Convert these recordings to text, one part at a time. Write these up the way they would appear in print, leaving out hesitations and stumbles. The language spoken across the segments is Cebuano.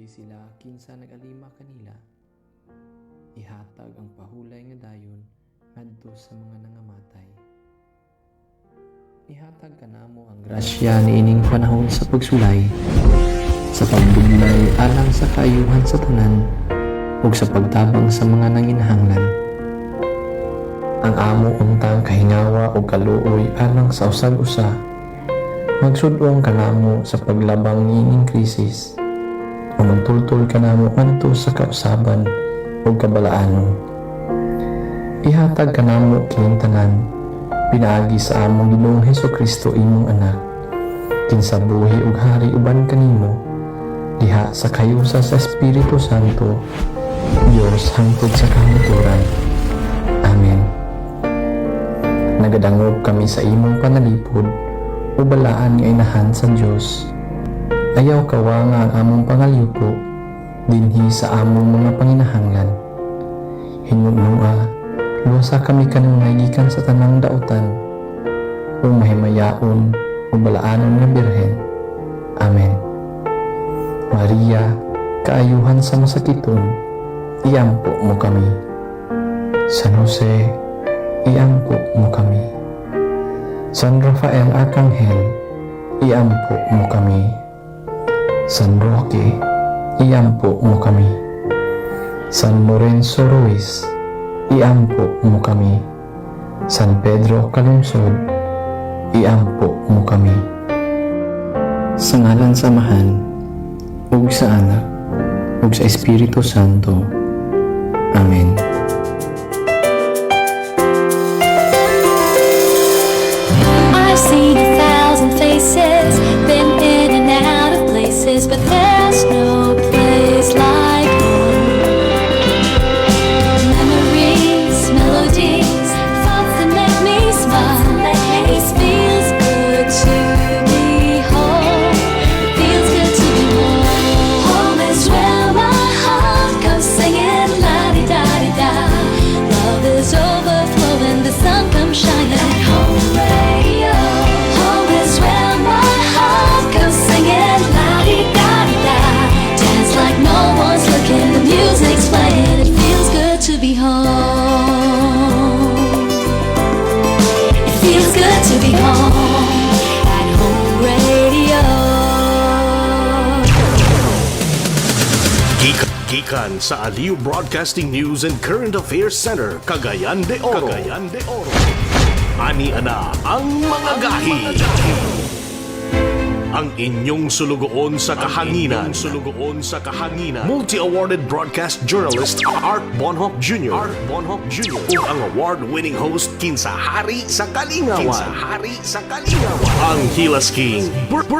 Nagsulay sila kinsa nag-alima kanila. Ihatag ang pahulay nga dayon ngadto sa mga nangamatay. Ihatag kanamo ang grasya niining panahon sa pagsulay, sa pagbuglay alang sa kaayuhan sa tanan ug sa pagtabang sa mga nanginahanglan. Ang amo untang kahingawa ug kaluoy alang sa usag usa, magsud-ong kanamo sa paglabang niining krisis o magtultol kanamo ngadto sa kausaban ug kabalaanon. Ihatag kanamo kining tanan pinaagi sa among Ginoong Hesukristo, imong Anak, kinsa buhi ug hari uban kanimo diha sa kayusa sa Espiritu Santo, Dios hangtod sa kahangturan. Amen. Nagadangop kami sa imong panalipod, o balaan nga Inahan sa Dios. Ayaw kawanga ang among pangalyuko dinhi sa among mga panginahanglan. Hinumduma, luwasa kami kanunay gikan sa tanang dautan, o mahimayaon o balaanon nga Birhen. Amen. Maria, kaayuhan sa masakiton, iampo mo kami. San Jose, iampo mo kami. San Rafael Arcangel, iampo mo kami. San Roque, iampo mo kami. San Lorenzo Ruiz, iampo mo kami. San Pedro Calungsod, iampo mo kami. Sa ngalan sa Amahan, ug sa Anak, ug sa Espiritu Santo. Amen. I've seen a thousand faces, been in and out of places, but there's no place like home. Memories, melodies, thoughts that make me smile. It feels good to be home. It feels good to be home. Home is where my heart goes singing la di da di da. Love is overflowing, the sun comes shining at Home Radio. Home is where my heart goes singing la di da di da. Dance like no one's looking, the music's playing. It feels good to be home. It feels good to be home at Home Radio. Gikan sa Aliw Broadcasting News and Current Affairs Center, Cagayan de Oro. Cagayan de Oro. Ani ana ang mga gahi. Ang inyong sulugoon sa kahanginan. Sulugoon sa kahanginan. Multi-awarded broadcast journalist Art Bonhoc Jr. Art Bonhoc Jr. Ug ang award-winning host kinsa hari sa kalingawan. Kinsa hari sa kalingawan. Ang Hilas King,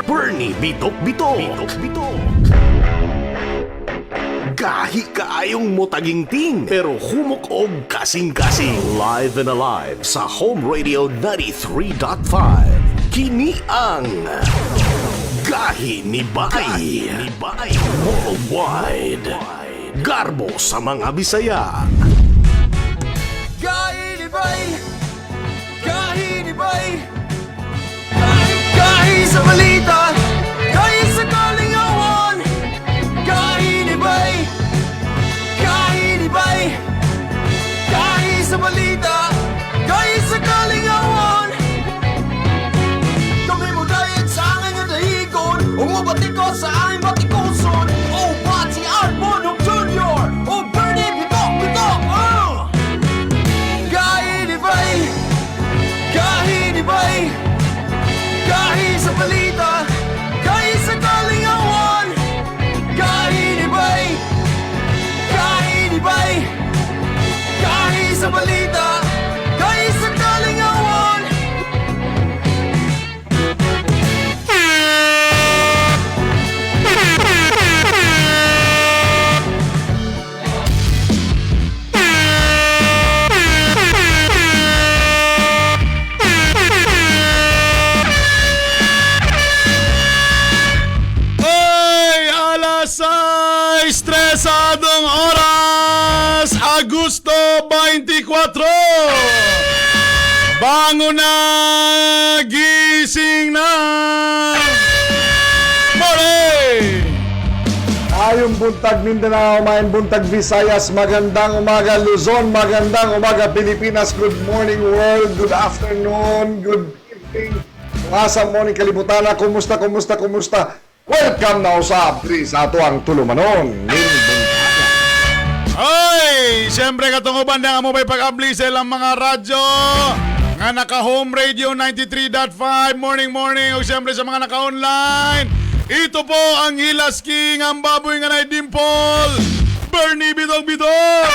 Bernie Bitok Bitok. Bitok Bitok. Gahi kaayong motaginting pero humok og kasing-kasing, live and alive sa Home Radio 93.5. Kini ang Gahi ni Bay, ni Bay Worldwide. Garbo sa mga Bisaya. Gahi ni Bay! Gahi ni Bay! Gahi sa balita! Gahi sa kalingawan! Gahi ni Bay! Gahi ni Bay! Gahi sa balita! Gahi sa kalingawan! Kami mo dayag sa angay nga dahigon, Umubati ko sa aming batikuson. O Pati Art Bonhoc Jr. O Bernie Bitok Bitok, oh! Gahi ni Bay! Gahi ni Bay! Gahi sa balita! Gahi sa kalingawan! Gahi ni Bay! Gahi ni Bay! Gahi sa balita! Gahi sa kalingawan! Ay, alas 6, tresadong oras, Agosto 24. Bangon na, gising na. More! Maayong buntag Mindanao, maayong buntag Visayas, magandang umaga Luzon, magandang umaga Pilipinas, good morning world, good afternoon, good evening. Kung asa mo ni kalibutana, kumusta, kumusta, kumusta? Welcome na usab diri sa ato ang tulumanon ning buntaga. Ay! Siyempre katong uban na mo may pag-abli sa ilang mga radyo nga naka-home radio 93.5 morning morning o siyempre sa mga naka-online. Ito po ang Hilas King, ang baboy nga nay dimple, Bernie Bitog Bitog!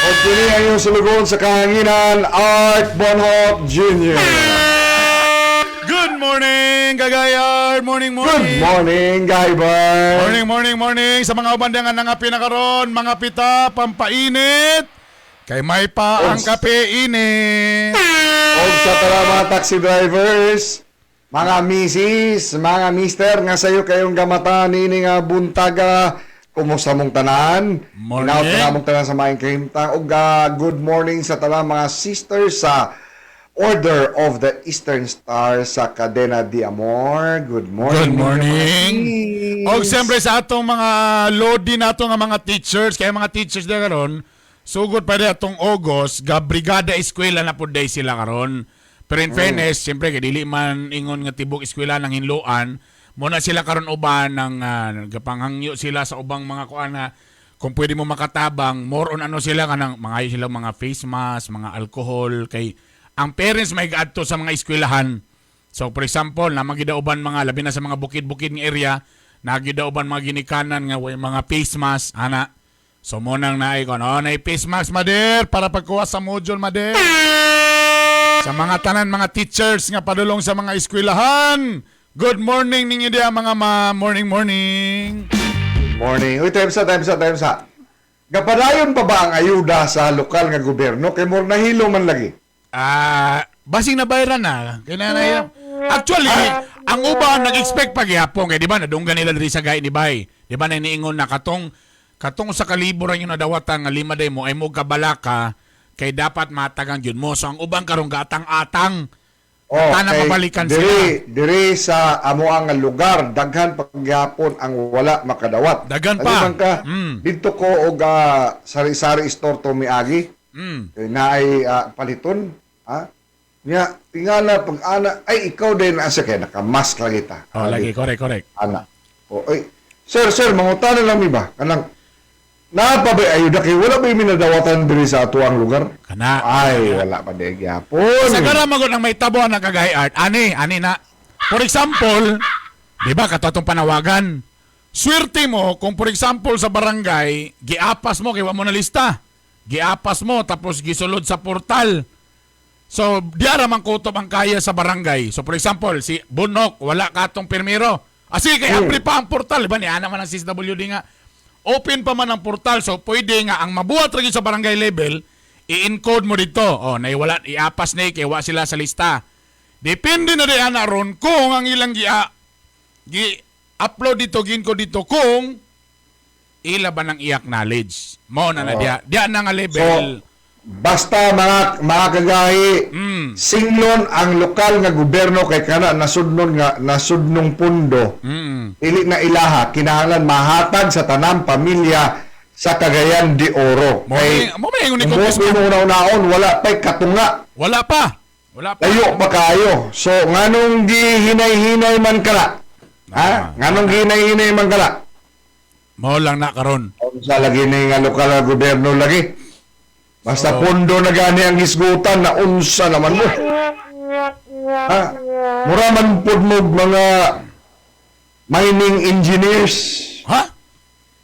Og kini ang iyong sulugon sa kahanginan, Art Bonhoc Jr. Good morning, Kagayar! Morning, Good morning! morning, Guyber! Morning, morning, morning sa mga uban nga nangapin na karon, mga pita, pampainit. Kay may pa ang kape init. Og sa tara mga taxi drivers, mga misis, mga mister, nga sayo kayong gamata niini nga buntaga, kumusta mong tanan? Morning. Hinaut na mong tanan sa maayong kahimtang. Og good morning sa tanan mga sisters sa Order of the Eastern Star sa Cadena de Amor. Good morning. Good morning. Mga Og sis. siyempre sa atong mga lodi nato nga mga teachers, kaya mga teachers na karon, sugod pa rin atong August, ga brigada eskwela na pud day sila karon. Pero in fairness, siyempre kay dili man ingon nga tibok eskwela ng hinloan, muna sila karon uban ng gapanghangyo sila sa ubang mga kuan na kung pwede mo makatabang, more on ano sila kanang mga sila mga face mask, mga alcohol kay ang parents may gaadto sa mga eskwelahan. So for example, na magidauban mga labi na sa mga bukid-bukid nga area, nagidauban mga ginikanan nga way mga face mask ana. So mo nang naay ko no, nay face mask mader para pagkuha sa module mader. Sa mga tanan mga teachers nga padulong sa mga eskwelahan. Good morning ninyo diya mga ma, morning morning. Good morning. Uy, time sa, time sa, time sa. Gapadayon pa ba ang ayuda sa lokal nga gobyerno? Kay more nahilo man lagi. Ah, basing na bayaran na. Kaya na na. Actually, ang uban nag-expect pa gihapon kay di ba nadunggan nila diri sa gay ni Bay. Di ba na niingon na katong katong sa kalibo ra yung nadawatan nga lima day mo ay mo kabalaka kay dapat matagang gyud mo. So ang uban karon gatang-atang. Oh, Tana kay mabalikan diri, sila. Diri sa amo ang lugar, daghan pagyapon ang wala makadawat. Daghan pa. Taliman ka, didto ko og sari-sari store to miagi. Kay naay paliton, ha? Nya tingala pag ana ay ikaw din asa kay naka-mask lagi ta. Oh, lagi correct correct. Ana. O ay sir, sir, mangutana lang mi ba? Kanang naa pa ba ayuda kay wala ba minadawatan diri sa ato ang lugar? Kana. Ay, wala pa di gyapon. Sa karamagod ang may tabo ang kagay art. Ani, ani na. For example, di ba katong panawagan? Swerte mo kung for example sa barangay, giapas mo kay wa mo na lista. Giapas mo tapos gisulod sa portal. So, diara man kutob ang kaya sa barangay. So, for example, si Bunok, wala ka atong pirmiro. Asi, kay abri pa ang portal. Diba, ni ana man ang CSWD nga. Open pa man ang portal. So, pwede nga, ang mabuhat ra gyud sa barangay level, i-encode mo dito. O, naiwala, iapas ni, kay wa sila sa lista. Depende na di ana ron kung ang ilang gi upload dito, gin-code dito, kung ila ba nang i-acknowledge. Mo na na diya. Diya na nga level. So, basta mga mga kagahi, singlon ang lokal nga gobyerno kay kana nasudnon nga nasudnong pundo. Dili na ilaha kinahanglan mahatag sa tanang pamilya sa Cagayan de Oro. Mo Kay mo may ingon ni mo Congressman. una-unaon wala pay katunga. Wala pa. Wala pa. Layo pa kayo. So nganong gihinay-hinay man kala? Ha? Nganong gihinay-hinay man kala? Mao lang na karon. Unsa lagi ni nga lokal nga gobyerno lagi. Basta pondo na gani ang hisgutan na unsa naman mo. Ha? Mura man pud mo mga mining engineers Ha?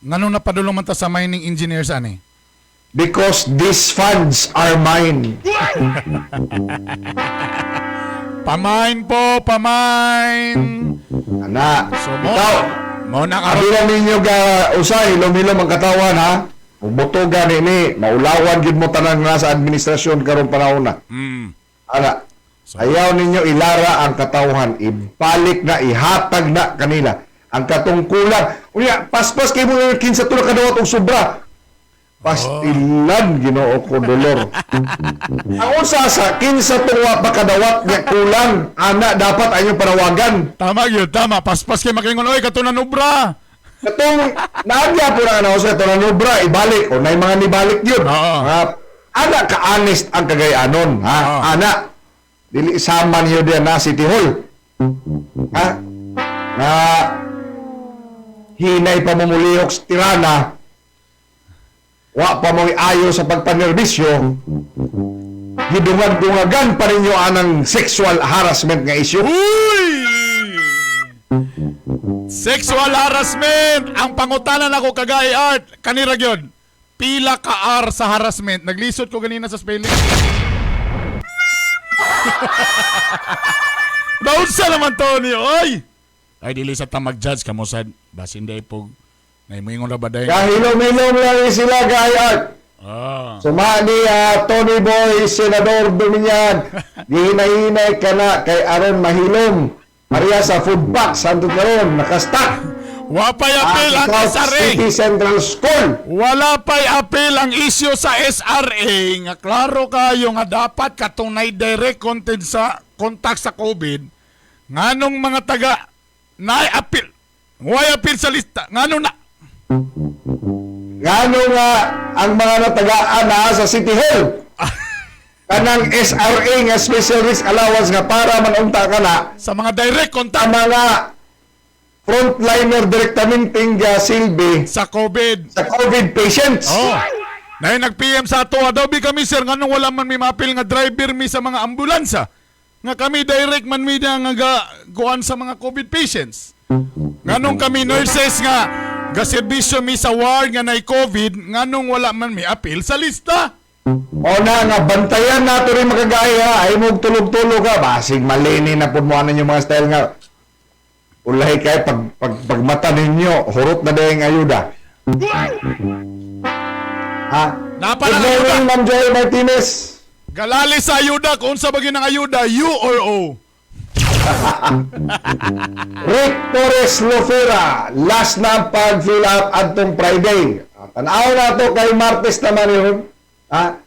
Nganong napadulong man ta sa mining engineers ani? because these funds are mine. Pamain po, pamain. Ana. So mo, Ikaw, mo na karon. kabila ninyo ga usay hilom-hilom ang katawan ha. Muboto gani ni, maulawan gyud mo tanan nga sa administrasyon karong panahon na. Ana. Ayaw ninyo ilara ang katawhan, ibalik na, ihatag na kanila ang katungkulan. Unya, paspas kay mo yung kinsa tulo kadawat og sobra. Pastilan Ginoo ko dolor. Ang unsa sa kinsa tuwa pa kadawat nga kulang, ana dapat ayong panawagan. Tama gyud, tama. Paspas kay makaingon oy katunan obra. Katong naadya po na ka sa ito na nobra, ibalik. O na mga nibalik yun. Oo. Ana ka-honest ang Cagayanon. Ha? Oo. Ana. Dili sama niyo diyan na City Hall. Ha? Nga hinay pa mo mulihok sa tirana, wa pa mo ayo sa pagpanerbisyo, gidungag-dungagan pa ninyo anang sexual harassment nga issue. Uy! Sexual harassment! Ang pangutanan ako kagay art, kanira gyud. Pila ka R sa harassment. Naglisod ko ganina sa spelling. Naunsa naman to ni oy! Ay dili sa ta mag-judge kamo sad basin day pog naimuingon ra ba day? Kahilom-hilom lang sila, Guy Art. Ah. Suma ni Tony Boy, Senador Dominyan. Gihinay-hinay ka na kay Aron mahilom. Maria sa food pack, santo karon, nakastock. Wa pa'y appeal ang South SRA. City Central School. Wala pa'y appeal ang issue sa SRA nga klaro kayo nga dapat katong nay direct content sa contact sa COVID nganong mga taga nay appeal, way appeal sa lista, nganong na Ngano nga ang mga natagaan na sa City Hall. Kanang SRA nga Special Risk Allowance nga para man unta ka na sa mga direct sa contact mga frontliner direktamente nga silbi sa COVID. sa COVID patients. Oh. Nay nag-PM sa ato daw bi kami sir, nganong wala man mi maapil nga driver mi sa mga ambulansa nga kami direct man mi na nga kuan sa mga COVID patients. Nganong kami nurses nga ga serbisyo mi sa ward nga nay COVID, nganong wala man mi apil sa lista? O na nga bantayan nato rin makagaya ay mo tulog-tulog ka basig malini na pud mo ano yung mga style nga ulahi kay pag, pag pagmata ninyo hurot na dayang ayuda. Ha? Napa Good na morning, ayuda. Ma'am Joy Martinez. Galali sa ayuda kung unsa ba gyud ang ayuda, U or O? Rick Torres Lofera, last na ang pag-fill up adtong Friday. Tanaw na to kay Martes naman yun. Ha?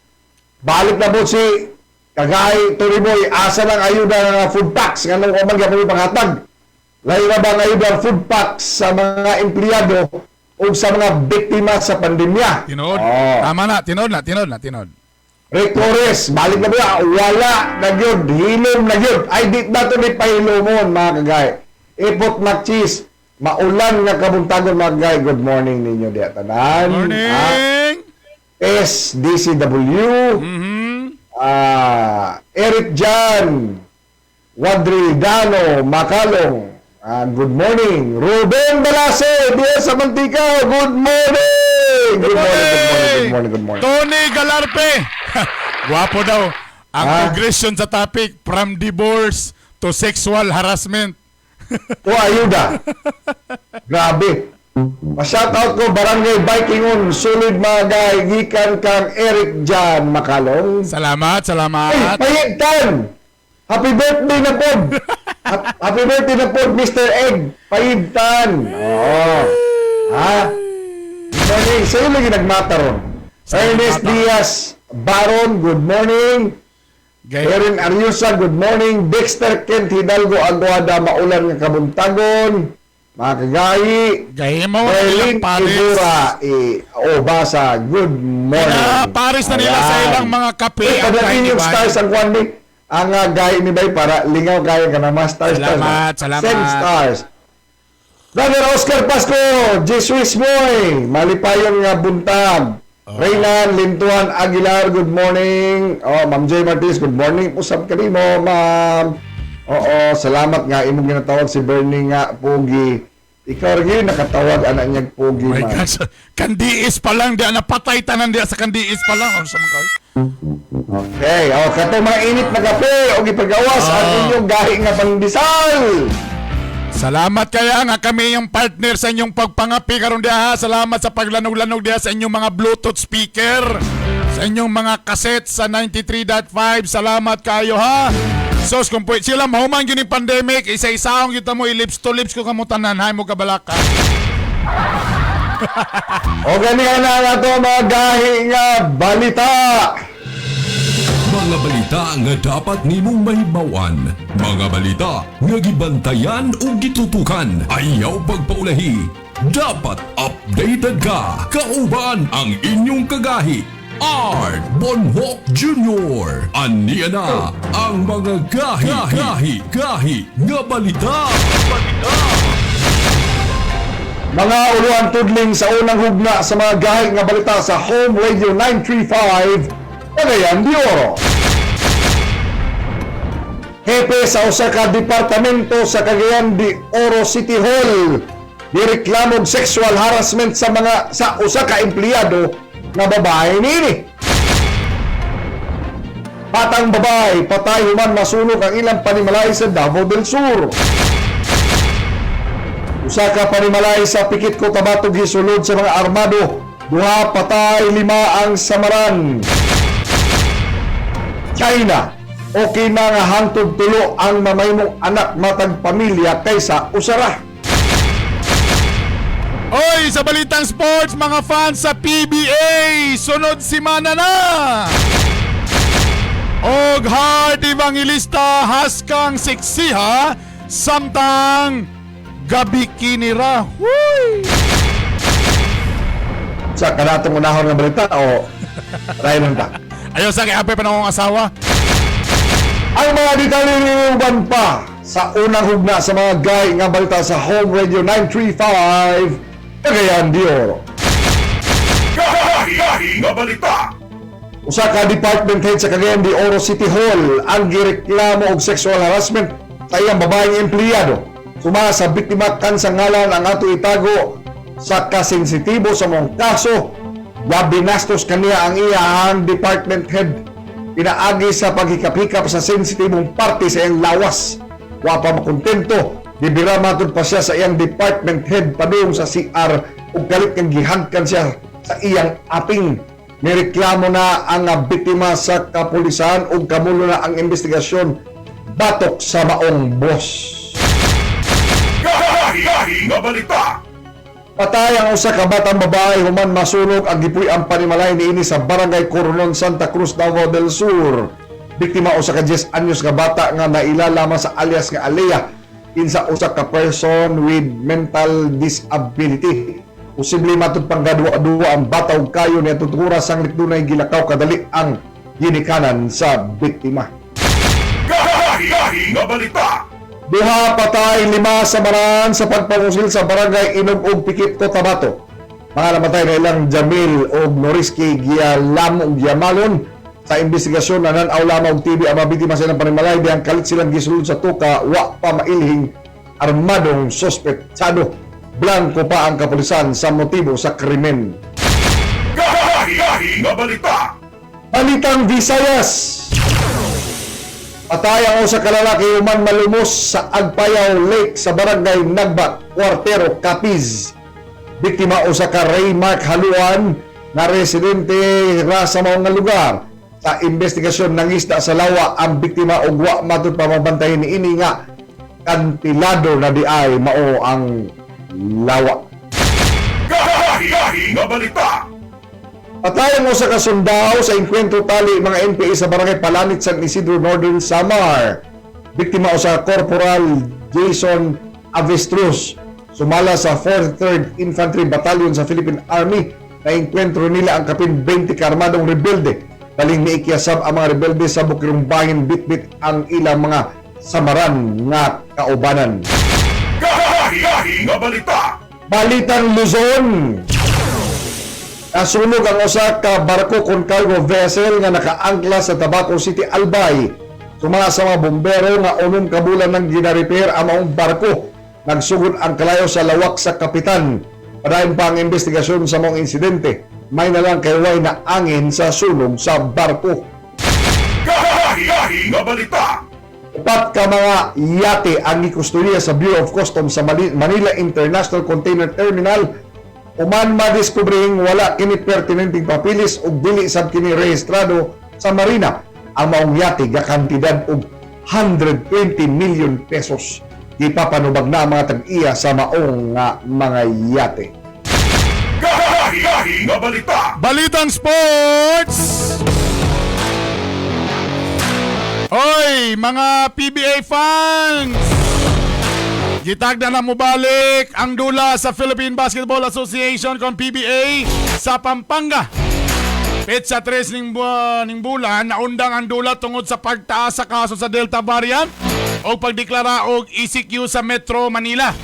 Balik na po si Kagay Turiboy, asa ng ayuda ng food packs? Nga nung kuman gapon panghatag. Lahi na ba ang ayuda ang food packs sa mga empleyado o sa mga biktima sa pandemya? Tinuod. Oh. Tama na, tinuod na, tinuod na, tinuod. Rick Torres, balik na ba? Wala na yun. Hilom na yun. Ay, di na ito ni pahilomon, mga kagay. Ipot Macchis, maulan nga kabuntagon, mga kagay. Good morning ninyo, diya tanan. Morning. SDCW. Eric Jan, Wadridano, Makalong. Good morning. Ruben Balase, diya sa Mantika. Good morning. Good morning, good morning, good morning, good morning. Tony Galarpe. Guwapo daw. Ang Ah. progression sa topic from divorce to sexual harassment. O ayuda. Grabe. Pa-shout out ko Barangay Bikingon, solid mga guy, gikan kang Eric Jan Makalong. Salamat, Ay, salamat. Payitan! Happy birthday na po! Happy birthday na po, Mr. Egg! Payitan! Oo. Ha? Good morning. Sa'yo lagi nagmata ron. Ernest Diaz Baron, good morning. Gay- Erin Ariusa, good morning. Dexter Kent Hidalgo Aguada, maulan nga kabuntagon. Mga kagayi. Gahimo na Berlin ilang Paris. Ibura, Obasa, good morning. Na Paris na nila sa Ayan. ilang mga kape. Uy, ang padating yung 95. stars ang kwan ni. Ang gahi ni Bay para lingaw kaya ka na mas stars. Salamat, stars, salamat. Send stars. Brother Oscar Pasco, Jesus Boy, malipayon nga buntag. Oh. Reynan Lintuan Aguilar, good morning. Oh, Ma'am Joy Martinez, good morning. Usap ka nimo, ma'am. Oo, salamat nga imong ginatawag si Bernie nga Pogi. Ikaw rin yun, nakatawag anak niya Pogi, Oh my ma'am. God. Kandiis pa lang. Di na patay tanan diya sa kandiis pa lang. Ano sa mga kayo? Okay, oh, katong mga init na kape o gipagawas ang inyong gahi nga pandesal. Salamat kaya nga kami yung partner sa inyong pagpangapi karon diha. Ha. Salamat sa paglanog-lanog diha sa inyong mga Bluetooth speaker, sa inyong mga cassette sa 93.5. Salamat kayo ha. Sos kung pwede sila mahuman gyud ning pandemic, isa-isaong kita mo lips to lips ko kamo tanan hay mo kabalaka. O ganihan na nga to mga gahi nga balita. Mga balita nga dapat nimong mahibawan. Mga balita nga gibantayan o gitutukan. Ayaw pagpaulahi. Dapat updated ka. Kauban ang inyong kagahi. Art Bonhoc Jr. Aniya na ang mga gahi, gahi, gahi nga balita. Mga uluan tudling sa unang hugna sa mga gahi nga balita sa Home Radio 935 Cagayan de Oro. Hepe sa usa ka departamento sa Cagayan de Oro City Hall gireklamo og sexual harassment sa mga sa usa ka empleyado nga babae niini. Batang babae patay human masunog ang ilang panimalay sa Davao del Sur. Usa ka panimalay sa Pikit Cotabato gisulod sa mga armado. Duha patay, lima ang samaran. China, okay na nga hangtod tulo ang mamahimong anak matag pamilya kaysa usara. Oy, sa balitang sports, mga fans sa PBA, sunod simana na! Og Hard Evangelista haskang siksiha samtang gabi kinira. Huy! Sa kanatong unahon nga balita o rayon ta. Ayaw sa kay Ape pa na akong asawa. Ang mga detalye uban pa sa unang hugna sa mga gay nga balita sa Home Radio 935 Cagayan de Oro. Gahi, nga balita. Usa ka department head sa Cagayan de Oro City Hall ang gireklamo og sexual harassment sa iyang babaeng empleyado. Suma sa biktima kan sa ngalan ang ato itago sa kasensitibo sa mong kaso, gabinastos kaniya ang iyang department head pinaagi sa paghikap-hikap sa sensitibong parte sa iyang lawas. Wa pa makontento, dibira matud pa siya sa iyang department head padung sa CR ug kalit kang gihagkan siya sa iyang aping. Nireklamo na ang biktima sa kapulisan ug kamulo na ang investigasyon batok sa maong boss. Gahi, nga balita. Patay ang usa ka batang babae human masunog ang gipuy ang panimalay niini sa Barangay Coronon, Santa Cruz, Davao del Sur. Biktima usa ka 10 anyos nga bata nga naila lamang sa alias nga Alea kinsa usa ka person with mental disability. Posible matud pang gadua-dua ang bata ug kayo niya tutura sang dunay gilakaw kadali ang ginikanan sa biktima. Gahi, nga balita. Duha patay, lima sa baran sa pagpangusil sa barangay Inog Pikit, Cotabato. Mga namatay na ilang Jamil o Noriski Gialam ug Giamalon sa investigasyon na nan-aw lamang og TV ang mga biktima sa ilang panimalay dihang kalit silang gisulod sa tuka wa pa mailhing armadong sospetsado. Blanko pa ang kapulisan sa motibo sa krimen. Gahi, nga balita. Balitang Visayas. Patay ang usa ka lalaki human malumos sa Agpayaw Lake sa barangay Nagbat, Cuartero, Capiz. Biktima usa ka Ray Mark Haluan na residente ra sa mao nga lugar. Sa investigasyon nangisda sa lawa ang biktima og wa matud pa mabantayan niini nga kantilado na di ay mao ang lawa. Gahi, nga balita. Patay ang usa ka sundao sa engkwentro tali mga NPA sa barangay Palanit, San Isidro, Northern Samar. Biktima usa ka Corporal Jason Avestruz sumala sa 43rd Infantry Battalion sa Philippine Army na engkwentro nila ang kapin 20 karmadong rebelde. Baling niikyasab ang mga rebelde sa Bukirong Bangin bitbit ang ilang mga samaran nga kaubanan. Gahi, nga balita. Balitang Luzon. Nasunog ang usa ka barko kon cargo vessel nga nakaangkla sa Tabaco City, Albay. Sumala sa mga bombero nga unom ka bulan nang gina-repair ang maong barko. Nagsugod ang kalayo sa lawak sa kapitan. Padayon pa ang investigasyon sa maong insidente. May na lang kay way na angin sa sunog sa barko. Gahi, nga balita. Upat ka mga yate ang gikustodiya sa Bureau of Customs sa Manila International Container Terminal uman madiskubrehing wala kini pertinenteng papilis ug dili sab kini rehistrado sa marina. Ang maong yate gakantidad og 120 million pesos. Gipapanubag na ang mga tag-iya sa maong nga mga yate. Gahi, nga balita. Balitang sports! Oy, mga PBA fans! Gitagda na mobalik ang dula sa Philippine Basketball Association kon PBA sa Pampanga. Petsa 3 ning bulan, naundang ang dula tungod sa pagtaas sa kaso sa Delta variant o pagdeklara og ECQ sa Metro Manila.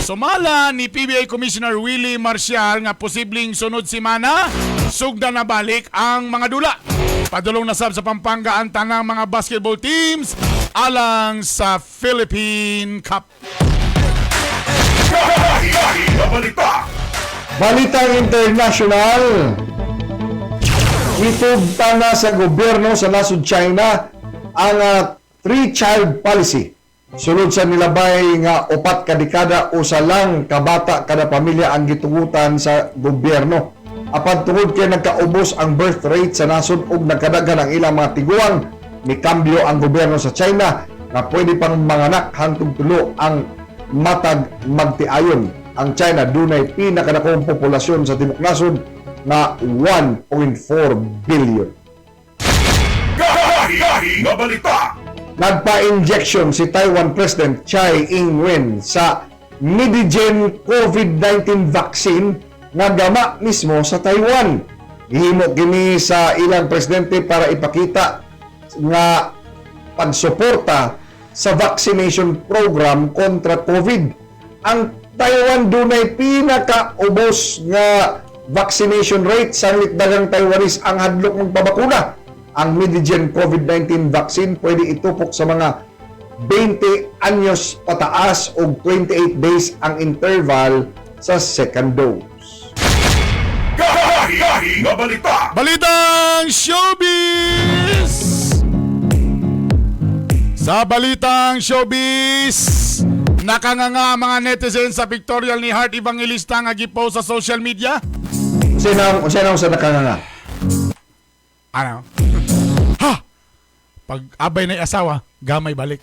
Sumala ni PBA Commissioner Willie Marcial nga posibleng sunod semana sugda na balik ang mga dula. Padulong na sab sa Pampanga ang tanang mga basketball teams alang sa Philippine Cup. Balitang International. Itugta na sa gobyerno sa nasod China ang three-child policy. Sulod sa nilabay nga 4 ka dekada, usa lang kabata kada pamilya ang gitugutan sa gobyerno. Apan tungod kay nagkaubos ang birth rate sa nasod ug nagkadaghan ang ilang mga tiguang, mikambyo ang gobyerno sa China nga pwede pang manganak hangtod 3 ang matag magtiayon. Ang China dunay pinakadakong populasyon sa tibuok nasod nga 1.4 billion. Nagpa-injection si Taiwan President Tsai Ing-wen sa Medigen COVID-19 vaccine nga gama mismo sa Taiwan. Gihimo kini sa ilang presidente para ipakita nga pagsuporta sa vaccination program kontra COVID. Ang Taiwan dunay pinakaubos nga vaccination rate sa daghang Taiwanese ang hadlok ng pabakuna. Ang Medigen COVID-19 vaccine pwede itupok sa mga 20 anyos pataas o 28 days ang interval sa second dose. Balitang Showbiz! Sa Balitang Showbiz, nakanganga ang mga netizens sa pictorial ni Heart Evangelista nga gipost sa social media. Usa na sa nakanganga. Ano? Ha! Pag abay na asawa, gamay balik.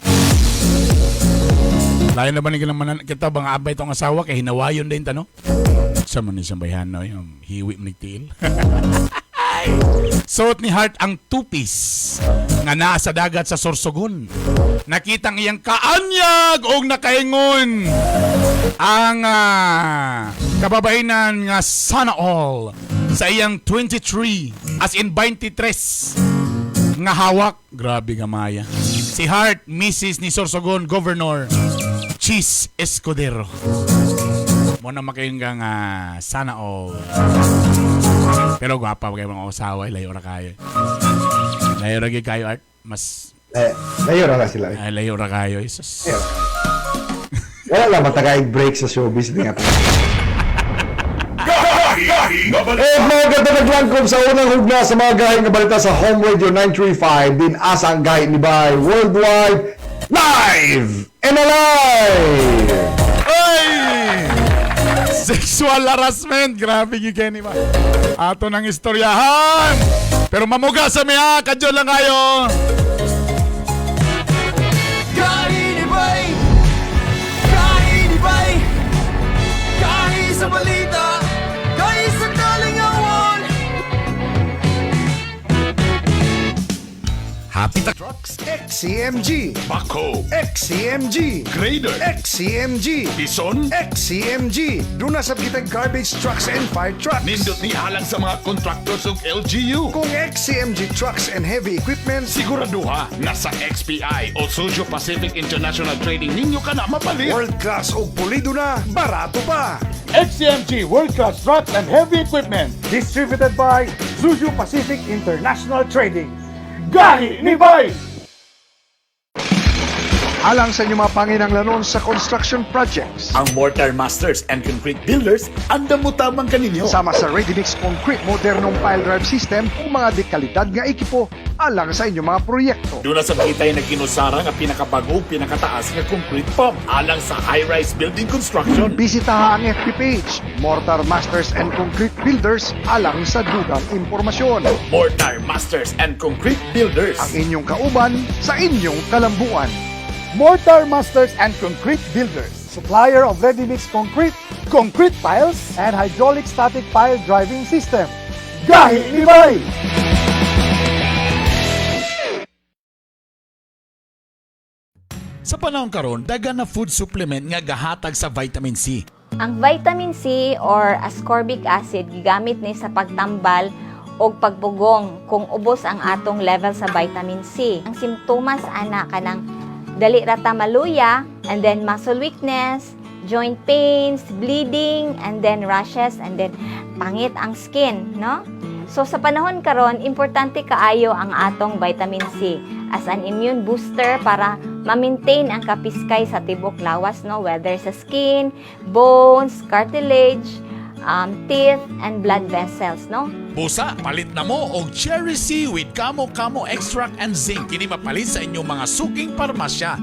Lain naman ni naman kita bang abay tong asawa kay hinawayon din tano. Sa man ni bayhan no, yung hiwi mo nigtiil. Suot ni Heart ang two-piece nga naa sa dagat sa Sorsogon. Nakitang iyang kaanyag og nakaingon ang kababainan nga sana all sa iyang 23, as in 23 nga hawak. Grabe nga maya. Si Heart, Mrs. ni Sorsogon Governor Chiz Escudero. Mo na makayong nga sana all. Pero gwapa kay mga asawa, layo ra kayo. Layo ra gyud kayo, Art. Mas Eh, layo ra sila. Eh. Ay, layo ra kayo. Sus. Layo ra. Wala lang matagaig break sa showbiz niya. Eh, mga katanag-langkob sa unang hugna sa mga gahi nga balita sa Home Radio 935, din asa ang gahi ni Bay Worldwide, live and alive! Ay! Sexual harassment. Grabe gyud kay ni ba. Ato nang istoryahan. Pero mamuga sa miya, kadyo lang kayo. Gahi ni Bay! Gahi ni Bay! Gahi sa balita! Gahi sa kalingawan! Happy ta Trucks XCMG, Bako, XCMG, Grader, XCMG, Bison, XCMG. Doon na sa kitang garbage trucks and fire trucks. Nindot ni halang sa mga contractors ug LGU. Kung XCMG trucks and heavy equipment, Siguraduha nasa XPI o Suzhou Pacific International Trading ninyo ka na mapalit. World class og pulido na, barato pa. XCMG World Class Trucks and Heavy Equipment. Distributed by Suzhou Pacific International Trading. Gahi ni Bay! Alang sa inyong mga panginanglanon sa construction projects. Ang Mortar Masters and Concrete Builders, andam mo tamang kaninyo. Sama sa Ready Mix Concrete modernong pile drive system ug mga dekalidad nga ekipo alang sa inyong mga proyekto. Doon na sa makitay na ginusara nga pinakabago, pinakataas nga concrete pump alang sa high-rise building construction. Bisitaha ang FB page Mortar Masters and Concrete Builders alang sa dugang impormasyon. Mortar Masters and Concrete Builders. Ang inyong kauban sa inyong kalambuan. Mortar Masters and Concrete Builders, supplier of ready-mix concrete, concrete piles, and hydraulic static pile driving system. Gahi ni Bay! Sa panahon karon, daghan na food supplement nga gahatag sa vitamin C. Ang vitamin C or ascorbic acid gigamit ni sa pagtambal o pagpugong kung ubos ang atong level sa vitamin C. Ang simptomas ana kanang dali ra ta maluya and then muscle weakness, joint pains, bleeding, and then rashes, and then pangit ang skin, no? So sa panahon karon, importante kaayo ang atong vitamin C as an immune booster para ma-maintain ang kapiskay sa tibok lawas, no, whether sa skin, bones, cartilage, teeth, and blood vessels, no? Busa, palit na mo og Cherry C with Kamo Kamo Extract and Zinc. Kini mapalit sa inyong mga suking parmasya.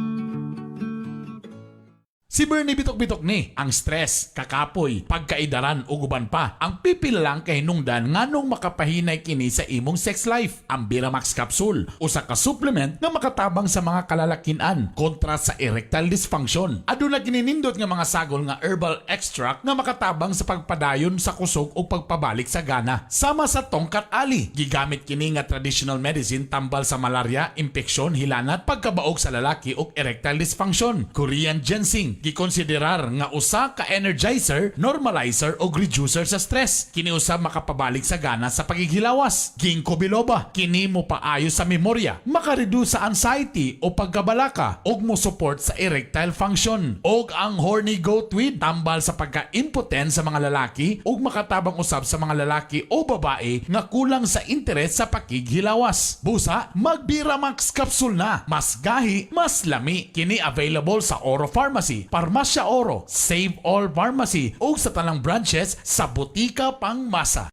Si Bernie Bitok-Bitok ni, ang stress, kakapoy, pagkaidaran ug uban pa. Ang pipila lang kay hinungdan nganong makapahinay kini sa imong sex life. Ang Biramax capsule, usa ka supplement nga makatabang sa mga kalalakinan kontra sa erectile dysfunction. Aduna kini nindot nga mga sagol nga herbal extract nga makatabang sa pagpadayon sa kusog o pagpabalik sa gana. Sama sa Tongkat Ali, gigamit kini nga traditional medicine tambal sa malaria, impeksyon, hilanat, pagkabaog sa lalaki ug erectile dysfunction. Korean ginseng, gikonsiderar nga usa ka energizer, normalizer o reducer sa stress. Kini usab makapabalik sa gana sa pagighilawas. Ginkgo biloba, kini mo paayo sa memorya, makareduce sa anxiety o pagkabalaka ug mo support sa erectile function. Og ang horny goat weed, tambal sa pagka-impotent sa mga lalaki ug makatabang usab sa mga lalaki o babae nga kulang sa interes sa pakighilawas. Busa, Magbiramax capsule na. Mas gahi, mas lami. Kini available sa Oro Pharmacy, Parmasya Oro, Save All Pharmacy ug sa tanang branches sa Botika Pangmasa.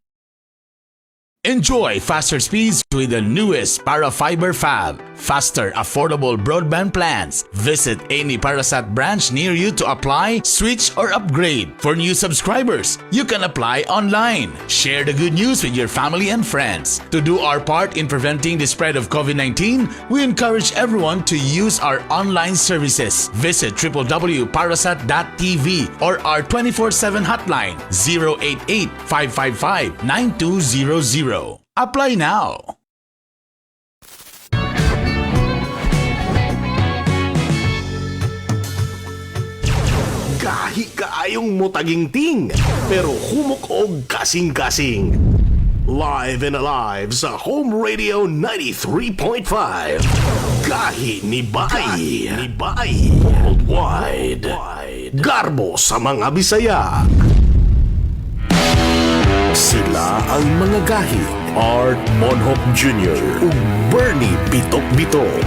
Enjoy faster speeds with the newest Parafiber Fab. Faster, affordable broadband plans. Visit any Parasat branch near you to apply, switch, or upgrade. For new subscribers, you can apply online. Share the good news with your family and friends. To do our part in preventing the spread of COVID-19, we encourage everyone to use our online services. Visit www.parasat.tv or our 24/7 hotline 088 555 9200. Apply now. Gahi kaayong mutagingting, pero humok og kasing-kasing. Live and alive sa Home Radio 93.5. Gahi ni Bai. Ni Bai. Worldwide. Garbo sa mga Bisaya. Sila ang mga gahi. Art Bonhoc Jr. ug Bernie Bitok Bitok.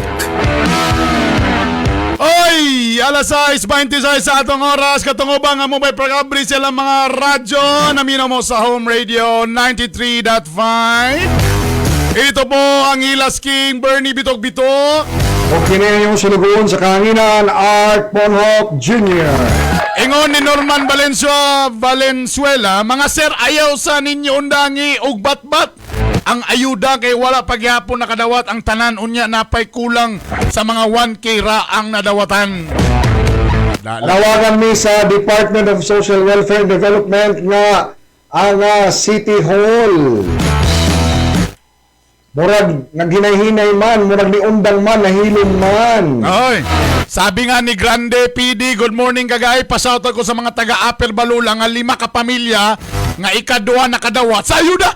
Oy! Alas 6:26 sa atong oras. Katungubang nga mo may pag-abri sila mga radyo. Naminaw mo sa Home Radio 93.5. Ito po ang Ilas King Bernie Bitok Bitok. O kini yung sulugoon sa kahanginan, Art Bonhoc Jr. Ingon ni Norman Valenzuela, mga sir, ayaw sa ninyo undangi og batbat. Ang ayuda kay wala pagyapon nakadawat ang tanan, unya napay kulang sa mga 1K ra ang nadawatan. Nawagan mi sa Department of Social Welfare and Development nga ang City Hall. Murag naghinay-hinay man, murag niundang man, nahilom man. Oy. Sabi nga ni Grande PD, good morning kagay. Pasautot ko sa mga taga Upper Balula nga 5 ka pamilya nga ikaduha nakadawat sa ayuda.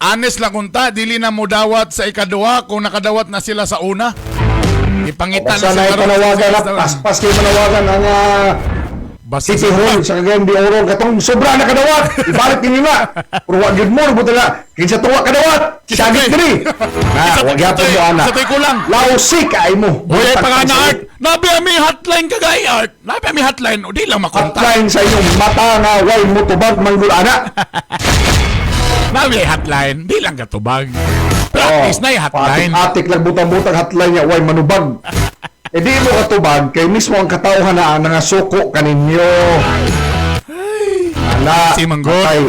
Honest lang unta, dili na mo dawat sa ikaduha kung nakadawat na sila sa una. Ipangita Basta na na sa ipanawagan na, paspas kayo manawagan ang City Hall sa Cagayan de Oro katong sobra na kadawat, ibalik ninyo na. Pero wag yun mo, buta na. Kinsa tuwa kadawat, sagit diri. Na, wag yapon mo ana. Sa to'y kulang. Lausi kaay mo. Uy, ay pangana Art. Nabi ami hotline kagay Art. Nabi ami hotline. O di lang makontak. Hotline sa inyong mata nga way mutubag manggul ana. Nabi hotline. Di lang katubag. Practice na yung hotline. Atik lang butang-butang hotline niya way manubag. E di mo katubag kay mismo ang katawhan na ang nangasuko kaninyo. Ana, Si Manggot. Ay,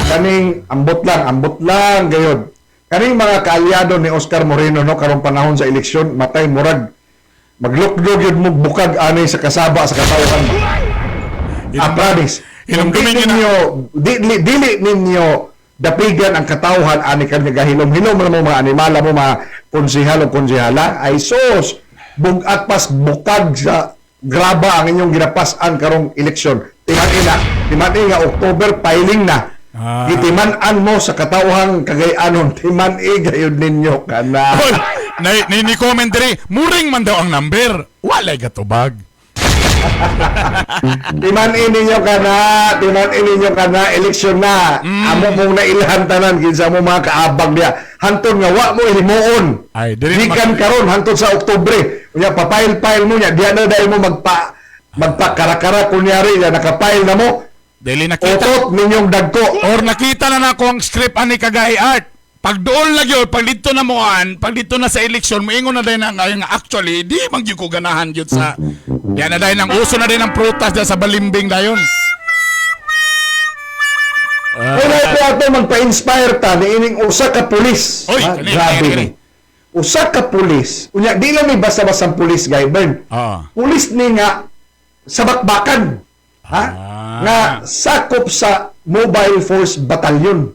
kaning ambot lang gayod. Kaning mga kaalyado ni Oscar Moreno no karong panahon sa eleksyon, matay murag maglukdog yun mo bukag ani sa kasaba sa katawhan. Promise. Kung di ninyo dili ninyo dapigan ang katawhan ani kan gahilom-hilom mo mga animala mo mga konsehal o konsehala ay sos. Bugat pas bukag sa graba ang inyong ginapas-an karong eleksyon. Timan-i na, timan-i nga October filing na. Gitiman-an mo sa katawhang Kagayanon, timan-i gayud ninyo kana. Hoy, ni comment diri, muring man daw ang number. Walay gatubag. Timan-i ninyo kana, timan-i ninyo kana, eleksyon na. Amo mong nailhan tanan kinsa mo mga kaabag niya. Hantod nga wa mo himuon. Ay, diri na Gikan karon hantod sa Oktubre. Unya papail-pail mo niya, diya na dahil mo magpakarakara kunyari ya nakapail na mo. Dili nakita. Utot ninyong dagko. Or nakita na nako ang script ani Kagahi Art. Pag doon lagi or pag dito na moan, pag dito na sa election, moingon na din ang nga actually di man gyud ko ganahan gyud sa diyan na dahil ang uso na din ang prutas diyan sa balimbing dayon. Wala po ato magpa-inspire ta niining usa ka pulis. Oy, Ha, kani, grabe kani, kani. ni. Usa ka pulis. Unya di lang ni basta-basta ang pulis, Guy Bern. Pulis ni nga sa bakbakan. Ha? Nga sakop sa Mobile Force Battalion.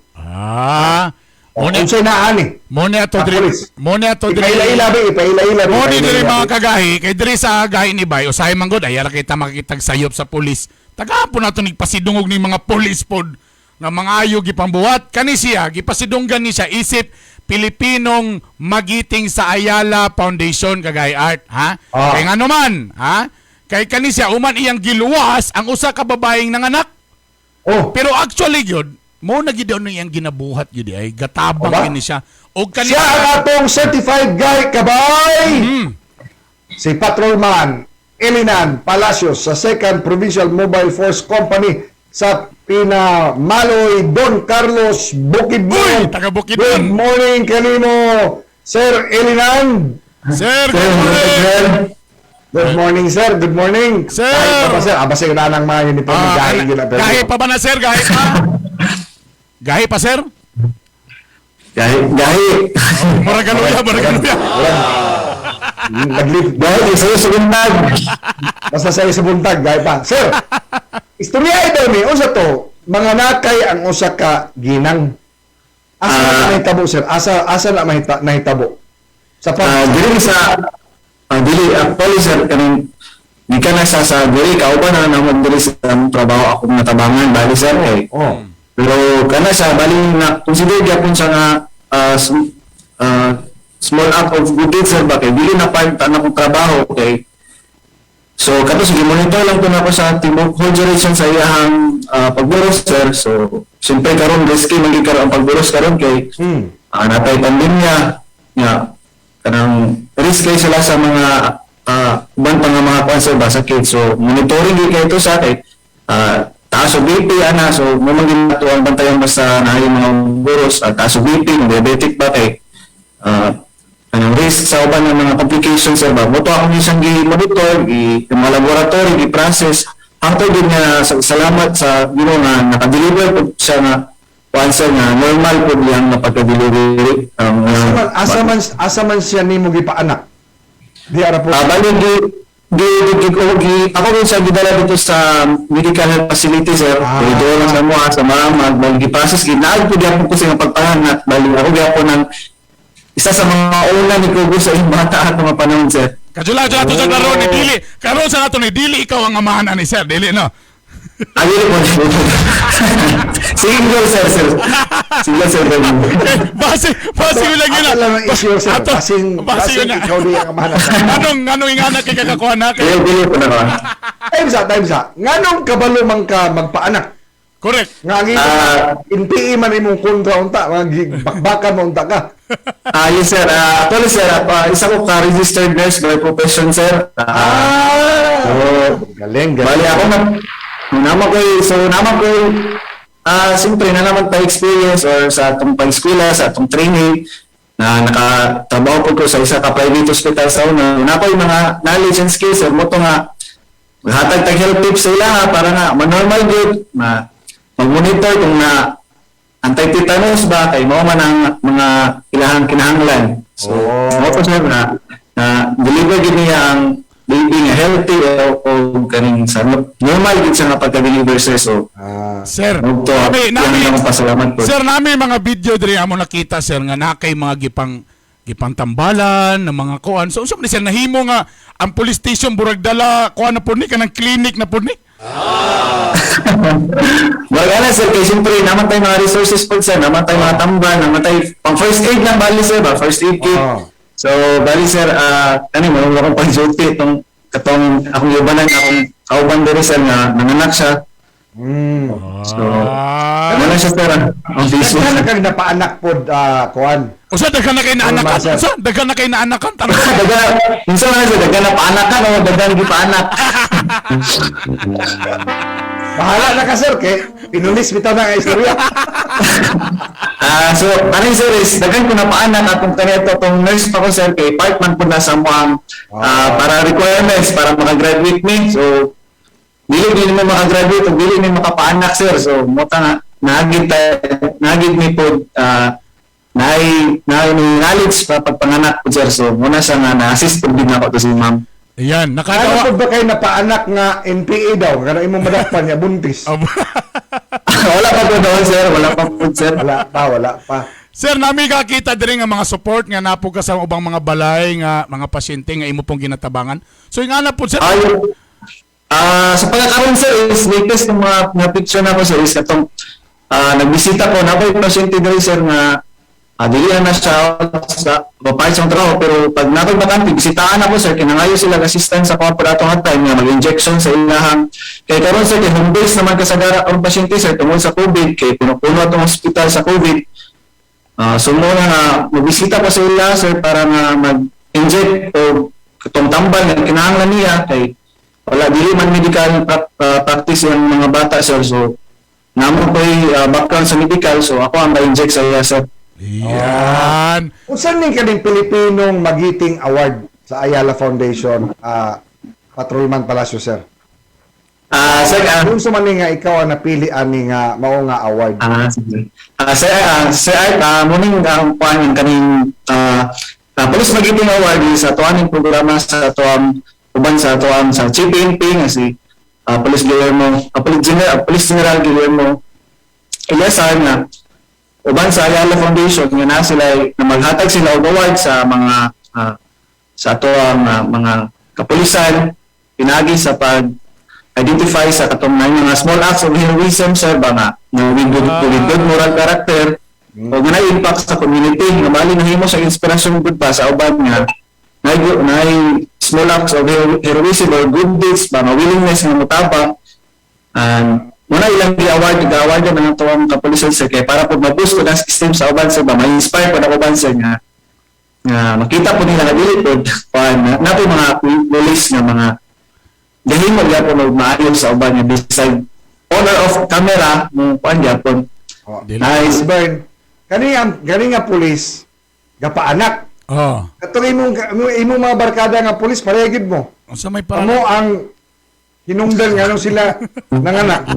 Unsay naa ni? Mo ni ato Ah, diri. pulis. Mo ni ato diri. Ipaila-ila be, ipaila-ila be, Mo ni diri ipaila-ila mga be. kagahi, kay diri sa gahi ni Bay, usahay man gud ay ra kita makikitag sayop sa pulis. Tagapon nato nagpasidungog ni mga pulis pod nga mga ayo gipambuhat kani siya, gipasidunggan ni siya isip Pilipinong magiting sa Ayala Foundation, Kagahi Art, ha? Kay ngano man, ha? Kay kani siya uman iyang giluwas ang usa ka babaeng nanganak. Oh. Pero actually gyud, mo na gyud ano iyang ginabuhat gyud ay gatabang O ba? gyud ni siya. Og kani Siya ang atong certified guy kabay. Si Patrolman Elinan Palacios sa 2nd Provincial Mobile Force Company sa Pinamaloy, Don Carlos, Bukidnon. Uy, taga Bukidnon. Good morning kanino, Sir Elinan. Sir, good morning. Good morning, sir. Good morning. Sir. Gahi pa ba, sir? Aba, sir, na ng mga uniform. Gahi yun na, pero- Gahi pa ba na, sir? Gahi pa? Gahi pa, sir? Gahi, gahi. Muragaluya, muragaluya. Naglip. Gahi, sa'yo sa buntag. Basta sa'yo sa buntag, gahi pa. Sir, istorya ito ni, unsa to, mga nakay ang usa ka ginang. Asa na nahitabo, sir? Asa na nahitabo? Sa Dili sa dili actually sir kaning gikan na sa diri kauban na namo diri sa among trabaho akong natabangan bali sir eh. Oh. Pero kana sa bali na consider gyapon sa nga small act of good deed sir ba kay dili na part ana akong trabaho kay. So kato sige monitor lang po nako sa tibuok whole duration sa iyahang pagburos sir. So siyempre karon risky man gyud karon ang pagburos karon kay natay pandemya nga kanang risk kay sila sa mga uban pa nga mga kwan sir ba sakit. So monitoring gyud kay ito sa kay taas og BP ana, so mo man gyud nato ang bantayan basta naay mga buros at taas og BP kung diabetic ba kay kanang risk sa uban ng mga complications sir ba. Mo to akong isang gi-monitor, gi yung mga laboratory gi-process hangtod din nga salamat sa Ginoo nga naka-deliver pud siya nga kuan sir nga normal pud yang napagka-delivery. Asa man siya nimo gipaanak? Di ara po. Bali gi gi gi, gi, gi ako rin siya gidala dito sa medical health facility sir. Dito lang sa mua sa mama bali gi-process gi naag pud gyapon ko sa pagpanganak bali ako gyapon ang isa sa mga una ni Kugo sa iyong bata at mga panahon sir. Kajula, jula to sa karon ni dili. Karon sa ato ni dili ikaw ang amahan ani sir, dili no. Dili po. Single sir, sir. Single sir. Base yun lang yun. Asa lang ang issue, sir. Basin ikaw di ang amahan. Anong ingana kay kakakuha na? Dili po na ba? Time sa. Nganong kabalo man ka magpaanak? Correct. Nga ang NPE man imong kontra unta, mga bakbakan mo unta ka. Yes sir. Actually sir, isa ko ka registered nurse by profession sir. So, galing, galing. Bali ako na nama ko so nama ko siyempre na naman pa experience or sa atong pag-eskwela, sa atong training na nakatrabaho po ko sa isa ka private hospital sa una. Na ko yung mga knowledge and skills sir mo to nga hatag tag health tips sa ila para nga ma-normal good, ma mag-monitor kung na anti-tetanus ba kay mao man ang mga ilahang kinahanglan. So, mao po sir na deliver gid niya ang baby nga healthy o kaning sa normal gid siya nga pagka-deliver sir. So, sir, nami, nami, pasalamat po. Sir, nami mga video diri amo nakita sir nga nakay mga gipang Gipantambalan ng mga kuan. So unsa man ni siya nahimo nga ang police station burag dala kuan na pud ni, kanang clinic na pud ni? Wala na, sir, kay siyempre naman tayo mga resources po, sir, naman tayo mga tambal, naman tayo pang first aid lang bali, sir ba, first aid kit. So bali, sir, ano mo akong pang-duty itong katong akong yubanan, akong kauban diri, sir, nga nanganak siya. So ano na siya, sir, ang Facebook. Daghan na kag napaanak pod, kuan. Usa, daghan na kay naanakan. Sir. Usa, daghan na kay naanakan. Tanong. Daghan, minsan na, sir, daghan na paanakan o daghan gipaanak. Bahala na ka, sir, kay pinulis bitaw na nga istorya. So ano yung, sir, is daghan ko na paanak atong kanito tong nurse pa ko, sir, kay part man po na sa mga para requirements para makagraduate me. So dili din mo makagraduate o dili mi makapaanak, sir. So mo ta nga naagid naagid mi pod, naay naay ni knowledge pa pagpanganak po, sir. So muna siya nga na-assist pod din ako to si ma'am. Ayan, Ano nakagawa. pod ba kayo napaanak nga NPA daw kana imong madakpan nga buntis? Wala pa po doon, sir, wala pa po, sir. Wala pa, wala pa. Sir, nami kakita diri nga mga support nga napo ka sa ubang mga balay nga mga pasyente nga imo pong ginatabangan. So yung ana po, sir. Ay, sa pagkakaroon, sir, is latest ng mga, mga picture na ko, sir, is katong nagbisita ko na yung pasyente diri, sir, nga dili na siya sa mapayos ang trabaho, pero pag nakoy bakante bisitaan ako, sir, kinangayo sila og assistance sa kuha atong time nga mag-injection sa ilahang kay karon, sir, kay home base naman kasagara ang pasyente, sir, tungod sa COVID kay puno-puno atong hospital sa COVID. So muna nga magbisita ko sa ila, sir, para nga mag-inject o katong tambal nga kinahanglan niya kay wala dili man medical practice yung mga bata, sir. So namo ko'y background sa medical, so ako ang ma-inject sa iya, sir. Yan. Unsa ning kaning Pilipinong Magiting Award sa Ayala Foundation, Patrolman Palacio, sir? Sir, Unsa man ni nga ikaw ang napili ani nga mao nga award? Sige. Sir, Sir Art, muning ang kuan yung kaning Police Magiting Award is sa tuaning programa sa tuang uban sa tuang sa Chief PNP nga si Police Guillermo, Police General Guillermo Eliazar nga uban sa Ayala Foundation nga na sila na maghatag sila og award sa mga sa atoang mga kapulisan pinagi sa pag identify sa katong na mga small acts of heroism, sir, ba nga na with good moral character o nga na impact sa community nga bali nahimo sa inspiration good ba sa uban nga na small acts of heroism or good deeds ba nga willingness nga motabang, and muna ilang gi-award, gi-award na ng tuwang kapulisan, sir, kay para po ma-boost ko ng system sa uban, sir, ba ma-inspire po na uban, sir, nga nga makita po nila nga dili po kuan na po mga police nga mga gahimo gyapon og maayo sa uban nga beside on or off camera mo kuan gyapon. Oh. Nice. Bern, kani ang kani nga pulis gapaanak. Oh. Katong imong mga barkada nga pulis pareha gid mo. Unsa may Amo ang hinungdan nganong sila nanganak.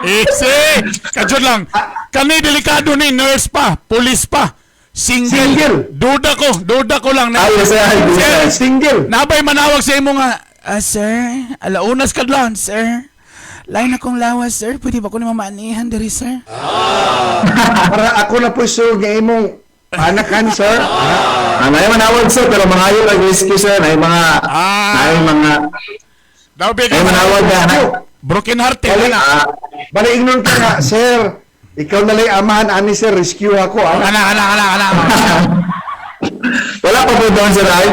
Easy! Kadyo lang. Kani delikado ni nurse pa, police pa. Single. Single. Duda ko lang. Ay, yes, sir. Sir, Single. Nabay manawag sa imo nga, "Sir, alaunas kadlawon, sir. Lain akong lawas, sir. Pwede ba ko ni mamaanihan diri, sir?" Para ako na po sir nga imong anakan, sir. Nay manawag, sir, pero mangayo kag rescue, sir, nay mga nay mga Daw nay manawag na Broken hearted. Bali, Ana. bali ingnon ka nga, "Sir. Ikaw na lang amahan ani, sir, rescue ako." Ah. Ana, ana, ana, ana. Wala pa po doon, sir, ay.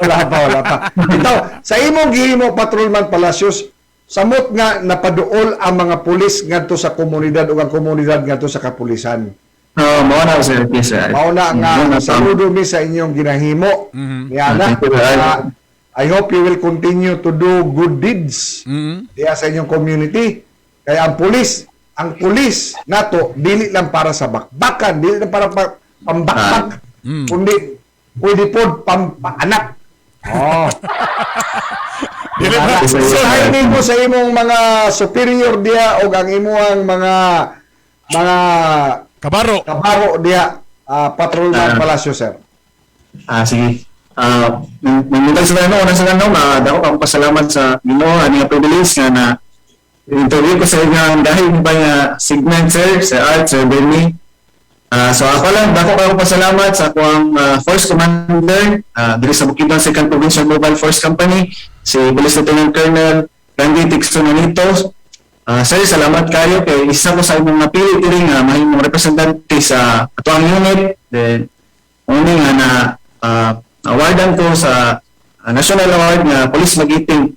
Wala pa, wala pa. Ito, sa imong gihimo, Patrolman Palacios, samot nga napaduol ang mga pulis ngadto sa komunidad ug ang komunidad ngadto sa kapulisan. Oh, mao na, sir. Yes, sir. Mao na nga Mao na, saludo mi sa inyong ginahimo. Niana, Thank you, sir. I hope you will continue to do good deeds diya sa inyong community. Kaya ang pulis nato dili lang para sa bakbakan, dili lang para pambakbak, kundi pwede po pampaanak. Oh. Dili ba? So, mo sa imong mga superior diya o ang imong mga kabaro kabaro diya, Patrolman Palacio, sir. Sige. Nangutag sa tanan, una sa tanan, dako akong pasalamat sa Ginoo ani nga privilege nga na interview ko sa inyong dahil ba nga segment, sir, Sir Art, Sir Benny. So ako lang, dako kayo pasalamat sa akong Force Commander diri sa Bukidnon Second Provincial Mobile Force Company, si Police Lieutenant Colonel Randy Tixon Manito. Sir, salamat kayo kay isa ko sa imong napili diri nga mahimong representante sa atoang unit. Then uni nga na awardan ko sa National Award nga Police Magiting.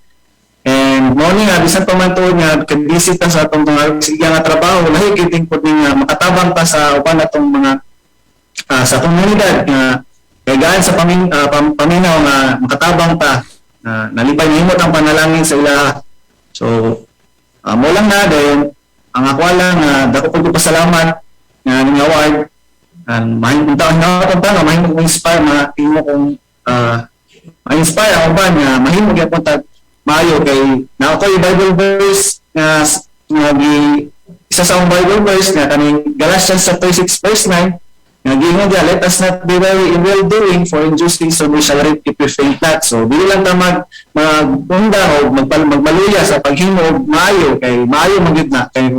And mo ni nga bisan pa man tuod nga kabisi ta sa atong mga sige nga trabaho, lahi gyud pud ni nga makatabang ta sa uban atong mga sa komunidad nga kay gaan sa paminaw nga makatabang ta nalipay nahimo ang panalangin sa ilaha. So mo lang na dayon ang ako lang nga dako pud ko pasalamat nga ning award ang mahimong taon na akong ta nga mahimo kong inspire mahimo kong ma-inspire ako ba nga mahimo gyapon ta maayo kay na ako yung Bible verse nga nga gi isa sa akong Bible verse nga kaning Galatians chapter 6 verse 9 nga giingon diya, let us not be weary in well doing, for in due season we shall reap if we faint not. So dili lang ta magunda o magmaluya sa paghimo og maayo kay maayo man gyud na kay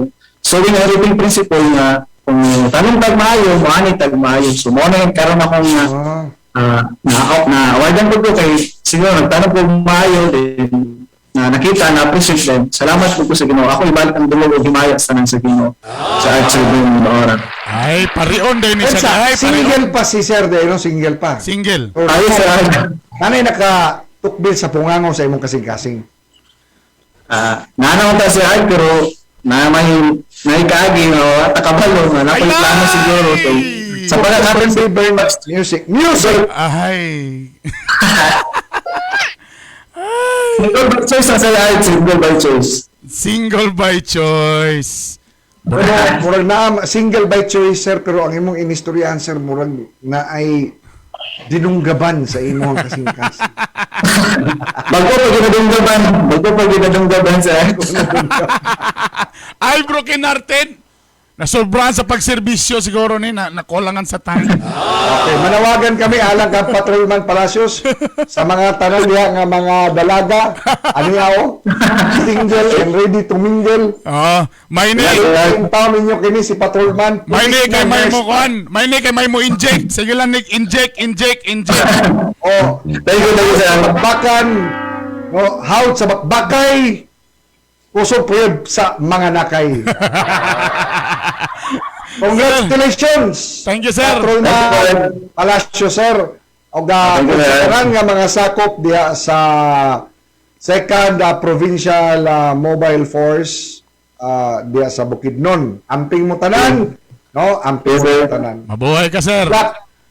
sowing and reaping principle nga kung tanong tag maayo moani tag maayo. So mo na yung karon akong na na awardan ko kay siguro nagtanong ko maayo then na nakita na appreciate din. Salamat po ko sa Ginoo. Ako ibalik ang dulog og himaya sa tanan sa Ginoo. Sa Archer Boom Ora. Ay, parion din ni siya. Ay, parion. Single pa si Sir de, no? Single pa. Single. Ay, sir. Kanay naka tukbil sa pungango sa imong kasing-kasing. Naanaw ta si Art pero na may naikaagi nga takabalo nga napay plano siguro. So, sa pagkakaroon si Bern music. Music. Ay. Single by choice ang sa'yo, Art. Single by choice. Single by choice. Pero murag na single by choice sir, pero ang imong inistoryahan sir murag na ay dinunggaban sa imong kasing-kasing. Bago pa ginadunggaban. Bago pa ginadunggaban sir. Ay, broken hearted. Nasobrahan sa pagserbisyo siguro ni na nakulangan sa time. Okay, manawagan kami alang kang Patrolman Palacios sa mga tanan diha nga mga dalaga, ano yaw? Single and ready to mingle. Oh, may ni Taon ninyo kini si Patrolman. May ni kay may mo kuan, may ni kay may mo inject. Sige lang Nick, inject, inject, inject. Oh, thank you, thank you sir. Bakbakan, no, hawd sa bakbakay. Usog po yun sa mga nakay. Congratulations! Thank you, sir. Patrolman Palacio, sir. Og tanan nga mga sakop diha sa Second Provincial Mobile Force diha sa Bukidnon. Amping mo tanan, no? Amping mo tanan. Mabuhay ka, sir.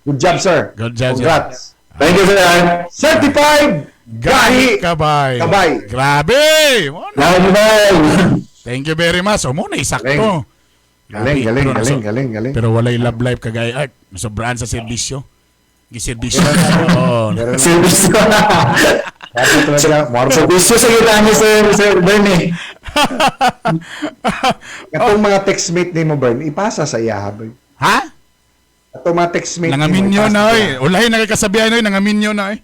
Good job, sir. Good job, sir. Congrats. Thank you, sir. Certified Gahi Kabay. Kabay. Grabe. Bye. Thank you very much. O mo na isakto. Galing, galing, galing, galing, galing. Pero walay love life kagaya Art. Sobraan sa serbisyo. Giserbisyo. Oo. Serbisyo. Serbisyo sa kita niyo, Sir Bernie. Katong mga textmate ni mo, Bern, ipasa sa iya, Bern. Ha? Katong mga textmate ni mo, Nangaminyo ipasa na, sa oy. iya. Ulahin na kay kasabihan, oy. Nangaminyo na, oy.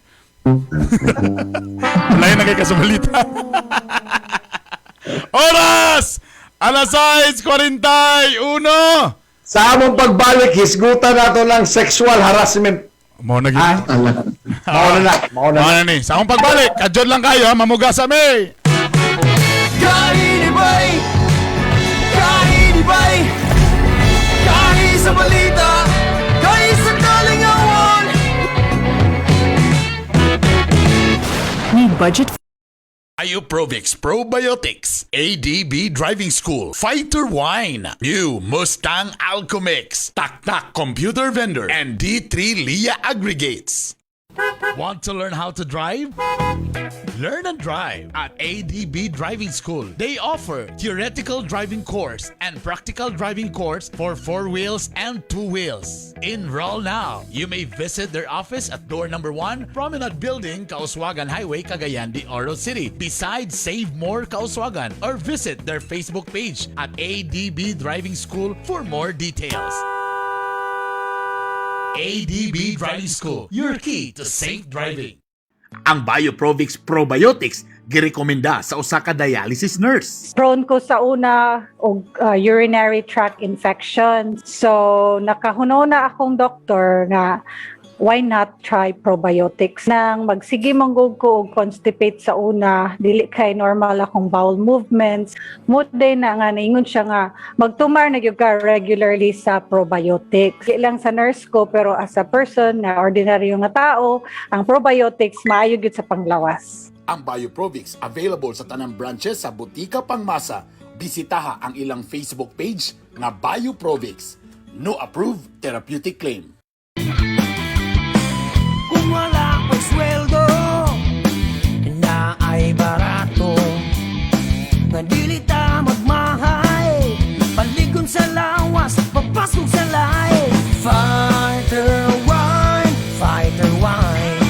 Ulahin na kay kasabalita. Oras! Alas 6:41! Sa among pagbalik, hisgutan nato lang sexual harassment. Mao na gyud. Mao na na. Mao na. Mao na ni. Sa among pagbalik, kadyon lang kayo ha, mamuga sa mi. Kainibay! Kainibay! Kahi sa balita! Kahi sa kalingawan! Need budget Ioprovix Probiotics, ADB Driving School, Fighter Wine, New Mustang Alchemix, Tak Tak Computer Vendor, and D3 Lia Aggregates. Want to learn how to drive? Learn and drive at ADB Driving School. They offer theoretical driving course and practical driving course for four wheels and two wheels. Enroll now. You may visit their office at door number 1, Promenade Building, Kauswagan Highway, Cagayan de Oro City. Besides Save More Kauswagan, or visit their Facebook page at ADB Driving School for more details. ADB Driving School, your key to safe driving. Ang Bioprovix Probiotics Girekomenda sa usa ka dialysis nurse. Prone ko sa una og urinary tract infection. So nakahunaw na akong doktor nga why not try probiotics? Nang magsige man gud ko og constipate sa una, dili kay normal akong bowel movements. Mo day na nga naingon siya nga magtumar na gyud ka regularly sa probiotics. Di lang sa nurse ko, pero as a person nga ordinaryo nga tao, ang probiotics maayo gyud sa panglawas. Ang Bioprovix available sa tanang branches sa Butika Pangmasa. Bisitaha ang ilang Facebook page nga Bioprovix. No approved therapeutic claim. Kung wala ko'y sweldo na ay barato, nga dili ta magmahay, paligon sa lawas, papasok sa lahi. Fighter Wine, Fighter Wine,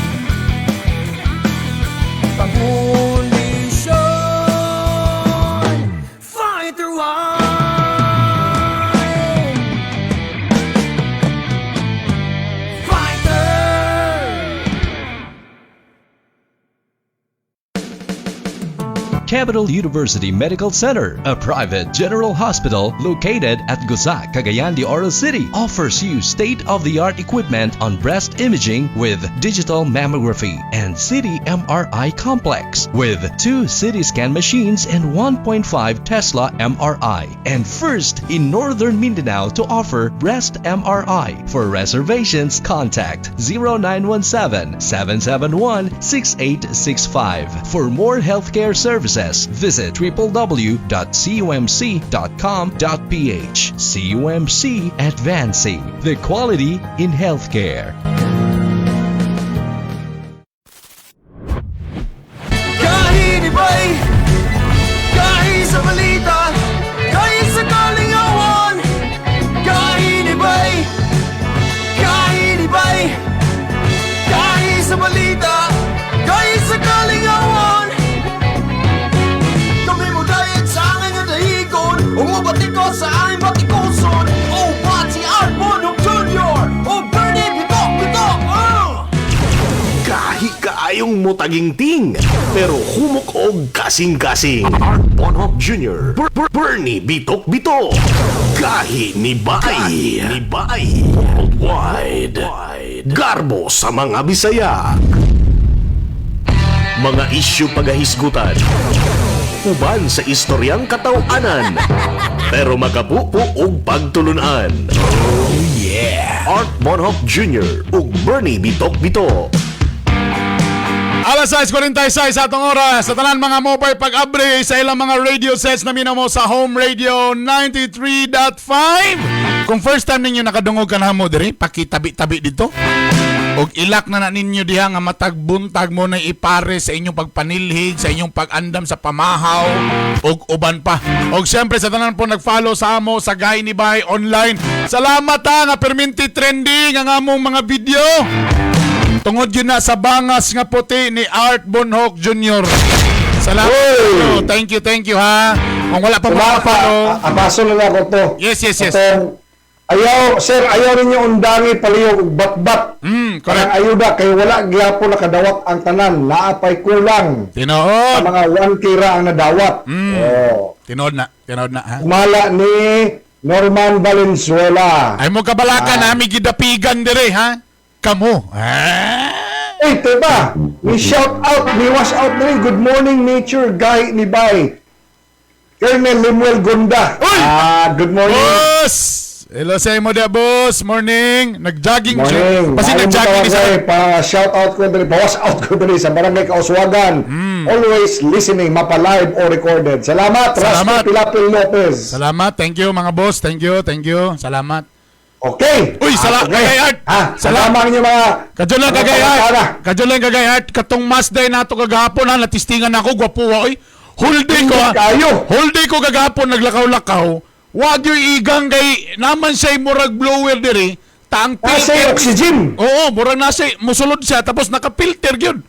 Pangkondisyon, Fighter Wine, Fighter. Capital University Medical Center, a private general hospital located at Gusa, Cagayan de Oro City, offers you state-of-the-art equipment on breast imaging with digital mammography and CT MRI complex with two CT scan machines and 1.5 Tesla MRI, and first in Northern Mindanao to offer breast MRI. For reservations, contact 0917 771 6865. For more healthcare services, visit www.cumc.com.ph. CUMC, advancing the quality in healthcare. Kahinibay, gahi sa balita, gahi sa kalingawan. Kahinibay, kahinibay, gahi sa balita, gahi sa kalingawan. Kami mo dayat sa angay nga dahigon, umubati ko sa aming batikuson. Oh, Pati Art Bonhoc Jr. Oh, Bernie Bitok Bitok, oh! Gahi kaayong mutaginting, pero humok og kasing-kasing. Art Bonhoc Jr. Bernie Bitok Bitok. Gahi ni Bay. Ni Bay. Worldwide. Garbo sa mga Bisaya. Mga isyu pagahisgutan. Uban sa istoryang kataw-anan. Pero makapupo og pagtulunan. Oh yeah! Art Bonhoc Jr. ug Bernie Bitok Bitok. Alas 6:46 sa atong oras sa tanan mga mobile, pag-abre sa ilang mga radio sets na minamo sa Home Radio 93.5. Kung first time ninyo nakadungog kanamo diri, pakitabi-tabi dito. Og ilak na na ninyo diha nga matag buntag mo na ipare sa inyong pagpanilhig, sa inyong pag-andam sa pamahaw, og uban pa. Og siyempre sa tanan po nag-follow sa amo sa Gay ni Bay online. Salamat ha nga perminti trending ang among mga video. Tungod yun na sa bangas nga puti ni Art Bonhoc Jr. Salamat. Uy! Thank you, thank you ha. Kung wala pa Tuma mga follow. pa, apaso na lang ako to. Yes. Atong, ayaw, sir, ayaw ninyo undangi palihog og batbat. Correct. Ang ayuda kay wala gyapon nakadawat ang tanan, naapay kulang. Tinuod. Sa mga 1K ra ang nadawat. Oh. Tinuod na, tinuod na ha. Kumala ni Norman Valenzuela. Ay mo kabalakan ha, may gidapigan dire ha. Kamo. Ah. Eh, diba? Ni shout out, ni wash out na rin. Good morning, nature guy ni Bay. Colonel Lemuel Gunda. Uy! Ah, good morning. Boss! Hello sa imo dia, boss. Morning. Nag-jogging siya. Morning. Kasi Ayaw mo nag-jogging tawag isa. eh, pa shout out ko diri, pa wash out ko diri sa Barangay Kauswagan. Always listening, mapa live or recorded. Salamat, Salamat. Rasco Pilapil Lopez. Salamat. Thank you mga boss. Thank you. Thank you. Salamat. Okay. Uy, Ah, okay. kagay Art. Ha, Salamat. salamat inyo mga Kadyo lang mga kagay Art. pangutana. Kadyo lang kagay Art. Katong mas day nato kagahapon ha, natistingan ako gwapo wa oy. Whole day ko ha. Kayo. Whole day ko kagahapon naglakaw-lakaw. Wag yung igang kay naman siya murag blower diri. Taang Nasa filter. oxygen. Oo, murag nasa musulod siya tapos naka-filter gyud.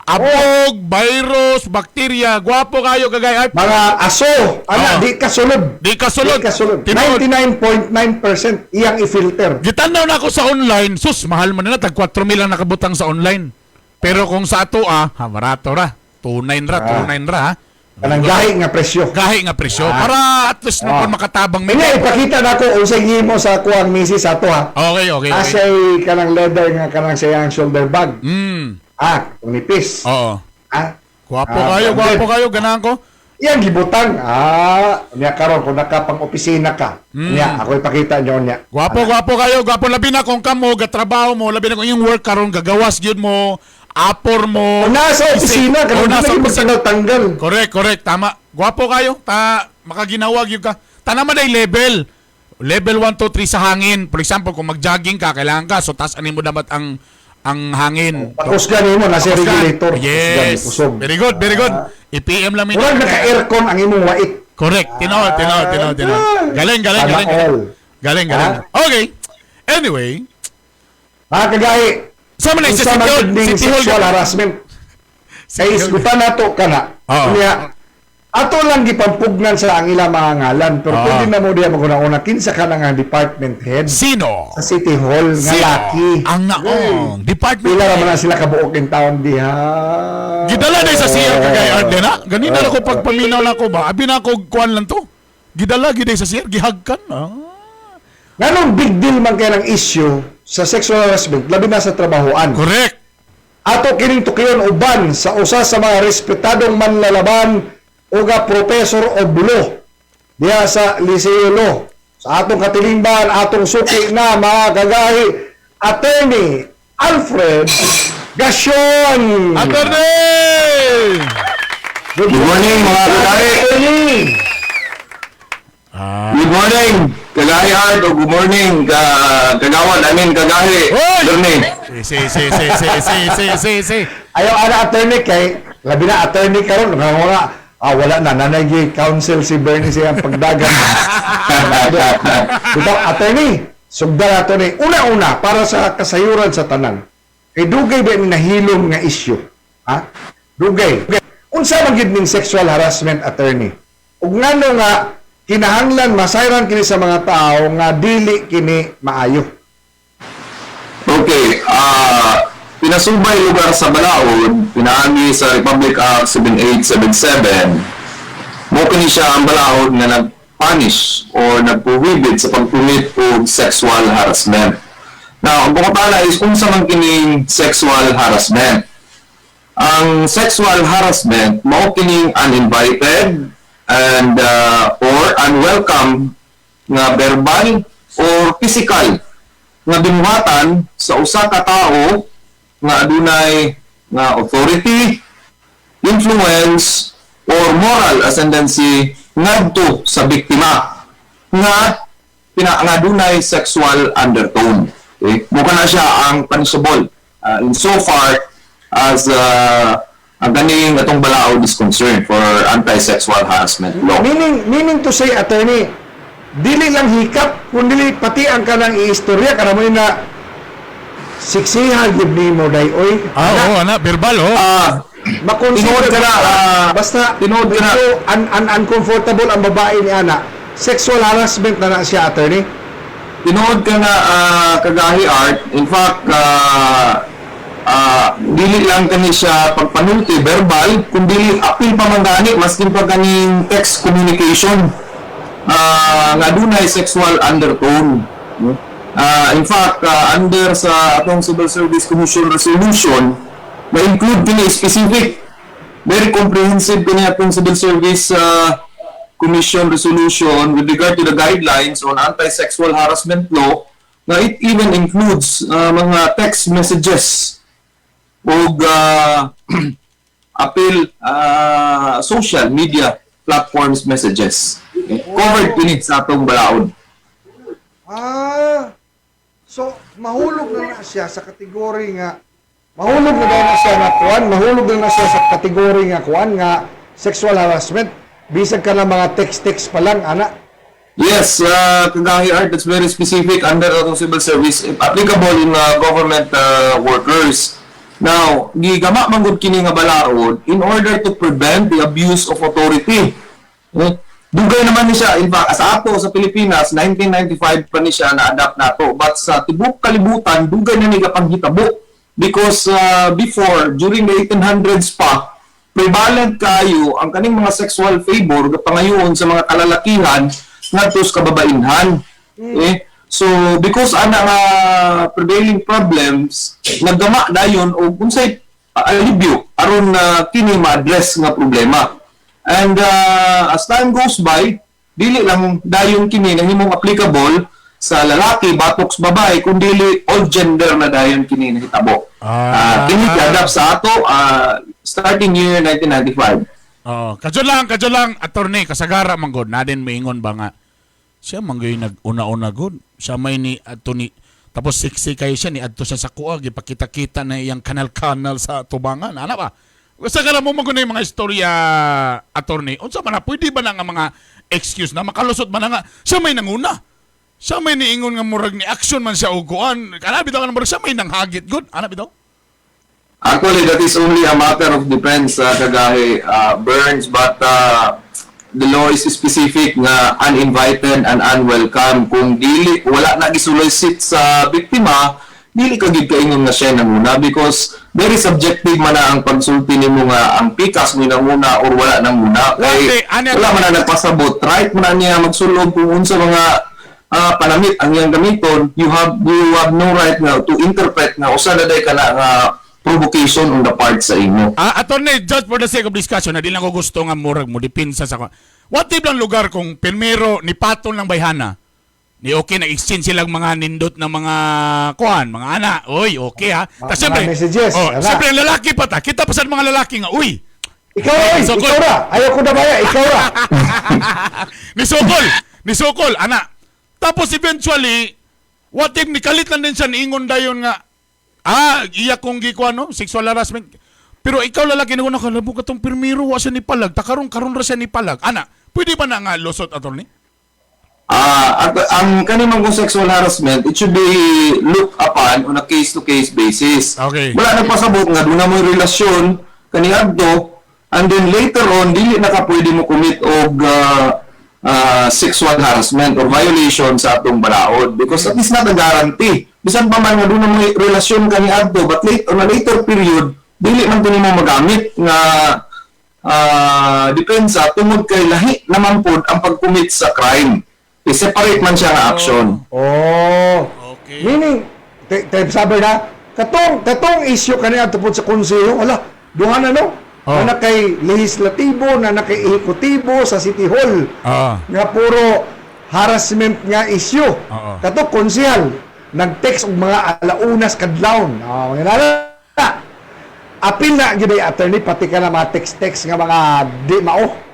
Abog, virus, bakterya, gwapo kayo kagay Art. Mga aso, ana, Oo. di ka sulod. Di ka sulod. Di ka sulod. Tinuod. 99.9% iyang i-filter. Gitanaw na ako sa online, sus, mahal man na, tag 4 mil ang nakabutang sa online. Pero kung sa ato ah, ha, barato ra. 2.9 ra, 2.9 ra ha. Kanang gahi nga presyo. Gahi nga presyo. Para at least no, makatabang may. Kanya ipakita nako unsay gihimo sa kuang misis ato ha. Okay. Asay kanang leather nga kanang siyang shoulder bag. Kung nipis. Oo. Gwapo kayo, branded. gwapo kayo, ganahan ko. Iyang gibutang. Niya karon kung nakapang opisina ka. Niya, ako ipakita nyo niya. Gwapo, gwapo kayo, gwapo. Labi na kung kamo, gatrabaho mo, labi na kung iyong work karon gagawas gyud mo, apor mo. O nasa opisina, O karon nasa di na opisina. tanggal. Correct, correct, tama. Gwapo kayo, ta makaginawag yun ka. Tama day level. Level 1, 2, 3 sa hangin. For example, kung mag-jogging ka, kailangan ka. So, taas mo dapat ang hangin. Pakusgan nimo nasa Pakusgan. regulator. Yes. Kusog. Very good, very good. I-PM lang Murag naka-aircon ang imong wait. Correct. Tinood, tinood, tinood, tinood. Galing, galing, Sana galing. all. Galing, galing. Okay. Anyway. Mga kagahi, Sa man unsa sa man City Hall, gud ning City Hall. sexual harassment. Kay isgutan nato kana. Oo. Unya, ato lang gipampugnan sa ang ilang mga ngalan pero pwede na mo diya maguna-una kinsa ka na nga department head. Sino? Sa City Hall nga Sino? laki. Ang naong department Pila ra man na sila kabuok in town diha. Gidala na sa CR kagay Art na. Ganina na ko pagpaminaw na ko ba. Abi na ko kuan lang to. Gidala gid sa CR gihagkan. Nganong big deal man kay ng issue sa sexual harassment labi na sa trabahoan. Correct. Ato kining tukiyon uban sa usa sa mga respetadong manlalaban uga professor of law diha sa Liceo Law. Sa atong katilingban, atong suki na mga kagahi, Attorney Alfred Gasyon. Attorney! Good morning, mga kagahi. Attorney! Good morning, Kagahi Art, o good morning, Kagawan, I mean, Kagahi. Attorney. Si si si si si si si si. Ayaw ana attorney kay labi na attorney karon nga mga wala na nanay counsel si Bernie siyang pagdagan. Bitaw attorney, sugdan attorney. Una-una para sa kasayuran sa tanan. Kay dugay ba ni nahilom nga issue? Ha? Dugay. Unsa man gyud ning sexual harassment, attorney? Ug ngano nga kinahanglan masayran kini sa mga tao nga dili kini maayo? Okay, pinasubay lugar sa Balaod, pinaagi sa Republic Act 7877, mo kini siya ang balaod nga nag-punish or nag-prohibit sa pag-commit og sexual harassment. Now, ang pangutana is unsa man kining sexual harassment? Ang sexual harassment mao kining uninvited and or unwelcome nga verbal or physical nga binuhatan sa usa ka tawo nga adunay nga authority, influence or moral ascendancy ngadto sa biktima nga nga adunay sexual undertone. Okay? Mukha na siya ang punishable in so far as ang ganing atong balaod is concerned for anti-sexual harassment law. Meaning to say, attorney, dili lang hikap, kundi pati ang kanang iistorya, kana mo na siksihan gid nimo day oy. Oo, ana, verbal oh. Makonsider Tinuod ka na, basta tinuod ka na. medyo uncomfortable ang babae ni ana. Sexual harassment na na siya, attorney. Tinuod ka na, Kagahi Art. In fact, dili lang kani siya pagpanulti verbal, kundi apil pa man gani maskin pa kaning text communication nga dunay sexual undertone. No? In fact, under sa atong Civil Service Commission resolution, ma-include kini specific, very comprehensive kini atong Civil Service Commission resolution with regard to the guidelines on anti-sexual harassment law, na it even includes mga text messages og appeal social media platforms messages. Okay? Covered kini sa atong balaod. So mahulog na na siya sa kategory nga mahulog na na siya nga kuan, mahulog na na siya sa kategory nga kuan nga sexual harassment bisag ka na mga text-text pa lang ana. Yes, Kagahi Art, that's very specific under atong civil service, applicable in government workers. Now, gigama man gud kini nga balaod in order to prevent the abuse of authority. Eh, dugay naman ni siya, in fact, sa ato sa Pilipinas, 1995 pa ni siya na-adapt nato. But sa tibok kalibutan, dugay na ni gapanghitabo because before, during the 1800s pa, Prevalent kayo ang kaning mga sexual favor gapangayoon sa mga kalalakihan ngadto sa kababainhan. Eh, so because ana nga prevailing problems, naggama dayon og unsay alibyo aron na kini ma-address nga problema. And as time goes by, dili lang dayon kini nahimong applicable sa lalaki batok sa babae, kundi all gender na dayon kini nahitabo. Kini giadapt sa ato starting year 1995. Oh, kadyo lang, attorney, kasagara man gud, na din moingon ba nga siya man gyud nag-una-una gud. Siya may ni adto ni tapos sexy kayo siya ni adto siya sa kuha, gipakita-kita na iyang kanal-kanal sa tubangan. Ana ba? Kasagara mo man gud na yung mga istorya, attorney. Unsa man na, pwede ba na nga mga excuse na makalusot man na nga siya may nanguna? Siya may niingon nga murag ni action man siya og kuan. Kana bitaw nga murag siya may nanghagit gud. Ana bitaw? Actually, that is only a matter of defense, kagahi Burns, but the law is specific nga uninvited and unwelcome. Kung dili, wala na gisolicit sa biktima, dili ka gid kaingon nga siya nanguna because very subjective man na ang pagsulti nimo nga ang pikas mo nanguna or wala nanguna. Kay wala man na nagpasabot, right man na niya magsulog kung unsa mga panamit ang iyang gamiton, you have no right nga to interpret nga usa na day kana nga provocation on the part sa imo. Ah, attorney, just for the sake of discussion, na di lang ko gusto nga murag mo dipinsa sa ko. What if lang lugar kung primero ni patol ng bayhana, ni okay na exchange silang mga nindot ng mga kuan, mga ana. Uy, okay ha. Tas siyempre, mga messages, oh, ana. Siyempre ang lalaki pa ta. Kita pa sa mga lalaki nga, uy. Ikaw oy, Sukol. ikaw ra. Ayaw ko na baya, ikaw ra. Ni sukol, ana. Tapos eventually, what if nikalit lang din siya niingon dayon nga, iya kong gikuan no, sexual harassment. Pero ikaw lalaki na nakalabo ka tong pirmiro, wa siya ni palag, ta karon karon ra siya ni palag. Ana, pwede ba na nga lusot, attorney? Ah, at ang kanimang kung sexual harassment, it should be looked upon on a case-to-case basis. Wala nagpasabot nga duna mo relasyon kaniadto and then later on dili na ka pwede mo commit og sexual harassment or violation sa atong balaod because that is not a guarantee. Bisan pa man nga duna mo relasyon kaniadto, but late on a later period dili man to nimo magamit nga depensa tungod kay lahi naman pod ang pag-commit sa crime. I-separate man siya nga action. Oh. Okay. Meaning, te sabi na, katong issue kaniya tupod sa konseho, wala, duha na no? Oh. Na na kay legislatibo, na na kay ehekutibo sa City Hall. Nga puro harassment nga issue. Kato konsehal nag-text og mga alaunas kadlawon. Ah, mga nala. Apil na gyud ay, attorney, pati ka na mga text-text nga mga di mao.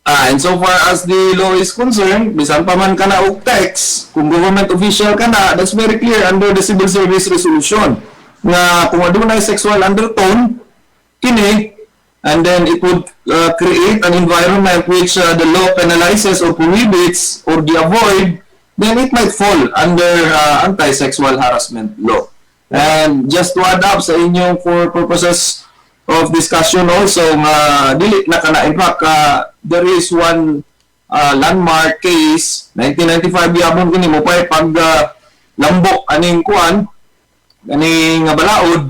Ah, and so far as the law is concerned, bisan pa man ka na og text, kung government official ka na, that's very clear under the Civil Service Resolution nga kung adunay sexual undertone kini and then it would create an environment which the law penalizes or prohibits or gi-avoid, then it might fall under anti-sexual harassment law. And just to add up sa inyong for purposes of discussion also nga dili na kana, in fact, there is one landmark case 1995 gyapon kini mo pa pag lambok aning kuan aning nga balaod.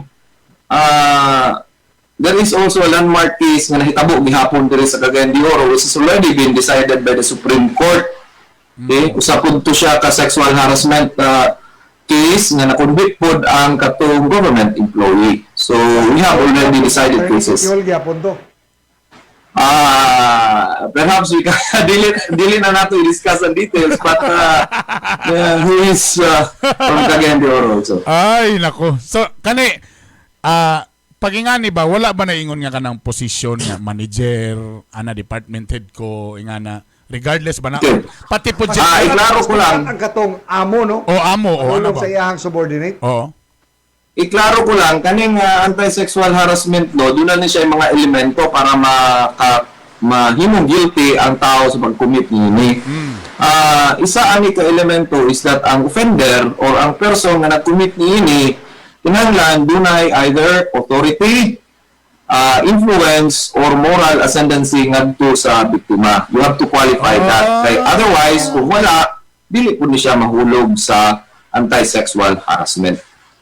There is also a landmark case nga nahitabo gihapon diri sa Cagayan de Oro which has already been decided by the Supreme Court. Okay, usa pud to siya ka sexual harassment case nga na-convict pod ang katong government employee. So we have already decided cases. City Hall gyapon to. Ah, perhaps we can dili na nato i-discuss ang details, but who is from Cagayan de Oro also. Ay, nako. So, kani, pag ingani ba, wala ba naingon nga kanang posisyon nga manager, ana department head ko, ingana, regardless ba na, pati po Ah, iklaro ko lang. Ang katong amo no. O amo, o ano Tulong ba? sa iyahang subordinate. Oo. Iklaro ko lang, kaning anti-sexual harassment law, doon na ni siya yung mga elemento para mahimong guilty ang tao sa pag-commit niini. Ah, isa ani ka elemento is that ang offender or ang person nga nag-commit niini kinahanglan dunay either authority, influence or moral ascendancy ngadto sa biktima. You have to qualify that. Kay otherwise, kung wala, dili pud ni siya mahulog sa anti-sexual harassment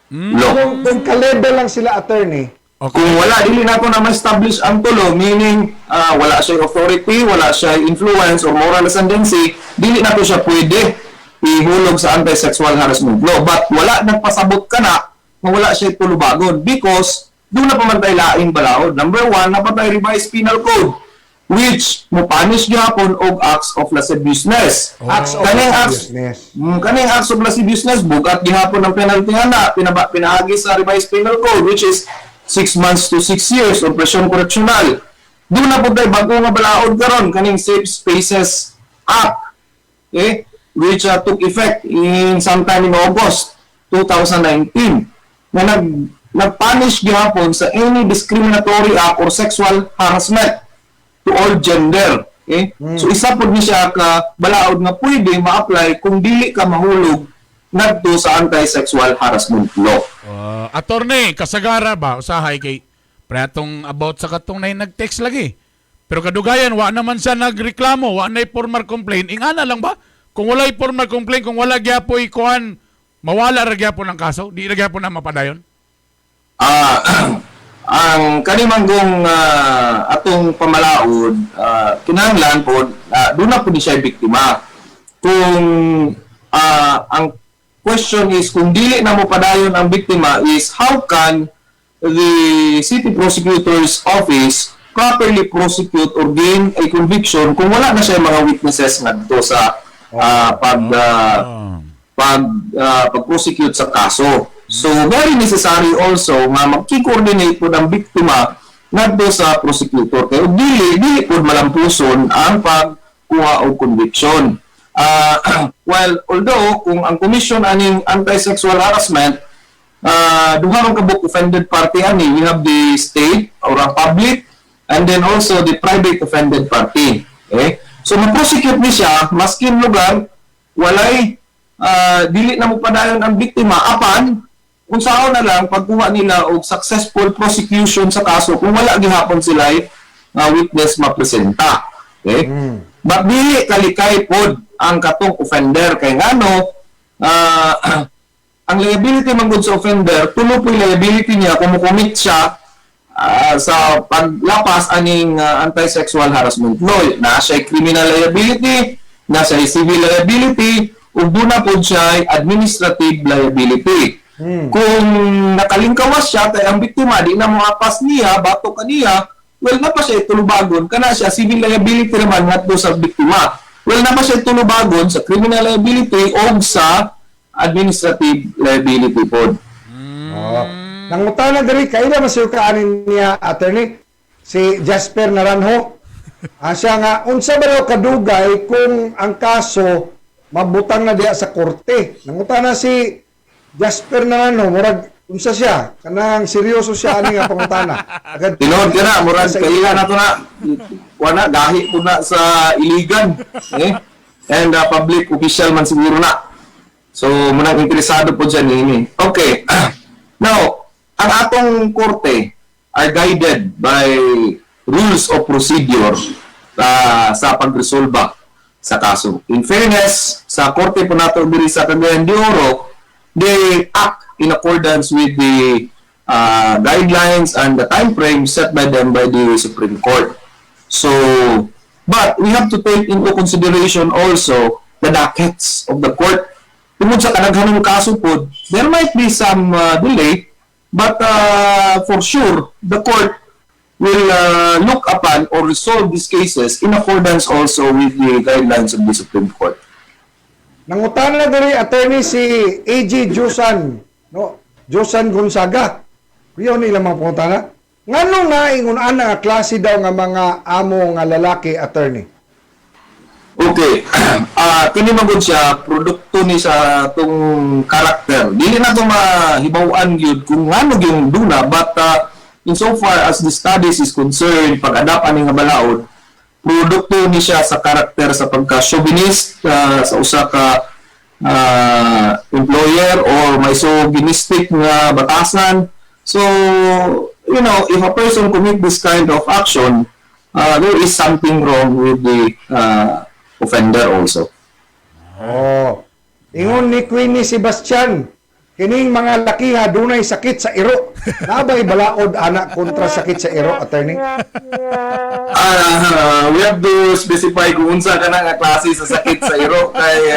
law. Kung ka-level lang sila, attorney, Kung wala, dili na na ma-establish ang tulo, meaning wala siya authority, wala siya influence or moral ascendancy, dili na to siya pwede ihulog sa anti-sexual harassment law. But wala nagpasabot ka na nga wala siya tulubagon because doon na pa man tay laing balaod. Number one, naa pa tay Revised Penal Code which mo punish gyapon og acts of lasciviousness. Acts of Kaning acts lasciviousness. Kaning acts of lasciviousness, bugat gihapon ang penalty ana pinaagi sa Revised Penal Code, which is 6 months to 6 years or presyon correctional. Doon na po tay bago nga balaod karon, kaning Safe Spaces Act, okay, which took effect in sometime in August 2019 na nag-punish gihapon sa any discriminatory act or sexual harassment to all gender. Okay? So isa pod ni siya ka balaod nga pwede ma-apply kung dili ka mahulog ngadto sa anti-sexual harassment law. Attorney, kasagara ba usahay kay pre atong about sa katong na nag-text lagi. Pero kadugayan wa naman siya nagreklamo, wa na formal complaint. Ingana lang ba? Kung walay formal complaint, kung wala gyapoy kuan, mawala ra gyapon ang kaso, di ra gyapon na mapadayon. Ang kanimanggong atong pamalaod, kinahanglan po doon na po ni siya biktima. Kung ang question is kung dili na mo padayon ang biktima is how can the city prosecutor's office properly prosecute or gain a conviction kung wala na siya mga witnesses ngadto sa pag-prosecute sa kaso. So very necessary also nga magki-coordinate pod ang biktima ngadto sa prosecutor kay ug dili dili pod malampuson ang pagkuha og conviction. Well, although kung ang commission aning anti-sexual harassment, duha man kabuok offended party ani. We have the state or ang public and then also the private offended party. Okay? So ma-prosecute ni siya maskin lugar walay dili na mo padayon ang biktima, apan unsaon na lang pagkuha nila og successful prosecution sa kaso kung wala gihapon sila witness mapresenta. Okay? But dili kalikay pod ang katong offender kay ngano ang liability man gud sa offender, tulo po yung liability niya kung mo-commit siya sa paglapas aning anti-sexual harassment law. Na siya criminal liability, na siya civil liability, ug duna pod siya administrative liability. Kung nakalingkawas siya kay ang biktima di na moapas niya, bato ka niya, well, na pa siya tulubagon kana siya civil liability naman ngadto sa biktima. Well, na pa siya tulubagon sa criminal liability o sa administrative liability pod. Oh. Nangutana diri, kaila man siya kaanin niya, attorney, si Jasper Naranjo. Siya nga unsa ba daw kadugay kung ang kaso mabutang na diya sa korte. Nangutana si Jasper Naranjo, murag unsa siya? Kanang seryoso siya ani nga pangutana. Agad Tinuod ka na, murag kaila na to na. Wala, gahi po na sa Iligan. Eh? And public official man siguro na. So, munang interesado po dyan ini. Okay. Now, ang atong korte are guided by rules of procedure sa pagresolba sa kaso. In fairness, sa korte po nato diri sa Cagayan de Oro, they act in accordance with the guidelines and the time frame set by them by the Supreme Court. So, but we have to take into consideration also the dockets of the court. Tungod sa kadaghanong kaso po, there might be some delay, but for sure, the court will look upon or resolve these cases in accordance also with the guidelines of the Supreme Court. Nangutana na diri, attorney, si AG Jusan, no? Jusan Gonzaga. Kuya ni ilang mga pangutana. Nganong naingon ana nga klase daw nga mga amo nga lalaki, attorney? Okay. Kini man gud siya, produkto ni sa atong karakter. Dili na to mahibaw-an gyud kung ngano gyud duna, but insofar as the studies is concerned, pag-adapt ani nga balaod, produkto ni siya sa karakter sa pagka-chauvinist sa usa ka employer or misogynistic nga batasan. So, if a person commit this kind of action, there is something wrong with the offender also. Oh. Ingon ni Queenie Sebastian, Kining mga lakiha dunay sakit sa iro. Naa bay balaod ana kontra sakit sa iro, attorney? We have to specify kung unsa ka na nga klase sa sakit sa iro kay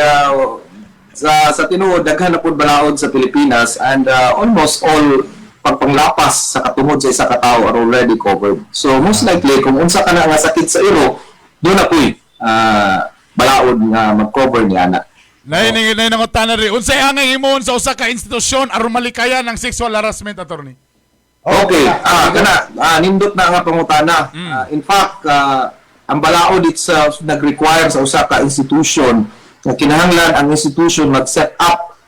sa tinuod, daghan na pud balaod sa Pilipinas and almost all pagpanglapas sa katumod sa isa ka tawo are already covered. So most likely, kung unsa ka na nga sakit sa iro, duna na puy balaod nga mag-cover niya na. Nay nay nay nangutana rin. Unsay angay himuon sa usa ka institusyon aron malikayan ang sexual harassment, attorney? Okay, kana nindot na nga pangutana. In fact, ang balaod itself nag-require sa usa ka institution nga kinahanglan ang institution mag-set up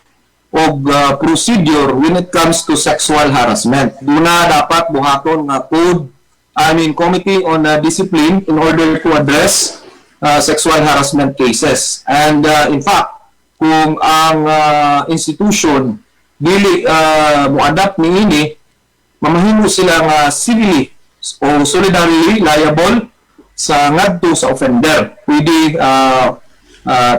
og procedure when it comes to sexual harassment. Duna dapat buhaton nga code, I mean, committee on discipline in order to address sexual harassment cases. And in fact, kung ang institution dili mo-adapt niini, mamahimo sila nga civilly o solidarily liable sa ngadto sa offender. Pwede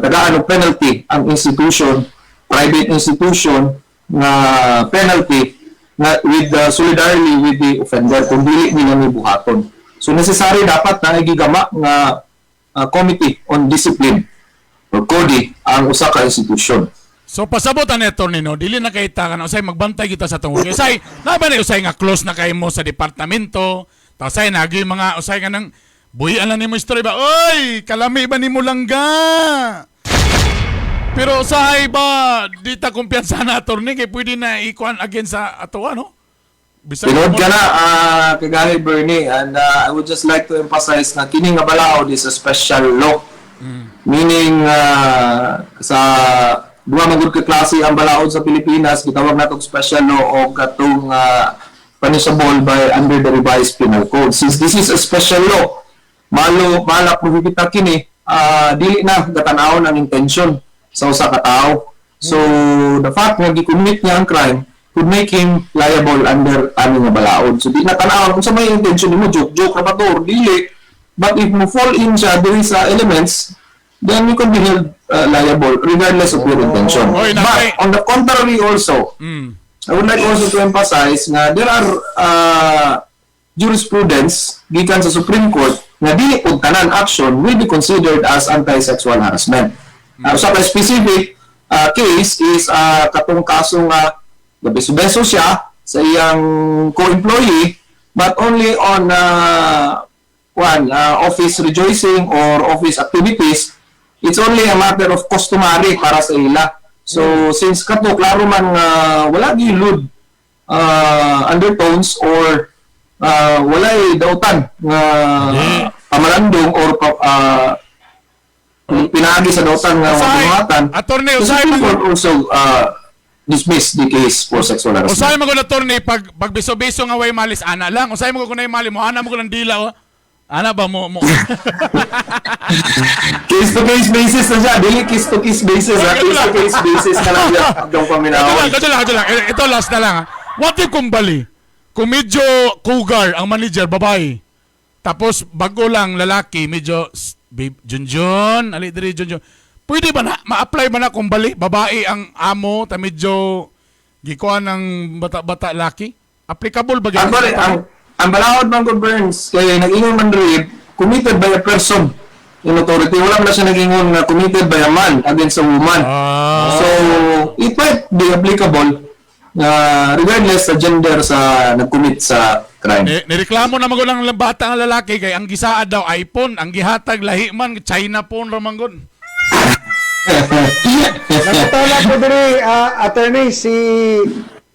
tagaan og penalty ang institution, private institution nga penalty nga with solidarily with the offender kung dili nila ni buhaton. So necessary dapat na gigama nga committee on discipline or CODI ang usa ka institusyon. So pasabot ani, attorney, no, dili na kay ta kana usay magbantay kita sa tungod. Usay na ba ni usay nga close na kay mo sa departamento, tapos usay nagi mga usay nga nang buhian lang nimo istorya ba? Oy, kalami ba nimo langga? Pero usahay ba di ta kumpiyansa na, attorney, kay pwede na ikuan against sa ato, no? Bisag Tinuod ka na, kagahi Bernie, and I would just like to emphasize na kini nga balaod is a special law. Meaning, sa duha man gud ka klase ang balaod sa Pilipinas, gitawag natong special law o katong punishable by under the Revised Penal Code. Since this is a special law, malo mala prohibita kini, dili na gatanawon ang intention sa usa ka tawo. So, the fact nga gi-commit niya ang crime could make him liable under ani nga balaod. So, di na tan-awon kung sa may intention nimo, joke-joke ra ba to or dili. But if mo fall in siya diri sa elements, then you can be held liable regardless of your intention. Oy, But on the contrary also, I would like also to emphasize nga there are jurisprudence gikan sa Supreme Court nga dili pud tanan action will be considered as anti-sexual harassment. Usa ka specific case is katong kaso nga gabeso-beso siya sa iyang co-employee, but only on one office rejoicing or office activities. It's only a matter of customary para sa ila. So since kato klaro man nga wala gi lewd undertones or walay dautan nga pamalandong or pinaagi sa dautan nga Usahay, binuhatan, attorney, the usahay Supreme man- Court also dismiss the case for sexual harassment. Usahay man gud, attorney, pag beso-beso nga way malis ana lang. Usahay man gud kung mali mo ana mo ko ng dila, oh. Ana ba mo mo? Case to case basis na siya. Dili case to case basis ha. Case to case basis na lang siya. Ang Ito paminawon. lang, ito lang, ito lang. Eh, ito last na lang, ha. What if kung bali? Kung medyo cougar ang manager, babae. Tapos bago lang lalaki, medyo, "Sst, babe, Junjun, ali diri, Junjun." Pwede ba na ma-apply ba na kung bali babae ang amo ta medyo gikuan ng bata-bata laki? Applicable ba Ang, gyud? bali, ang balaod man gud, Burns, kay nag-ingon man rape committed by a person in authority. Wala man na siya nag-ingon nga committed by a man against a woman. So, it might be applicable regardless sa gender sa nag-commit sa crime. Eh, nireklamo na magud ang bata nga lalaki kay ang gisaad daw iPhone, ang gihatag lahi man, China phone ra man gud. Nangutana ko diri, attorney, si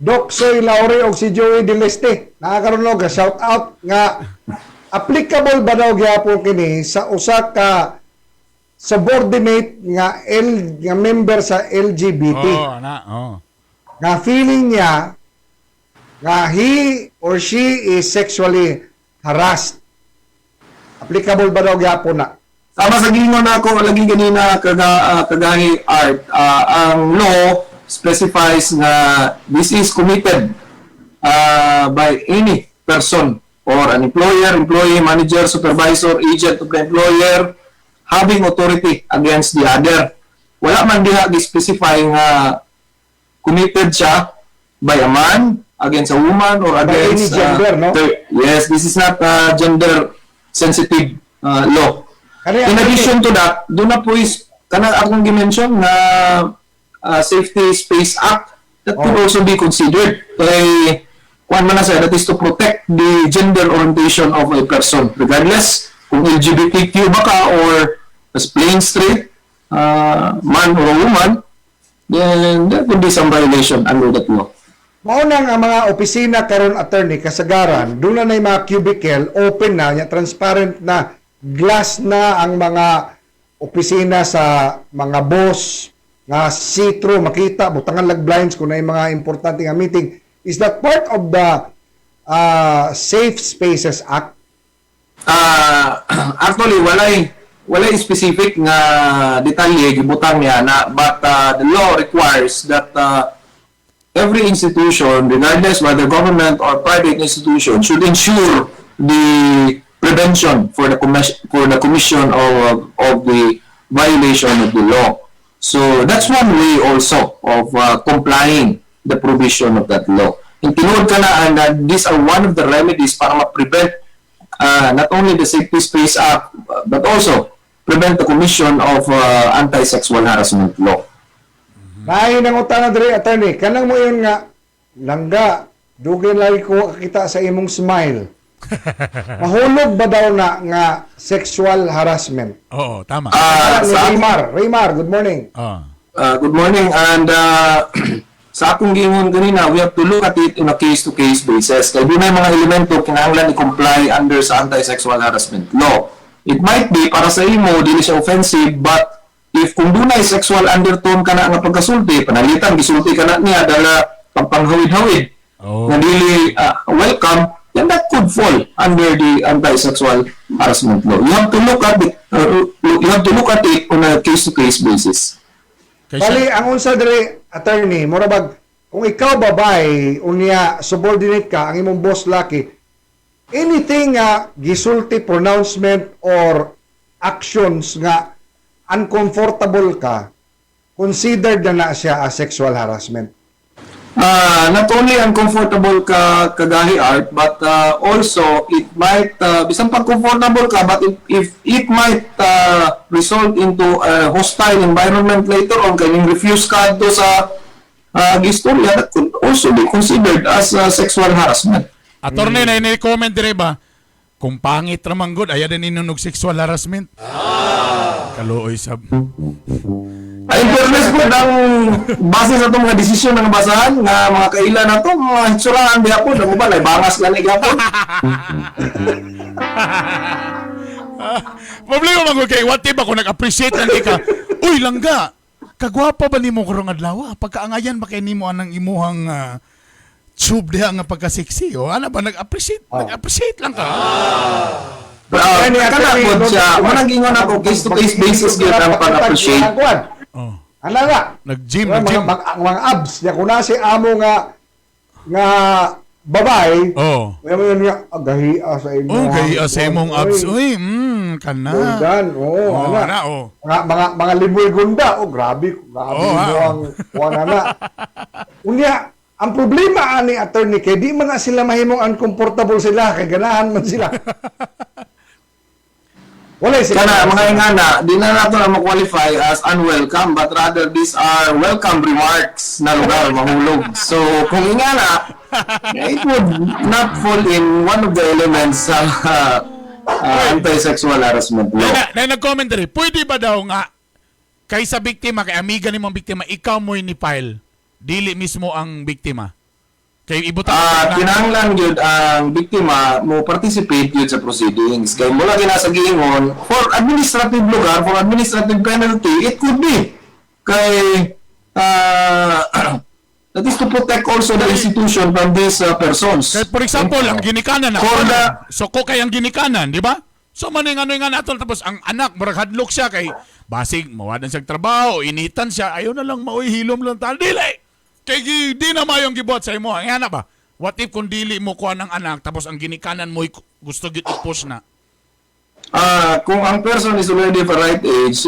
Doc Soy Laure og si Joey Deleste. Nakakaroon og shout out nga applicable ba daw gyapon kini sa usa ka subordinate nga L nga member sa LGBT Oh, na, oh. nga feeling niya nga he or she is sexually harassed? Applicable ba daw gyapon na? Sama sa gingon ako lagi ganina, kagahi Art, ang law specifies nga this is committed by any person or an employer, employee, manager, supervisor, agent of the employer having authority against the other. Wala man diha gi-specify nga committed siya by a man against a woman or By any against gender, no? Yes, this is not a gender sensitive law. Kani, In addition to that, doon na po is kanang akong gi-mention na Safety Space Act that could also be considered. Kay kuan man na siya, that is to protect the gender orientation of a person regardless kung LGBTQ ba ka or as plain straight man or a woman, then there could be some violation under that law. Mao na nga mga opisina karon, attorney, kasagaran doon na mga cubicle, open na nya, transparent na glass na ang mga opisina sa mga boss nga see-through, makita, butangan lag blinds kung na mga importante nga meeting. Is that part of the Safe Spaces Act? Actually, walay specific nga detalye gibutang niya na, but the law requires that every institution, regardless whether government or private institution, should ensure the prevention for the commission of the violation of the law. So that's one way also of complying the provision of that law. In tinuod ka na, and these are one of the remedies para ma-prevent not only the Safety Space Act but also prevent the commission of anti-sexual harassment law. Naay nangutana diri, attorney, kanang mo yun nga, "Langga, dugay lagi ko kakita sa imong smile." Mahulog ba daw na nga sexual harassment? Oo, tama. Ni Raymar. Raymar, good morning. Good morning, and sa akong giingon kanina, we have to look at it on a case-to-case basis. Kay dunay mga elemento kinahanglan i-comply under sa anti-sexual harassment law. It might be para sa imo dili siya offensive, but if kung dunay sexual undertone kana nga pagkasulti, panalitan gisulti kana niya dala pagpanghawid-hawid nga dili welcome, then that could fall under the anti-sexual harassment law. You have to look at it on a case-to-case basis. Bali, ang unsa diri, attorney, mura bag, kung ikaw babae, unya subordinate ka, ang imong boss laki, anything nga gisulti, pronouncement or actions nga uncomfortable ka, considered na na siya as sexual harassment? Not only uncomfortable ka, kagahi Art, but also it might, bisan pag comfortable ka, but if it might result into a hostile environment later on, kay ning refuse ka to sa gistorya, that could also be considered as sexual harassment. Attorney, na ini comment dire ba? Kung pangit ra man gud, ayaw din inunog sexual harassment. Kaluoy sab. Ay, in fairness po, ang base sa itong mga desisyon ng basahan, nga mga kaila na to, mga hitsuraan di ako, ang uban ay bangas lang gapon. Problema man gud kay what if ako nag-appreciate lang ka? "Uy, langga. Kagwapa ba nimo karong adlaw? Pagkaangayan ba kay nimo anang imuhang tube diha nga pagka-sexy?" O ana ba, nag-appreciate lang ka. Kana po siya, manang ingon ako, case to case basis gyud ang pag-appreciate. Oh. Ano nga? Nag-gym, Mga, nag-gym. mga abs. Ya, kung nasi amo nga nga babae, may mga nga, ah, gahia sa imo. Oh, gahia sa imong abs. Uy, kana. Goldan, oo, Oh, ana. ana, oh. Mga liboy gunda, oh, grabe, grabe Oh, mo ah. ang kuwan ana. Unya, ang problema ani, attorney, kay di man na sila mahimong uncomfortable sila kay ganahan man sila. Wala sila. Kana mga ingana, di na nato na ma-qualify as unwelcome, but rather these are welcome remarks na lugar mahulog. So kung ingana, it would not fall in one of the elements sa anti-sexual harassment law. Na nag-comment diri, pwede ba daw nga kay sa biktima, kay amiga ni mong biktima, ikaw mo'y ni file, dili mismo ang biktima? Kay ibutang Kinahanglan gyud ang biktima mo participate gyud sa proceedings. Kay mula gina sa giingon, for administrative lugar, for administrative penalty, it could be. Kay that is to protect also the institution from these persons. Kay for example, ang ginikanan For the So ko kay ang ginikanan, di ba? So man yung ano yung ato, tapos ang anak murag hadlok siya kay basig mawadan siya trabaho, initan siya, ayaw na lang maoy, hilom lang ta. Dili. Kay di na mayong gibuhat sa imo. Ang anak ba? What if kung dili mo kuha ng anak tapos ang ginikanan mo gusto gyud i-push na? Kung ang person is already of a right age,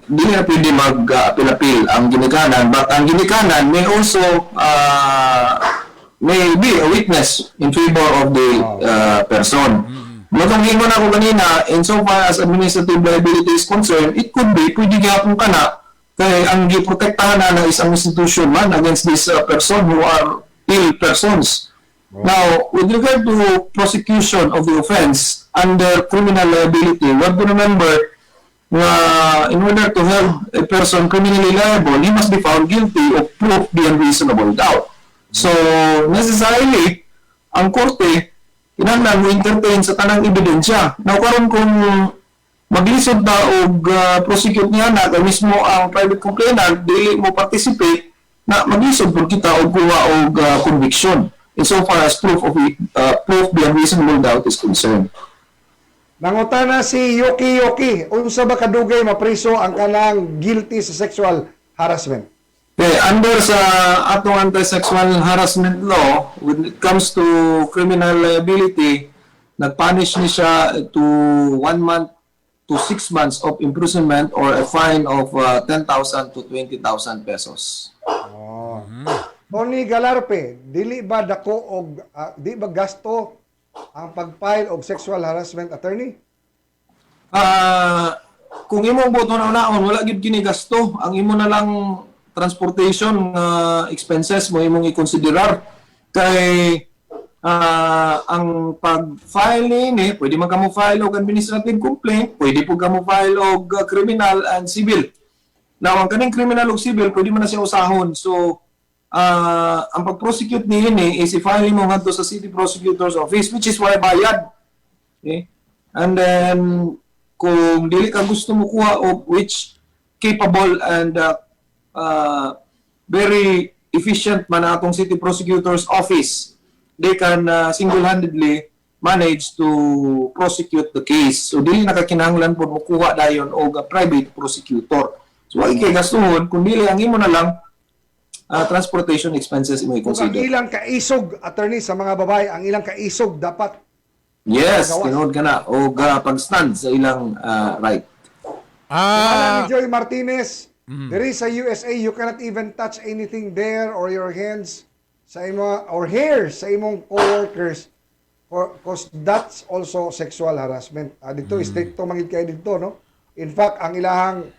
dili na pwede mag-apil-apil ang ginikanan, but ang ginikanan may also may be a witness in favor of the person. Matong ingon ako ganina, insofar as administrative liability is concerned, it could be, pwede gyapon ka na, kay ang giprotektahan na ng isang institution man against this person who are ill persons. Now, with regard to prosecution of the offense under criminal liability, we have to remember na in order to have a person criminally liable, he must be found guilty of proof beyond reasonable doubt. So, necessarily, ang korte, kinahanglan mo entertain sa tanang ebidensya. Now, karon kung maglisod na og prosecute niya na kay mismo ang private complainant dili mo participate na, maglisod pud kita og kuha og conviction insofar as proof beyond reasonable doubt is concerned. Nangutana si Yuki Yuki, unsa ba kadugay mapriso ang kanang guilty sa sexual harassment? Okay, under sa atong anti-sexual harassment law, when it comes to criminal liability, nagpunish ni siya to 1 month to 6 months of imprisonment or a fine of 10,000 to 20,000 pesos. Oh. Tony Galarpe, dili ba dako og di ba gasto ang pag-file og sexual harassment, attorney? Ah, kung imong buot naon, wala gyud kini gasto. Ang imo na lang transportation nga expenses mo imong i-considerar kay ang pag-file niini, pwede man kamo file og administrative complaint, pwede pud kamo file og criminal and civil. Now, ang kaning criminal ug civil, pwede man na siya usahon. So, ang pag-prosecute niini is i-file mo ngadto sa City Prosecutor's Office, which is why bayad. Okay? And then, kung dili ka gusto mo kuha og which capable and very efficient man atong City Prosecutor's Office, they can single-handedly manage to prosecute the case. So dili na ka kinahanglan pod mo kuha dayon og a private prosecutor. So wala kay gastuhon kung dili ang imo na lang transportation expenses imo Kung ang i-consider. ilang kaisog, attorney, sa mga babae, ang ilang kaisog dapat Yes, magawas. tinuod ka na og pag-stand sa ilang right. Ah. Ni Joy Martinez, diri sa USA, you cannot even touch anything there or your hands sa imo or hair sa imong coworkers 'cause that's also sexual harassment. Ah, dito stricto man gid kay dito, no? In fact, ang ilahang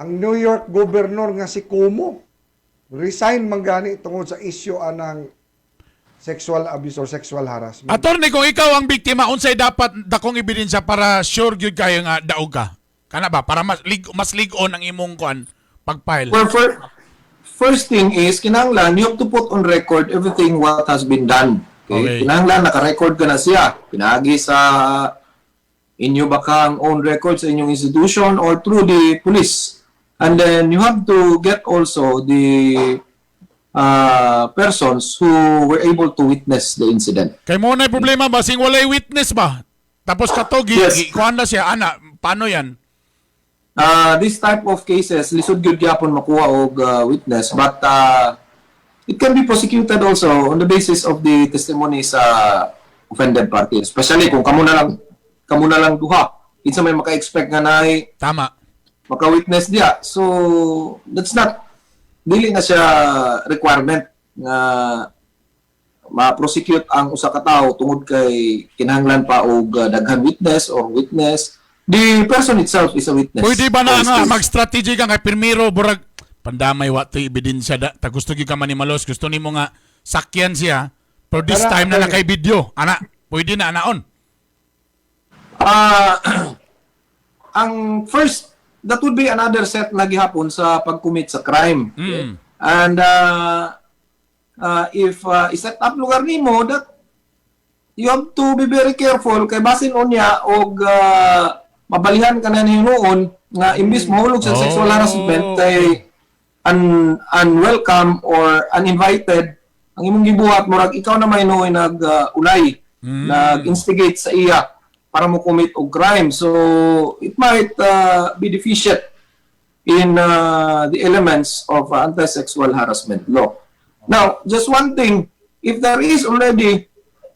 ang New York governor nga si Cuomo resign man gani tungod sa issue anang sexual abuse or sexual harassment. Attorney, kung ikaw ang biktima, unsay dapat dakong ebidensya para sure gyud kayo nga daog ka? Kana ba para mas lig-on ang imong kuan pag-file? Well, first thing is, kinahanglan, you have to put on record everything what has been done. Okay? Kinahanglan, naka-record ka na siya. Pinaagi sa inyo bakang own records sa inyong institution or through the police. And then you have to get also the persons who were able to witness the incident. Kay mo na problema ba sing walay witness ba? Tapos kato gi, kuan na siya ana, paano yan? This type of cases, lisod gyud gyapon makuha og witness, but it can be prosecuted also on the basis of the testimony sa offended party. Especially kung kamo na lang duha. Kinsa may maka-expect nga naay maka-witness diya. So that's not dili na siya requirement nga ma-prosecute ang usa ka tawo tungod kay kinahanglan pa og daghan witness or witness. The person itself is a witness. Pwede ba na For this nga case. mag-strategy ka kay pirmiro burag pandamay wa to'y ebidensya da ta gusto gyud ka manimalos, gusto nimo nga sakyan siya, pero this Tara, time na attorney. nakay video ana, pwede na anaon? Ah, ang first, that would be another set na gihapon sa pag-commit sa crime. And if i-set up lugar nimo that you have to be very careful kay basin unya og mabalihan ka na hinuon nga imbis mahulog sa sexual harassment kay unwelcome or uninvited ang imong gibuhat, murag ikaw na may nooy nag ulay, nag-instigate sa iya para mo commit og crime. So it might be deficient in the elements of anti-sexual harassment law. Now, just one thing, if there is already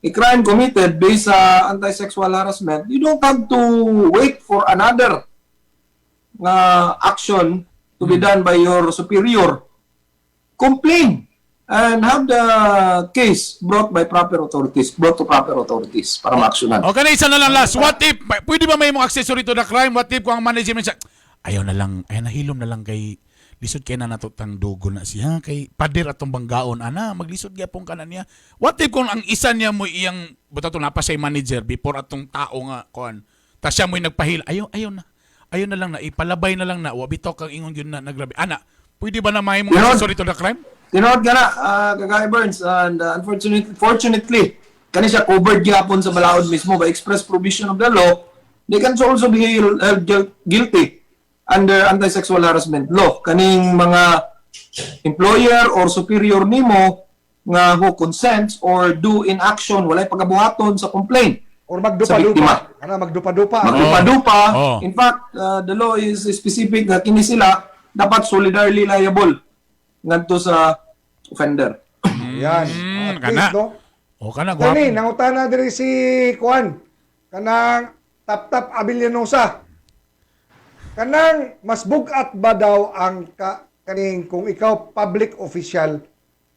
a crime committed based sa anti-sexual harassment, you don't have to wait for another nga action to be done by your superior, complain and have the case brought to proper authorities para ma-actionan. Okay na, isa na lang last. What if, pwede ba may mong accessory to the crime? What if kung ang management siya, ayaw na lang, ayaw na hilom na lang kay lisod kay na nato tang dugo na siya kay pader atong banggaon ana maglisod gyapon ka na niya. What if kung ang isa niya mo iyang buta to napa siya manager before atong tao nga kuan ta siya mo'y nagpahil, ayaw ayaw na, ayaw na lang na ipalabay na lang na wa bitaw kang ingon yun na nagrabe ana, pwede ba na may mong Tinuod. accessory to the crime? Tinuod ka na, Kagay Burns, and unfortunately, fortunately, kani siya covered gyapon sa balaod mismo by express provision of the law. They can also be held guilty under anti-sexual harassment law. Kaning mga employer or superior nimo nga who consents or do in action, walay pagabuhaton sa complaint Or sa biktima. magdupa-dupa. Ana, magdupa-dupa. Magdupa-dupa. In fact, the law is specific nga kini sila dapat solidarily liable ngadto sa offender. Yan. At kana. least, no? O kana. Attorney, Gwapo. nangutana diri si Kuan. Kanang Tap-Tap Abilianosa. Kanang mas bugat ba daw ang kaning kung ikaw public official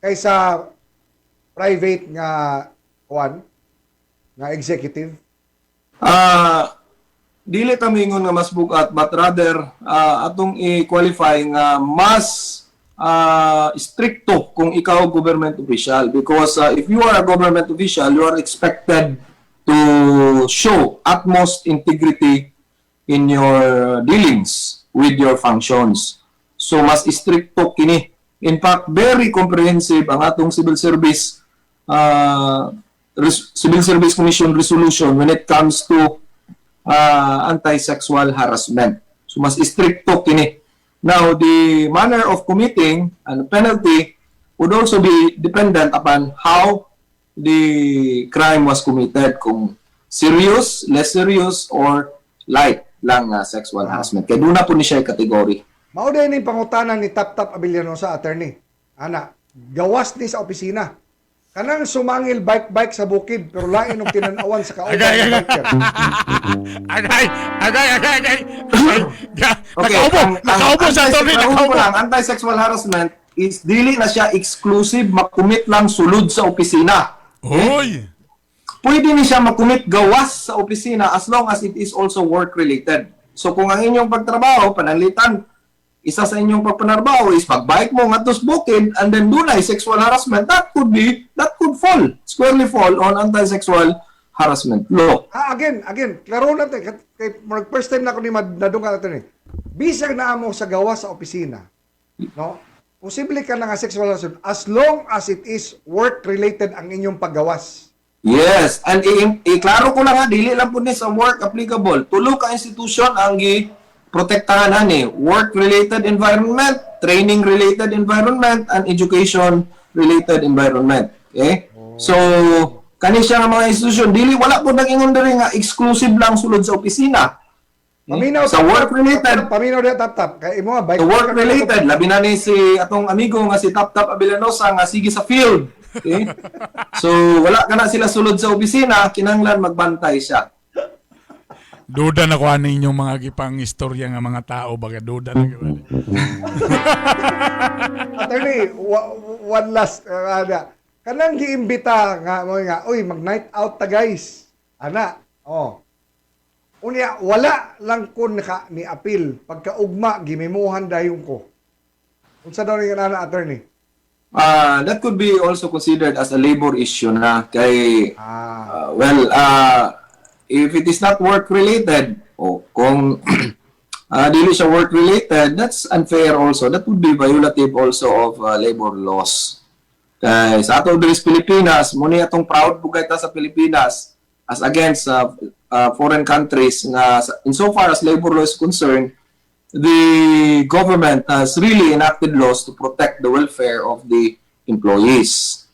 kaysa private nga kuan nga executive? Ah, dili ta moingon nga mas bugat, but rather atong i-qualify nga mas stricto kung ikaw government official, because if you are a government official, you are expected to show utmost integrity in your dealings with your functions. So mas stricto kini. In fact, very comprehensive ang atong Civil Service Commission resolution when it comes to anti-sexual harassment. So mas stricto kini. Now, the manner of committing and penalty would also be dependent upon how the crime was committed, kung serious, less serious, or light lang sexual harassment. Kaya doon na po ni siya category. Mao din ning pangutana ni Tap Tap Abilianosa, attorney. Ana, gawas ni sa opisina. Kanang sumangil bike-bike sa bukid pero lain og tinan-awan sa kauban Agay, ng agay. biker. Agay, agay, agay, agay. Agay. Okay, Nakaubo, nakaubo sa attorney, nakaubo nakaubo. lang, anti-sexual harassment is dili na siya exclusive makumit lang sulod sa opisina. Hoy! Pwede ni siya makumit gawas sa opisina as long as it is also work-related. So kung ang inyong pagtrabaho, pananglitan, isa sa inyong pagpanarbaho is pagbike mo ngadto sa bukid and then dunay sexual harassment, that could fall, squarely fall on anti-sexual harassment law. Ah, again, again, klaro natin kay murag first time na ako ni nadunggan, attorney. Bisag naa mo sa gawas sa opisina, no? Posible ka na nga sexual harassment as long as it is work related ang inyong paggawas. Yes, and i-klaro ko lang ha, dili lang po ni sa work applicable. Tulo ka institution ang gi protektahan ani: work-related environment, training-related environment, and education-related environment. Okay? So, kani siya nga mga institution, dili, wala po nag ingon diri nga exclusive lang sulod sa opisina. Paminaw Sa Tap Tap, work-related, paminaw diha, Tap Tap, kay imo bike sa work-related, labi na ni si atong amigo nga si Tap Tap Abilanosa nga sige sa field. Okay? So, wala ka na sila sulod sa opisina, kinahanglan magbantay siya. Duda na ko ani inyong mga gipang istorya nga mga tao baga, duda na gyud. Attorney, one last ana. Kanang giimbita nga mo nga, "Uy, mag night out ta, guys." Ana, oh. Unya wala lang ko naka ni apil, pagkaugma gimimuhan dayon ko. Unsa daw ni ana, attorney? That could be also considered as a labor issue na kay well, if it is not work related o kung dili siya work related, that's unfair also. That would be violative also of labor laws. Kay sa ato diri sa Pilipinas, mo ni atong proud pugay ta sa Pilipinas as against foreign countries nga insofar as labor law is concerned, the government has really enacted laws to protect the welfare of the employees.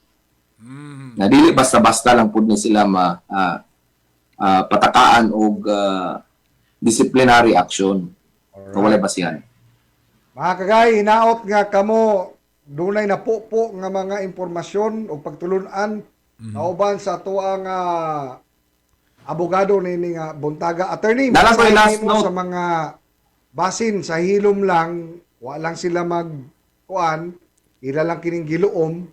Na dili basta-basta lang pud ni sila ma patakaan og disciplinary action. Alright. Walay basihan. Mga kagay, hinaot nga kamo dunay napupo nga mga impormasyon o pagtulunan kauban sa atoang abogado nini nga buntaga. Attorney, Nalang ko mensahe last nimo note. sa mga Basin sa hilom lang, wa lang sila mag kuan, ila lang kining giluom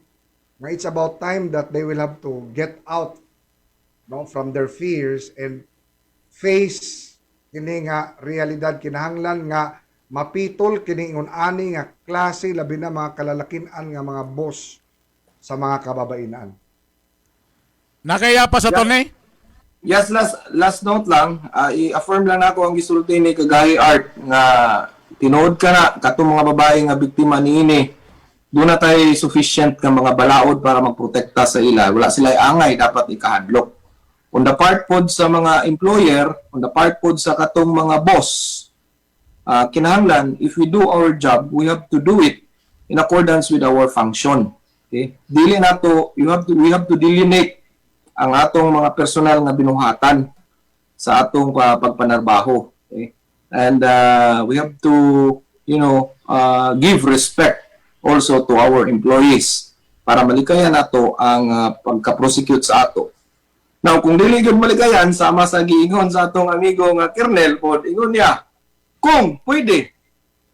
nga it's about time that they will have to get out, no, from their fears and face kini nga realidad. Kinahanglan nga mapitol kini ingon ani nga klase, labi na mga kalalakinan nga mga boss sa mga kababainan. Nakaya pa sa Tony? Yes, last last note lang, i-affirm lang nako ang gisulti ni Kagahi Art nga tinuod ka na katong mga babae nga biktima niini. Duna tay sufficient nga mga balaod para magprotekta sa ila. Wala sila angay dapat ikahadlok. On the part pod sa mga employer, on the part pod sa katong mga boss, kinahanglan if we do our job, we have to do it in accordance with our function. Okay? Dili nato, you have to we have to delineate ang atong mga personal nga binuhatan sa atong pagpanarbaho. Okay? And we have to give respect also to our employees para malikayan nato ang pagka-prosecute sa ato. Now, kung dili gyud malikayan, sama sa giingon sa atong amigo nga Kernel pod, ingon niya, kung pwede,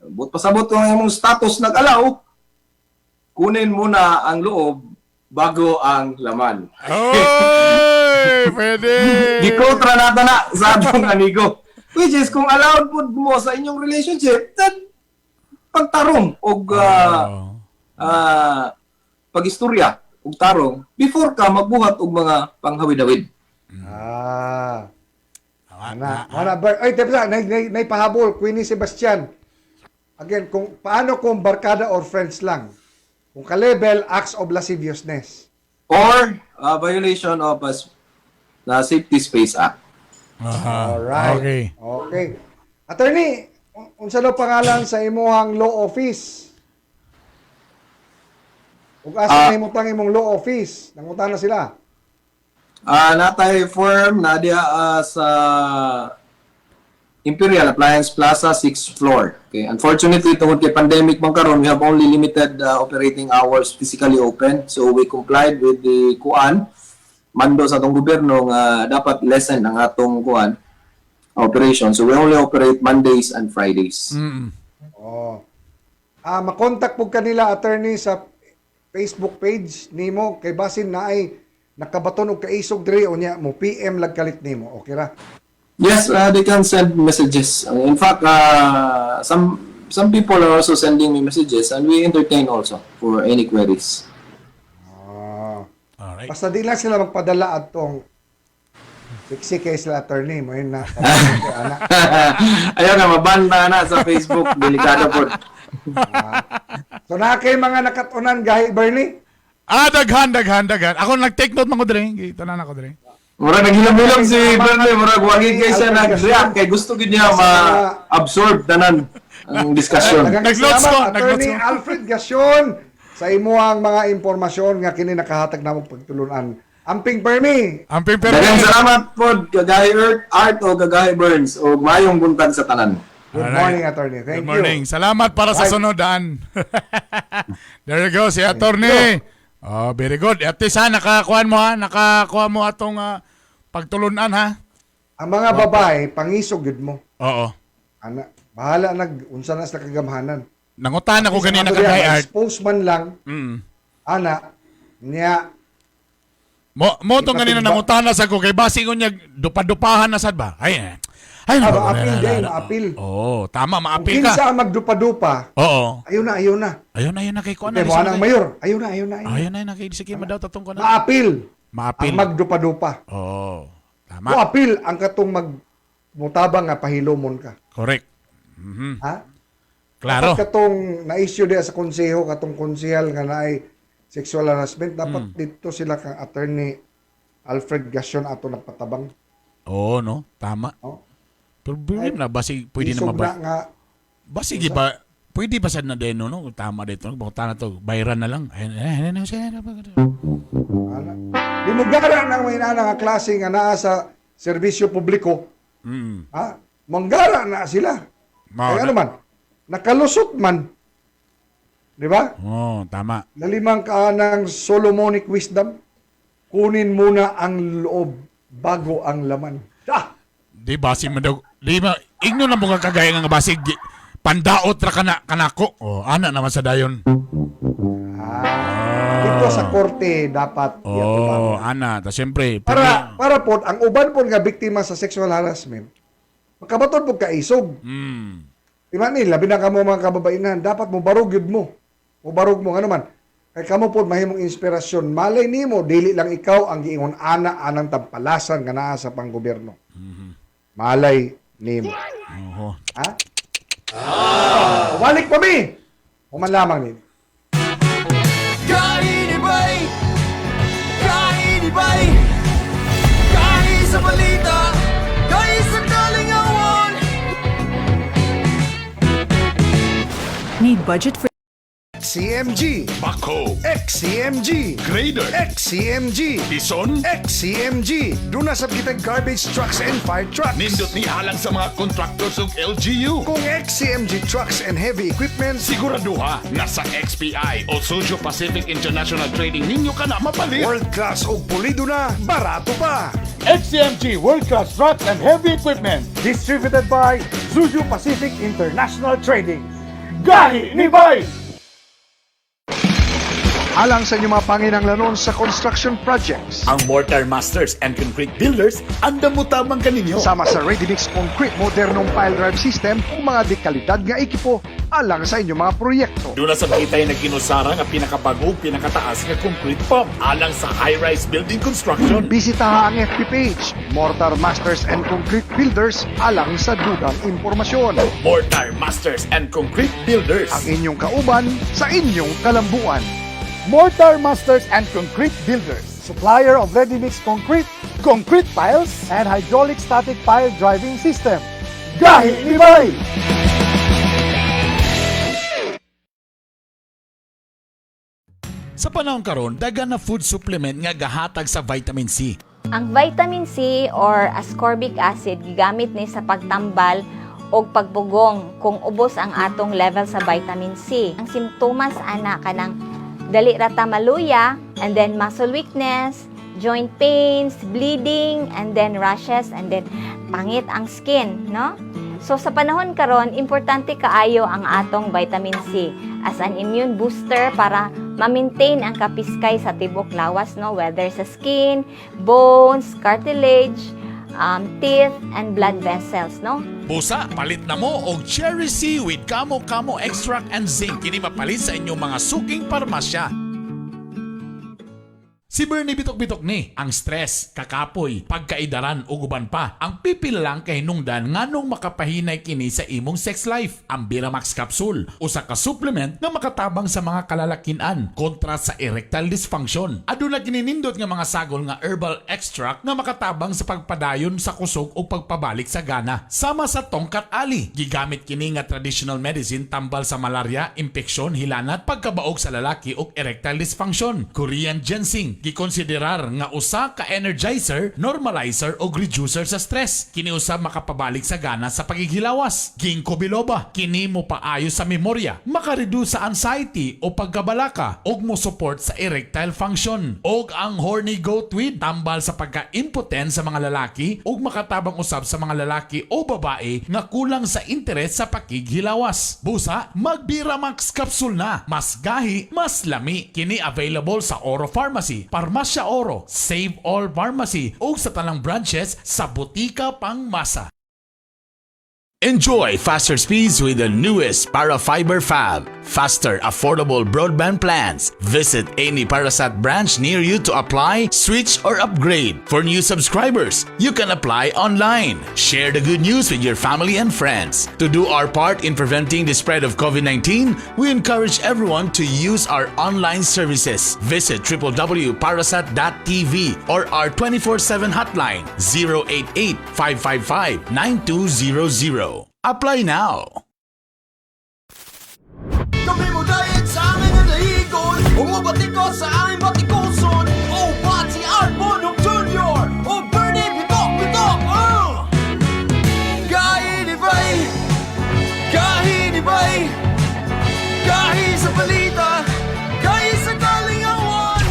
but pasabot ko ang imong status nag-allow, kunin muna ang loob bago ang laman. Oy, pwede. Gikontra nato na sa atong amigo. Which is, kung allowed pod mo sa inyong relationship, then pagtarong og pagistorya og tarong before ka magbuhat og mga panghawid-hawid. Ah. Ana, ana ba? Ay, teka, nay pahabol, Queenie Sebastian. Again, kung paano kung barkada or friends lang? Kung ka-level, acts of lasciviousness. Or violation of the Safety Space Act. Alright. Okay. Okay. Attorney, unsa daw pangalan sa imuhang law office? Ug asa nahimutang imong law office? Nangutan na sila. Natay firm na diya sa Imperial Appliance Plaza, 6th floor. Okay. Unfortunately, tungod kay pandemic man karon, we have only limited operating hours physically open. So we complied with the kuan mando sa atong gobyerno nga dapat lessen ang atong kuan operation. So we only operate Mondays and Fridays. Oh. Makontak po kanila, attorney, sa Facebook page nimo kay basin na ay nakabaton og kaisog diri unya mo PM lag kalit nimo. Okay ra? Yes, they can send messages. In fact, some people are also sending me messages and we entertain also for any queries. Alright. Basta di lang sila magpadala atong sexy kay sila attorney mo yun na. Anak. Ayaw nga, mabanda na sa Facebook. Delikado po. So na kay mga nakatunan, gahi Bernie? Ah, daghan, daghan, daghan. Ako nag-take note man ko dre. Tanan ako dre. Murag naghilom-hilom si Bernie. Murag wagi kay siya nag-react. Kay gusto gid niya ma-absorb tanan ang discussion. Daghang Nag-notes salamat, ko, nag-notes Attorney ko. Alfred Gasyon, sa imuhang mga impormasyon nga kini nakahatag namong pagtulunan. Amping, Permi. Amping, Permi. Daghang salamat po, Kagahi Earth, Art o Kagahi Burns o mayong buntag sa tanan. Good Alright. morning, attorney. Thank Good morning. you. Salamat para sa Right. sunodan. There you go, si attorney. Oh, very good. At least ha, nakakuha mo ha, nakakuha mo atong pagtulunan ha. Ang mga babae, pangisog gud mo. Oo. Ana, bahala nag unsa na sila kagamhanan. Nangutan ako ganina Sa kay Art. expose man lang, ana, niya, Mo tong ganina Ipatigba. nangutana sa ko kay basi ko niya dupa-dupahan na sad ba. Ay. Ay, Ah, nako, maapil na, na, din, na. maapil. Oo, tama, Kung maapil ka. kinsa ang magdupa-dupa, ayaw na, ayaw na. Ayun, ayun na kay kuan. Okay, mo ang mayor, ayaw na, ayaw na, ayaw na. Ayun, ayun na kay sige madaw tatong kuan. Maapil. Maapil. Ang magdupa-dupa. Oo. Tama. Maapil ang katong mag mutabang nga pahilomon ka. Correct. Ha? Klaro. Dapat katong na-issue diya sa konseho, katong konsehal nga naay sexual harassment, dapat dito sila kang Attorney Alfred Gasyon ato nagpatabang. Oo, no? Tama. Oh. Pero believe na basi pwede na Isog maba. na nga. Basi gi ba pwede ba sad na din no? Tama dito. Baka na to, bayran na lang. Ayun, ayun, ayun, ayun, ayun, Ana. Di mo gara nang may inana nga klase nga naa sa serbisyo publiko. Ha? Manggara na sila. Mao Kaya na. ano man, nakalusot man. Di ba? Oo, tama. Lalimang ka ng Solomonic wisdom, kunin muna ang loob bago ang laman. Ah! Di basi man daw, Di ba ingno na mo ka kagaya nga basig pandaot ra kana kanako. Oh, ana naman sa dayon. Dito sa korte dapat. Oh, ana ta siyempre Para pod ang uban pod nga biktima sa sexual harassment, makabaton pod kaisog. Di ba ni labi na kamo mga kababaihan, dapat mo barog gyud mo. Mo barog mo ngano man. Kay kamo pod mahimong inspirasyon. Malay nimo dili lang ikaw ang giingon ana anang tampalasan nga naa sa panggobyerno. Malay nimo. Oho. Ha? Ah. Balik pa mi. Human lamang ni. Kainibay! Kainibay! Kahi sa balita! Kahi sa kalingawan! Need budget for XCMG. Bako. XCMG. Grader. XCMG. Bison. XCMG. Doon na sa kitang garbage trucks and fire trucks. Nindot ni alang sa mga contractors ug LGU. Kung XCMG trucks and heavy equipment, Siguraduha nga sa XPI o Suzhou Pacific International Trading ninyo ka na mapalit. World class og pulido na, barato pa. XCMG World Class Trucks and Heavy Equipment. Distributed by Zuzu Pacific International Trading. Gahi ni Bay! Alang sa inyong mga panginanglanon sa construction projects. Ang Mortar Masters and Concrete Builders, andam mo tamang kaninyo. Sama sa Ready Mix Concrete modernong pile drive system ug mga dekalidad nga ekipo alang sa inyong mga proyekto. Doon na sa kita'y nagkinusara nga pinakabago pinakataas nga concrete pump alang sa high-rise building construction. Bisitaha ang FB page, Mortar Masters and Concrete Builders alang sa dugang impormasyon. Mortar Masters and Concrete Builders. Ang inyong kauban sa inyong kalambuan. Mortar Masters and Concrete Builders. Supplier of ready-mix concrete, concrete piles, and hydraulic static pile driving system. Gahi ni Bay! Sa panahon karon, dagan na food supplement nga gahatag sa vitamin C. Ang vitamin C or ascorbic acid gigamit ni sa pagtambal og pagpugong kung ubos ang atong level sa vitamin C. Ang simptomas ana kanang dali ra ta maluya and then muscle weakness, joint pains, bleeding, and then rashes, and then pangit ang skin, no? So sa panahon karon, importante kaayo ang atong vitamin C as an immune booster para ma-maintain ang kapiskay sa tibok lawas, no, whether sa skin, bones, cartilage, teeth, and blood vessels, no? Busa, palit na mo og Cherry C with Kamo Kamo Extract and Zinc. Kini mapalit sa inyong mga suking parmasya. Si Bernie Bitok-Bitok ni, ang stress, kakapoy, pagkaidaran ug uban pa. Ang pipila lang kay hinungdan nganong makapahinay kini sa imong sex life. Ang Biramax capsule, usa ka supplement nga makatabang sa mga kalalakian kontra sa erectile dysfunction. Aduna kini nindot nga mga sagol nga herbal extract nga makatabang sa pagpadayon sa kusog o pagpabalik sa gana. Sama sa tongkat ali, gigamit kini nga traditional medicine tambal sa malaria, impeksyon, hilanat, pagkabaog sa lalaki ug erectile dysfunction. Korean ginseng, gikonsiderar nga usa ka energizer, normalizer o reducer sa stress. Kini usab makapabalik sa gana sa pagighilawas. Ginkgo biloba, kini mo paayo sa memorya, makareduce sa anxiety o pagkabalaka ug mo support sa erectile function. Og ang horny goat weed, tambal sa pagka-impotent sa mga lalaki ug makatabang usab sa mga lalaki o babae nga kulang sa interes sa pakighilawas. Busa, magbiramax capsule na. Mas gahi, mas lami. Kini available sa Oro Pharmacy, Parmasya Oro, Save All Pharmacy ug sa tanang branches sa Butika Pangmasa. Enjoy faster speeds with the newest Parafiber Fab. Faster, affordable broadband plans. Visit any Parasat branch near you to apply, switch, or upgrade. For new subscribers, you can apply online. Share the good news with your family and friends. To do our part in preventing the spread of COVID-19, we encourage everyone to use our online services. Visit www.parasat.tv or our 24/7 hotline 088 555 9200. Apply now. Kami mo dayeg sa aming nga dahigon. Umubati ko sa aming batikuson. Oh, Pati Art Bonok Jr. Oh, Bernie Bitok Bitok. Oh! Gahinibay! Gahinibay! Gahi sa balita! Gahi sa kalingawan!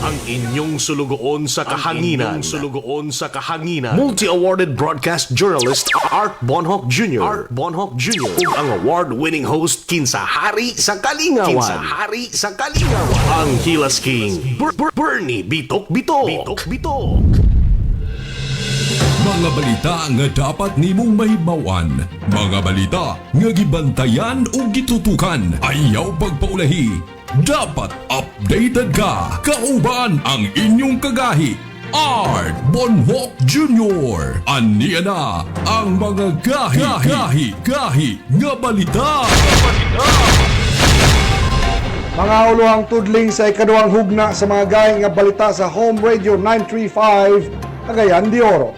Ang inyong sulugoon sa kahanginan. Ang inyong sulugoon sa kahanginan. Multi-awarded broadcast journalist Art Bonhoc Jr. Art Bonhoc Jr. Ug ang award-winning host kinsa hari sa kalingawan. Kinsa hari sa kalingawan. Ang Hilas King Bernie Bitok Bitok. Bitok Bitok. Mga balita nga dapat nimong mahibaw-an. Mga balita nga gibantayan o gitutukan. Ayaw pagpaulahi. Dapat updated ka. Kauban ang inyong kagahi. Art Bonhoc Jr. Aniya na ang mga gahi, gahi, gahi nga balita. Mga uluhang tudling sa ikaduhang hugna sa mga gahi nga balita sa Home Radio 935 Cagayan de Oro.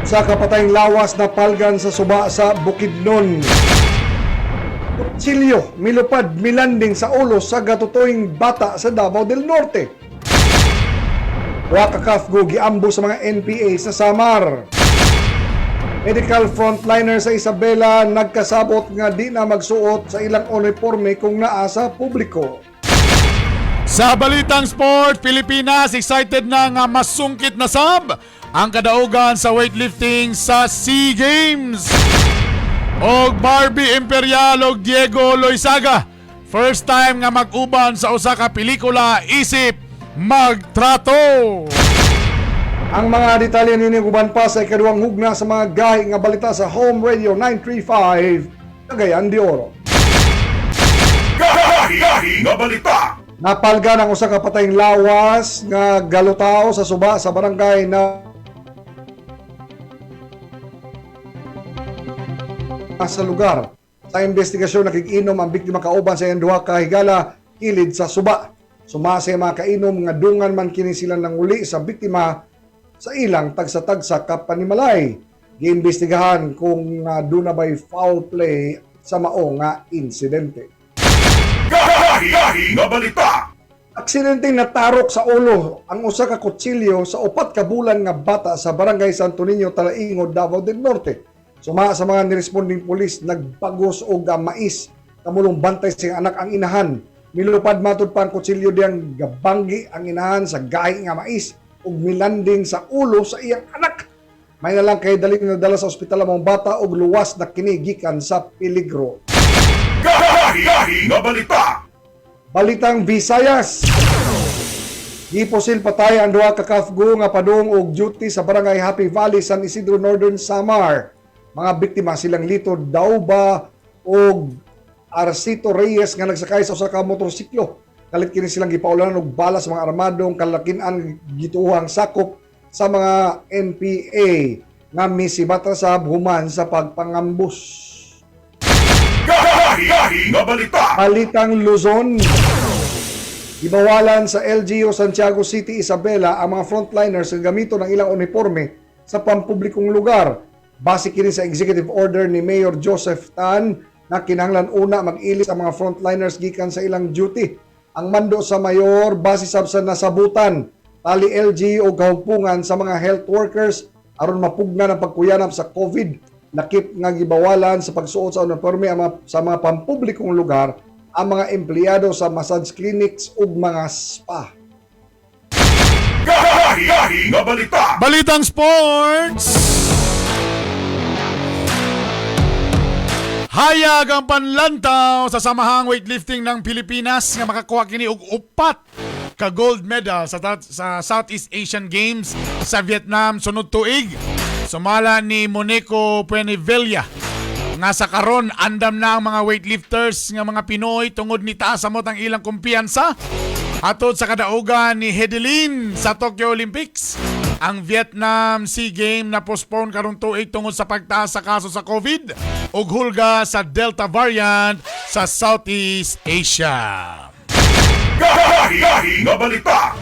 Sa kapatayng lawas na palgan sa suba sa Bukidnon. Kutsilyo, milupad, milanding sa ulo sa gatutoing bata sa Davao del Norte. Wakakafgo giambo sa mga NPA sa Samar. Medical frontliner sa Isabela nagkasabot nga di na magsuot sa ilang uniforme kung naa sa publiko. Sa balitang sport, Pilipinas excited na nga masungkit na sab ang kadaugan sa weightlifting sa SEA Games. Og Barbie Imperial og Diego Loizaga, first time nga mag-uban sa usa ka pelikula isip magtrato. Ang mga detalye nini uban pa sa ikaduhang hugna sa mga gahi nga balita sa Home Radio 935 Cagayan de Oro. Gahi, nga balita. Napalgan ang usa ka patayng lawas nga galutao sa suba sa barangay na sa lugar. Sa investigasyon, nakig-inom ang biktima kauban sa iyang duha ka higala kilid sa suba. Sumasa mga kainom nga dungan man kini sila nanguli sa biktima sa ilang tagsa-tagsa ka panimalay. Giimbestigahan kung duna bay foul play sa mao nga insidente. Gahi, nga balita. Aksidente natarok sa ulo ang usa ka kutsilyo sa 4 ka bulan nga bata sa Barangay Santo Niño, Talaingod, Davao del Norte. Suma sa mga niresponding pulis, nagbagos og mais kamulong bantay sa anak ang inahan. Milupad matud pa ang kutsilyo diyang gabanggi ang inahan sa gahi nga mais ug milanding sa ulo sa iyang anak. May na lang kay dali nadala sa ospital ang mga bata ug luwas na kini gikan sa peligro. Gahi, nga balita. Balitang Visayas. Gipusil patay ang duha ka kafgo nga padung og duty sa Barangay Happy Valley, San Isidro, Northern Samar. Mga biktima silang Lito Dauba og Arcito Reyes nga nagsakay sa usa ka motorsiklo. Kalit kini silang gipaulanan og bala sa mga armadong kalakin-an gituohang sakop sa mga NPA nga misibatra sa human sa pagpangambus. Gahi, nga balita. Balitang Luzon. Gibawalan sa LGU Santiago City, Isabela ang mga frontliners sa gamito ng ilang uniforme sa pampublikong lugar. Base kini sa executive order ni Mayor Joseph Tan na kinahanglan una mag-ilis ang mga frontliners gikan sa ilang duty. Ang mando sa mayor base sab sa nasabutan tali LGU o kahumpungan sa mga health workers aron mapugnan ang pagkuyanap sa COVID. Lakip nga gibawalan sa pagsuot sa uniforme sa mga pampublikong lugar ang mga empleyado sa massage clinics ug mga spa. Gahi, nga balita. Balitang sports. Hayag ang panlantaw sa samahang weightlifting ng Pilipinas nga makakuha kini og 4 ka gold medal sa Southeast Asian Games sa Vietnam sunod tuig. Sumala ni Monico Puenevilla nga sa karon andam na ang mga weightlifters nga mga Pinoy tungod ni taas samot ang ilang kumpiyansa. Hatod sa kadaugan ni Hedelin sa Tokyo Olympics. Ang Vietnam SEA Games na postpone karong tuig tungod sa pagtaas sa kaso sa COVID ug hulga sa Delta variant sa Southeast Asia. Gahi, nga balita.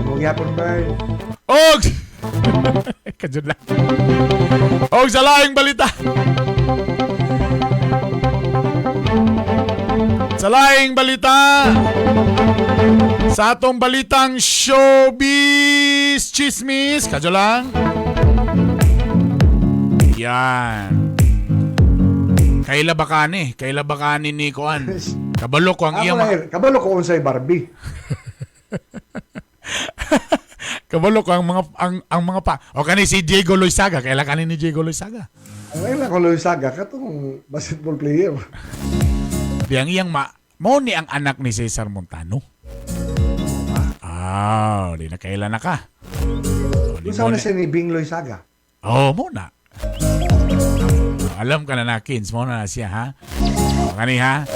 Magyapon ba? Og Kajud lang. Og sa laing balita. Sa laing balita, sa atong balitang showbiz chismis, kadyo lang. Yan. Kaila bakani ni Kuan. Kabalo ko ang Ako iyang na, kabalo ko unsay Barbie. Kabalo ko ang mga ang mga pa. O kani si Diego Loizaga, kailan kani ni Diego Loizaga? Ang ila ko Loizaga katong basketball player. Di ang iyang ma mo ni ang anak ni Cesar Montano. Ah, di na kailan na ka. O, di Unsa mo na ni- siya ni Bing Loizaga? Oh, mo na. Alam ka na na, Kins. Mo na na siya, ha? O, kani, ha?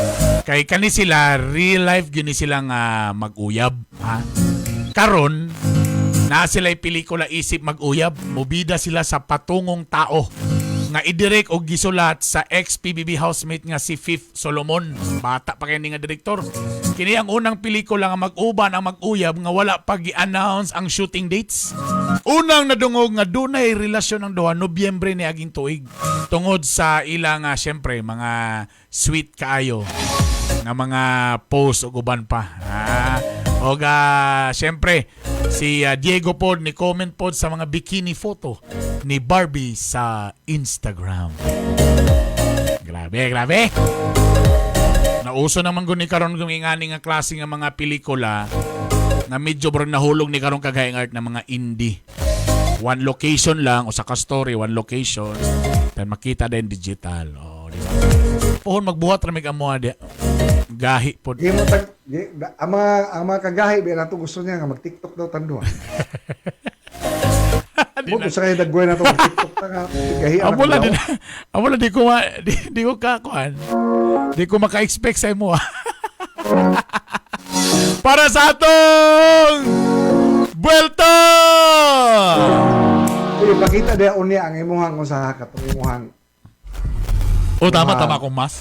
Kay kani sila, real life gyud ni silang mag-uyab, ha? Karon, na sila pelikula isip mag-uyab, mubida sila sa Patungong Tao nga idirek og gisulat sa ex-PBB housemate nga si Fifth Solomon. Bata pa kay ni nga direktor. Kini ang unang pelikula nga mag-uban ang mag-uyab nga wala pa gi-announce ang shooting dates. Unang nadungog nga dunay relasyon ang duha Nobyembre ni aging tuig tungod sa ilang syempre mga sweet kaayo nga mga post ug uban pa. Ah, og syempre si Diego pod ni comment pod sa mga bikini photo ni Barbie sa Instagram. Grabe, grabe. Nauso naman gud ni karon kung ingani nga klase nga mga pelikula nga medyo bro nahulog ni karon kagayang art na mga indie. One location lang usa ka story, one location. Then makita din digital. Oh, di ba? Pohon magbuhat ra mig amoa di. Gahi pod. Di mo tag di, ang mga kagahi ba nato gusto niya nga mag-TikTok daw tanduha. Mo sa kay daggoy na to mag-TikTok ta nga gahi Amo la din. Amo la di ko ma, di ko ka kuan. Di ko maka-expect sa imo. Ah. Para sa atong Buelta! Uy, pakita diha unya ang imuhang kung sa katong imuhang Oh, tama tama akong mask.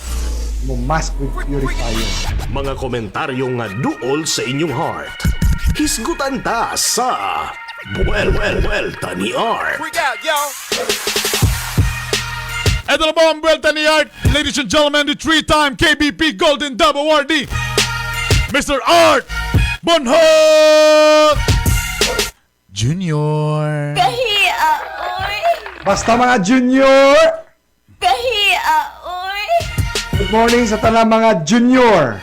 Mo mask with purifier. Mga komentaryo nga duol sa inyong heart. Hisgutan ta sa Buelta ni Art. Freak out, yo! Ito na po ang Buelta ni Art. Ladies and gentlemen, the three-time KBP Golden Dove Awardee, Mr. Art Bonhof Junior. Kahiya, oy. Basta mga junior! Kahiya, oy. Good morning sa tanang mga junior.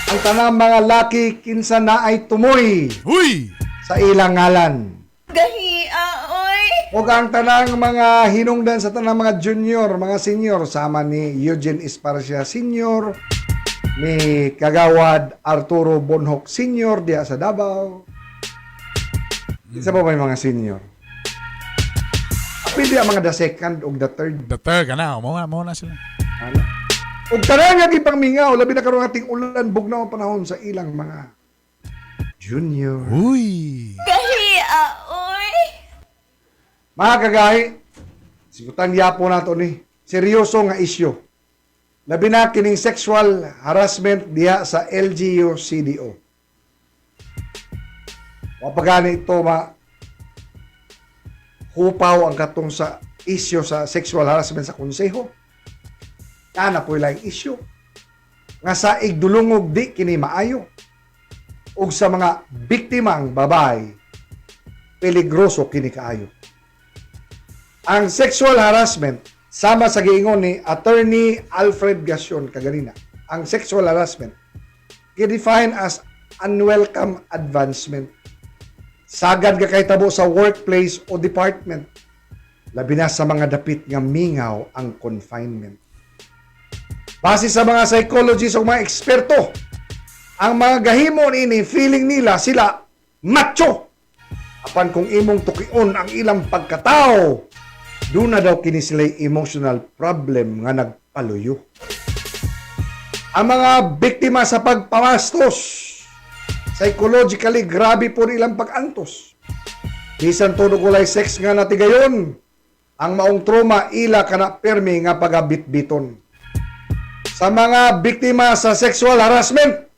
Ang tanang mga laki kinsa na ay tumoy. Huy! Sa ilang ngalan. Gahiya, oy. O ang tanang mga hinungdan sa tanang mga junior, mga senior, sama ni Eugene Esparcia Senior, ni Kagawad Arturo Bonhoc Senior diha sa Davao. Isa pa ba yung mga senior? Apil diha mga the second ug the third. The third ka na. Mo na sila. Ano? Ug tanan nga gipangmingaw, labi na karon ating ulan bugnaw ang panahon sa ilang mga junior. Uy! Gahiya, oy. Mga kagahi, sigutan yapo nato ni. Seryoso nga isyu. Labi na kining sexual harassment diha sa LGU CDO. Wa pa gani ito ma hupaw ang katong sa isyu sa sexual harassment sa konseho. Kana po laing isyu. Nga sa igdulungog di kini maayo. Ug sa mga biktimang babae, peligroso kini kaayo. Ang sexual harassment, sama sa giingon ni Attorney Alfred Gasion kaganina, ang sexual harassment gi-define as unwelcome advancement. Sagad ka kahitabo sa workplace o department. Labi na sa mga dapit nga mingaw ang confinement. Base sa mga psychologists o mga eksperto, ang mga gahimo ini feeling nila sila macho. Apan kung imong tukion ang ilang pagkatao, doon na daw kini sila emotional problem nga nagpaluyo. Ang mga biktima sa pagpamastos, psychologically grabe po ilang pag-antos. Bisan tunog walay sex nga natigayon, ang maong trauma ila kana permi nga pagabitbiton. Sa mga biktima sa sexual harassment,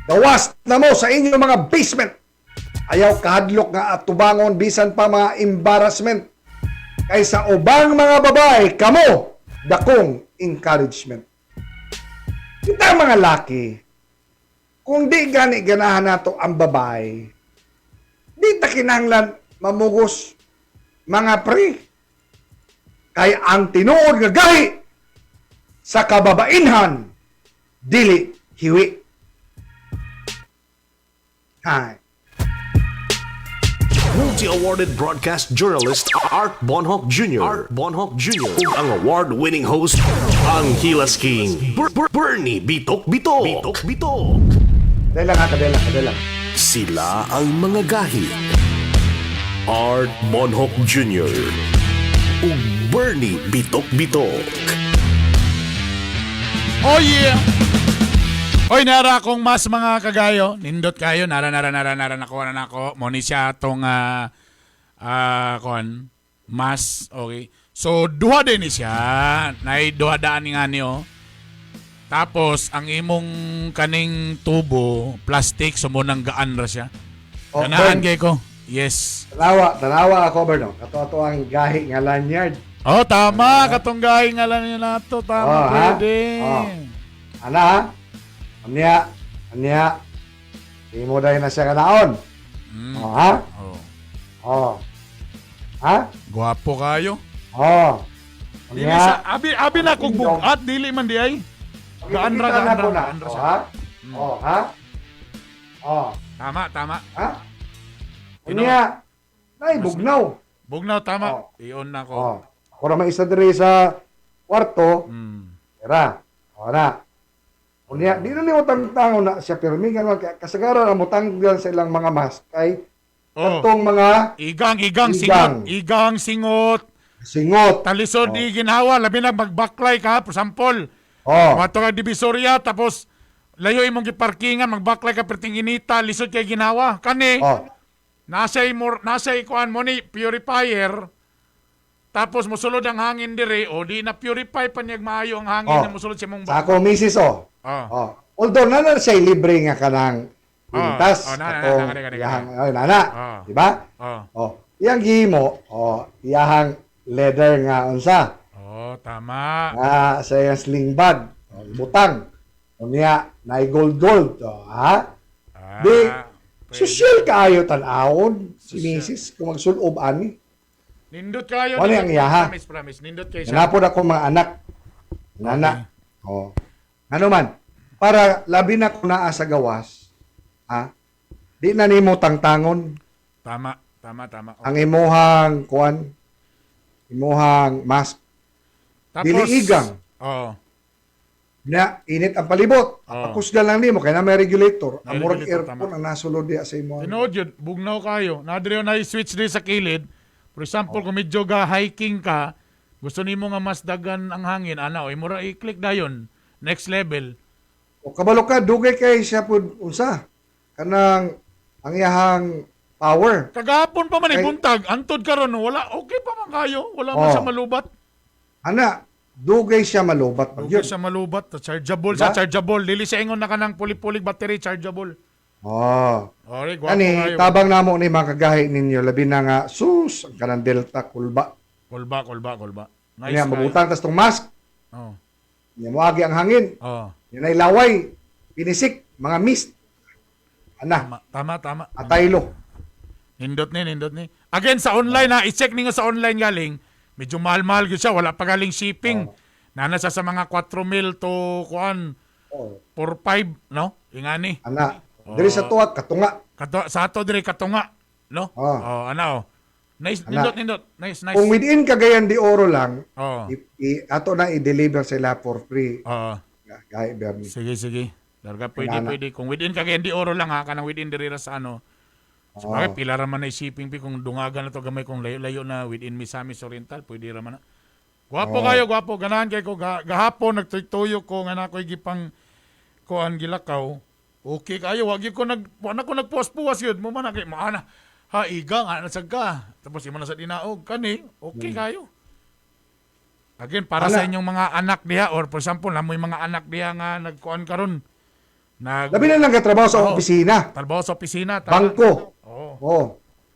gawas na mo sa inyong mga basement. Ayaw kahadlok nga atubangon bisan pa mga embarrassment. Kaysa ubang mga babae, kamo, dakong encouragement. Kita mga laki, kung di gani ganahan nato ang babae, di ta kinahanglan mamugos mga pre. Kay ang tinuod nga gahi sa kababainhan, Dili hiwi. Hi. Multi-awarded broadcast journalist Art Bonhoc Jr. Art Bonhoc Jr. Ug ang award-winning host, ang Hilas King, Bernie Bitok Bitok. Bitok Bitok. Kadela nga, kadela, kadela. Sila ang mga gahi. Art Bonhoc Jr. ug Bernie Bitok Bitok. Oh yeah! Oy, nara akong mas mga kagayo. Nindot kayo. Nara, nara, nara, nara. Nakuha na nako. Mo ni siya atong kon mas. Okay. So, duha din ni siya. Nay duha daan nga niyo. Tapos, ang imong kaning tubo, plastic, so mo nang gaan ra siya. Oh, Ganaan Bern. kay ko. Yes. Tanawa, tanawa ako, Berno. Kato-ato ang gahi nga lanyard. Oh, tama. Katong gahi nga lang niya nato. Tama, Oh, ha? pwede. Oh. Ana, ha? Anya, anya. Di mo dahil na siya kanaon. Oh, ha? Oh. Oh. Ha? Guwapo kayo. Oh. Dili sa abi abi na kung bugat dili man di ay. Gaan ra Kita gaan na ra ko na. gaan ra Oh, siya. ha? Oh, ha? Oh. Tama, tama. Ha? Unya. Nay, bugnaw. Bugnaw tama. I-on na ko. Oh. Ako ra may isa diri sa kwarto. Era. O na. Unya, di na nimo tangtangon na siya pirmi nga kasagaran ang mutanggal sa ilang mga mask kay katong mga Igang, igang, singot, igang singot. Singot. Talisod di ginhawa, labi na magbaklay ka, for example. Oh. Mato ka Divisoria tapos layo imong giparkingan, magbaklay ka perting inita, lisod kay ginhawa. Kani. Oh. Nasa imor, nasa ikuan mo ni purifier. Tapos mosulod ang hangin dire o di na purify pa niya maayo ang hangin Oh. na mosulod sa imong Sa ako misis oh. Oh. Oh. Although na na siya libre nga kanang pintas Oh, na, na, na, katong na, na, na, na. iyahang ay nana, Oh. di ba? Oh. Oh, iyang gihimo, oh, iyahang leather nga unsa. Oh, tama. Nga sa iyang sling bag, oh, butang. Unya, naay gold gold, oh, ha? Ah, Di social kaayo tan-awon si misis kung magsulob ani. Nindot kayo. Wala ang iyaha. Promise, promise. Nindot kayo siya. Nanapod ako mga anak. Nana. Oh. Ano man, para labi na kung naa sa gawas, ha? Di na nimo tangtangon Tama, tama, tama. ang imuhang kuan, imuhang mask. Tapos, Dili igang. Oh. Na init ang palibot. Oo. Pakusgan lang nimo kay na may regulator. May Ang murag regulator, aircon ang nasulod diya sa imo. Tinuod yun, bugnaw kayo. Nadrio na switch din sa kilid. For example, kung medyo ga hiking ka, gusto nimo nga mas dagan ang hangin, ana, o imo ra i-click dayon. Next level. O kabalo ka dugay kay siya pud unsa kanang ang iyahang power. Kagahapon pa man Kay- buntag, antod karon wala okay pa man kayo, wala man Oh. siya malubat. Ana, dugay siya malubat pag Dugay yun. siya malubat, chargeable Diba? sa chargeable. Dili siya ingon na kanang puli-pulig battery chargeable. Oh. Ore, gwapo Kani kayo. tabang namo ni mga kagahi ninyo labi na nga sus ang kanang Delta kulba. Kulba, kulba, kulba. Nice. Nice. kayo. Mabutang tas tong mask. Oh. Nya moagi ang hangin. Oh. Nya nay laway, pinisik, mga mist. Ana, Tama, tama. Ataylo. Nindot ni, nindot ni. Again, sa online ha, i-check ninyo sa online galing. Medyo mahal-mahal gyud siya, wala pa galing shipping. Nana siya sa mga 4 mil to kuan 4-5, no? Ingani. Ana. Diri sa tuwa katunga. Kato, sa ato diri katunga, no? Oh. Oh, ana oh. Nice, Ana. nindot, nindot. Nice, nice. Kung within Cagayan de Oro lang, Oh. ato na i-deliver sila for free. Oo. Gahi Bernie. Sige, sige. Larga, pwede, Ana. pwede. Kung within Cagayan de Oro lang ha, kanang within diri ra sa ano. So, Oo. bakit pila ra man na shipping fee kung dungagan na to gamay kung layo-layo na within Misamis Oriental, pwede ra man na. Gwapo Oo. kayo, gwapo. Ganahan kay ko gahapon nagtuyo ko nga na ako'y gipang kuan gilakaw. Okay kayo, wag gyud ko nag wa na ko nagpuwas-puwas yun. Mo man na kay maana. Ha igang ana sad ka. Tapos imo na sa dinaog kani, okay kayo. Again, para Ana. sa inyong mga anak diha or for example, namoy mga anak diha nga nagkuan karon. Nag Labi na lang katrabaho sa Oo. opisina, Trabaho sa opisina, tama. bangko. Oo. Oh.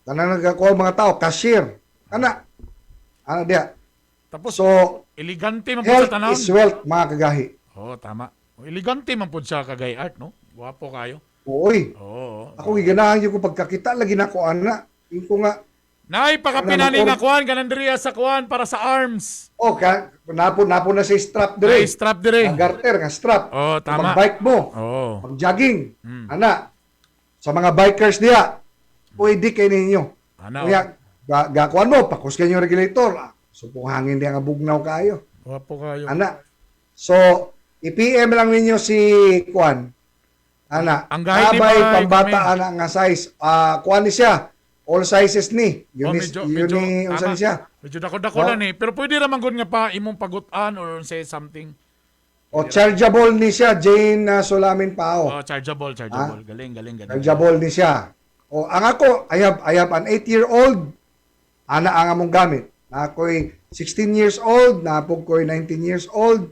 Tanan nagakuha mga tao, cashier. Ana. Ana diya. Tapos So, elegante man pud sa health tanawon. is wealth mga kagahi. Oo, tama. O, elegante man pud siya kagay art, no? Gwapo kayo. Uy. Oo. Ako giganahan yung ko pagkakita lagi na ko ana. Yung ko nga Nay, pakapinani nga kuan kanang diri sa kuan para sa arms. Oh, ka napo napo na si strap dire. Ay, strap dire. Nga garter nga strap. Oh, tama. Mag-bike mo. Oh. Mag-jogging. Ana. Sa mga bikers diya, pwede kay ninyo. Ana. Kaya gakuan mo, pakusgan yung regulator. Ah, supong hangin diya nga bugnaw kayo. Wapo kayo. Ana. So, i-PM lang ninyo si Kuan. Ana. Ang gahi ni Kabay Bay, pambata kami. ana nga size. Ah, kuan ni siya. All sizes ni. Oh, Yun medyo, yun medyo, ni unsa tama. ni siya. Medyo dako-dako Oh. lang eh. Pero pwede raman gud nga pa imong pagutan or say something. O chargeable ni siya, Jane Solamin Pao. Oh, chargeable, chargeable. Galing, galing, galing. Chargeable ni siya. O ang ako, I have an 8-year-old. Ana ang among gamit. Na ako'y 16 years old, na apog ko'y 19 years old.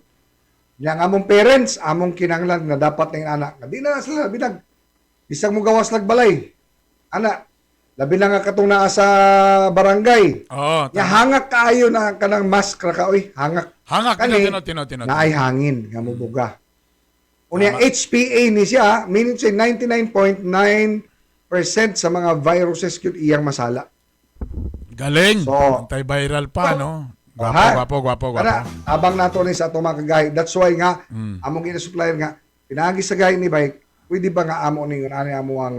Nya ang among parents, among kinahanglan nga dapat ning anak. Nga di na sila binag. Bisag mo gawas balay. Ana, labi na nga katong naa sa barangay. Oo, Nya hangak kaayo na kanang mask ra ka oy, hangak. Hangak Kani, tino tino tino. Naay hangin nga mubuga. Unya HPA ni siya, meaning say 99.9% sa mga viruses gyud iyang masala. Galing. So, Antiviral pa, no? Gwapo, Ha? gwapo, gwapo, gwapo. Kana, abang nato ni sa atong mga kagahi. That's why nga, among gina-supplier nga, pinaagi sa gahi ni Bike, pwede ba nga amo ni ani amo ang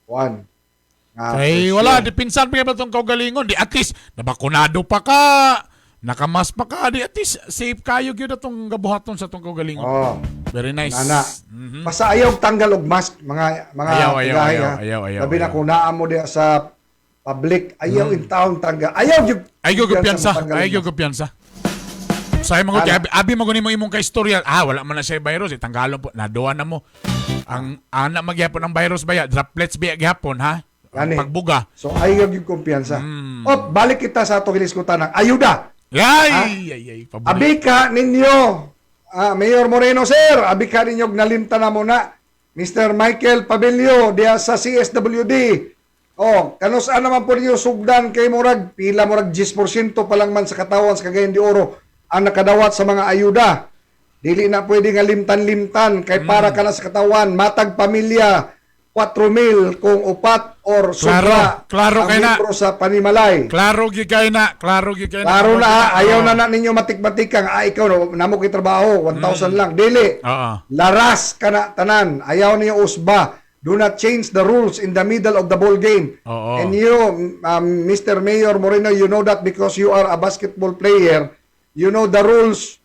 kuan? Nga Kay presyo. wala, di pinsan pa itong kaugalingon. Di at least, nabakunado pa ka, nakamas pa ka, di at least safe kayo gyud atong gabuhaton sa atong kaugalingon. Oh. Very nice. Nana. Basta ayaw tanggal og mask mga Ayaw, ayaw, kagahi, ayaw, ha. ayaw, ayaw, Labi na ayaw. kung naa mo diya sa public, ayaw in town tanggal. Ayaw gyud. Ay gyud kumpiyansa, matanggal ay og gyud kumpiyansa. Say mo Ana. abi, abi mo mo imong kaistorya. Ah, wala man na siya virus, eh, tanggalon po. Naduwa na mo. Ang ana magyapon ang virus baya, droplets biya gyapon ha. Ang Gani. pagbuga. So ayaw gyud kumpiyansa. Op, balik kita sa atong giniskutan ng ayuda. Ay, ay, ay, paborito. Abi ka ninyo, Mayor Moreno sir, abi ka ninyo nalimta na muna. Mr. Michael Pabello diya sa CSWD. Oh, kanus-an naman po ninyo sugdan kay murag pila murag 10% pa lang man sa katawan sa Cagayan de Oro ang nakadawat sa mga ayuda. Dili na pwede nga limtan-limtan kay para ka na sa katawan, matag pamilya 4,000 kung upat or sobra Klaro, klaro ang kay na. membro sa panimalay. Klaro gyud kay na, klaro gyud kay na. Klaro na ha, ayaw na na ninyo matik-matik kang ikaw no, namo kay trabaho 1,000 lang. Dili. Oo. Laras ka na tanan. Ayaw niyo usba. Do not change the rules in the middle of the ball game. Oo. And you, Mr. Mayor Moreno, you know that because you are a basketball player, you know the rules.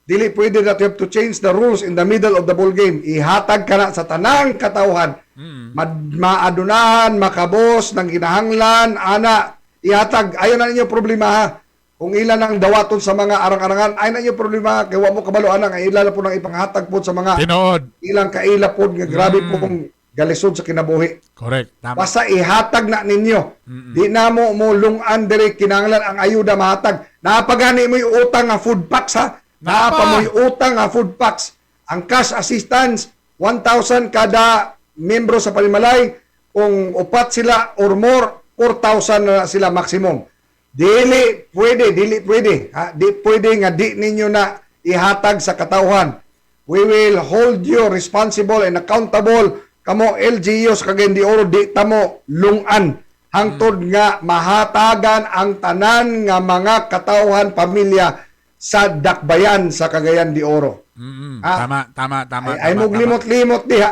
Dili pwede that you have to change the rules in the middle of the ball game. Ihatag ka na sa tanang katawhan. Maadunahan, makabos, ng ginahanglan, ana, ihatag. Ayaw na ninyo problema ha. Kung ilan ang dawaton sa mga arang-arangan, ay na ninyo problema ha. Kaya wa mo kabalo ana nga ila na po nang ipanghatag po sa mga Tinuod. ilang kaila po nga grabe po kung galisod sa kinabuhi. Correct. Tama. Basta ihatag na ninyo. Di na mo mo lungan diri kinahanglan ang ayuda mahatag. Naapagani mo yung utang nga food packs ha. Naapa mo yung utang nga food packs. Ang cash assistance 1,000 kada membro sa panimalay. Kung upat sila or more, 4,000 na sila maximum. Dili pwede, dili pwede. Ha? Di pwede nga di ninyo na ihatag sa katawhan. We will hold you responsible and accountable kamo LGU sa Cagayan de Oro di tamo lungan hangtod nga mahatagan ang tanan nga mga katawhan pamilya sa dakbayan sa Cagayan de Oro. Ah. Tama, tama, tama. Ay, ay tama, mong limot-limot diha.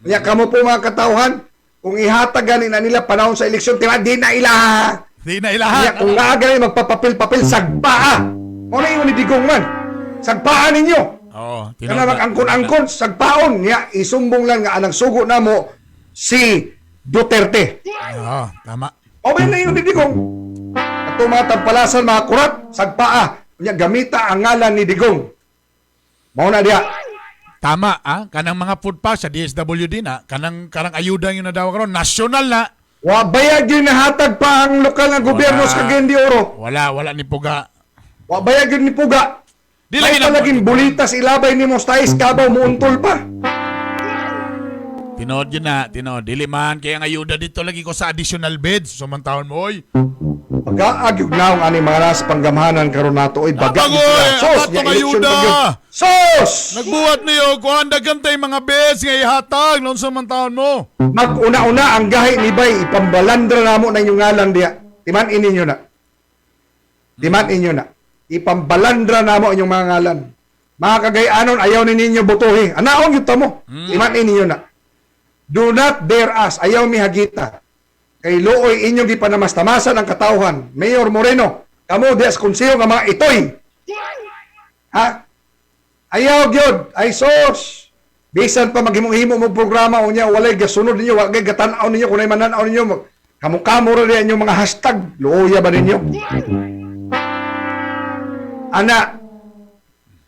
Nya kamo po mga katawhan, kung ihatag gani na nila panahon sa eleksyon, tira di na ila. Di na ilahan. Nya kung naa gani magpapapil-papil sagpaa. Mo na ingon ni Digong man. Sagpaa ninyo. Oo, Kana mag-angkon-angkon sagpaon nya isumbong lang nga anang sugo namo si Duterte. Oo, tama. O ba na yun ni Digong? Ato mga tampalasan mga kurat sagpaa. Nya gamita ang ngalan ni Digong. Mao na diha. Tama, ah. Kanang mga food packs sa DSWD na, kanang kanang ayuda yung nadawa karon, national na. Wa bayag yun nahatag pa ang lokal nga gobyerno sa Cagayan de Oro. Wala, wala ni Puga. Wa bayag yun ni Puga. Di May lagi na- palaging bulitas ilabay ni Mostais kabaw muuntol pa. Tinood yun na, tinood. Dili man, kaya ang ayuda dito lagi ko sa additional beds. So man taon mo, oy. Pagkaag yung naong ani mga nas panggamhanan karon nato oy baga Bagoy, gyud sila. Sos, ang nya atong eleksyon ayuda. pa gyud. Sos! Nagbuhat niyo, kuhan daghan tay mga beds nga ihatag. Noon sa man taon mo. Mag-una-una ang gahi ni Bay ipambalandra namo na inyong ngalan diha. Timan-in ninyo na. Timan-in ninyo na. Ipambalandra na mo inyong mga ngalan. Mga Kagayanon, ayaw ni ninyo botohi. Anaong yun mo. Timan-in ninyo na. Do not dare us. Ayaw mi hagita. Kay luoy inyong gipanamastamasan ang katawhan. Mayor Moreno, kamo dias konseho nga mga itoy. Ha? Ayaw gyud, ay sos. Bisan pa maghimo-himo mo programa unya walay gasunod ninyo, walay gatan-aw ninyo kunay manan-aw ninyo. Kamo-kamo ra diyan inyong mga hashtag. Luoya ba ninyo? Ana,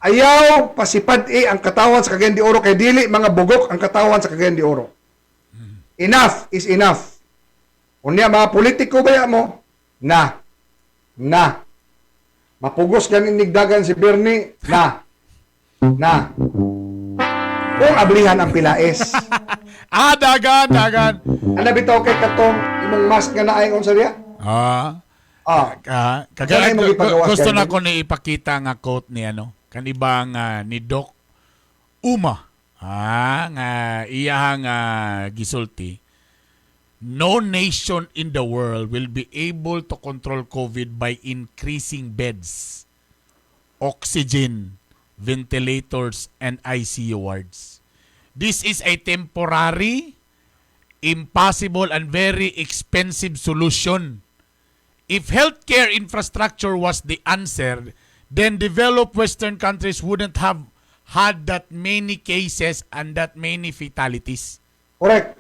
ayaw pasipad-i ang katawan sa Cagayan de Oro kay dili mga bugok ang katawan sa Cagayan de Oro. Enough is enough. Unya mga politiko ba mo? Na. Na. Mapugos ganin nigdagan si Bernie? Na. Na. Kung ablihan ang pilaes. Ah, dagan, dagan. Ano bitaw kay katong imong mask nga naay unsa diya? Ah. Ah. Ah, Saan ay magipagawas gusto kayo? na ko ni ipakita nga quote ni ano, kanibang ni Doc Uma. Ah, nga iyahang gisulti. No nation in the world will be able to control COVID by increasing beds, oxygen, ventilators, and ICU wards. This is a temporary, impossible, and very expensive solution. If healthcare infrastructure was the answer, then developed Western countries wouldn't have had that many cases and that many fatalities. Correct.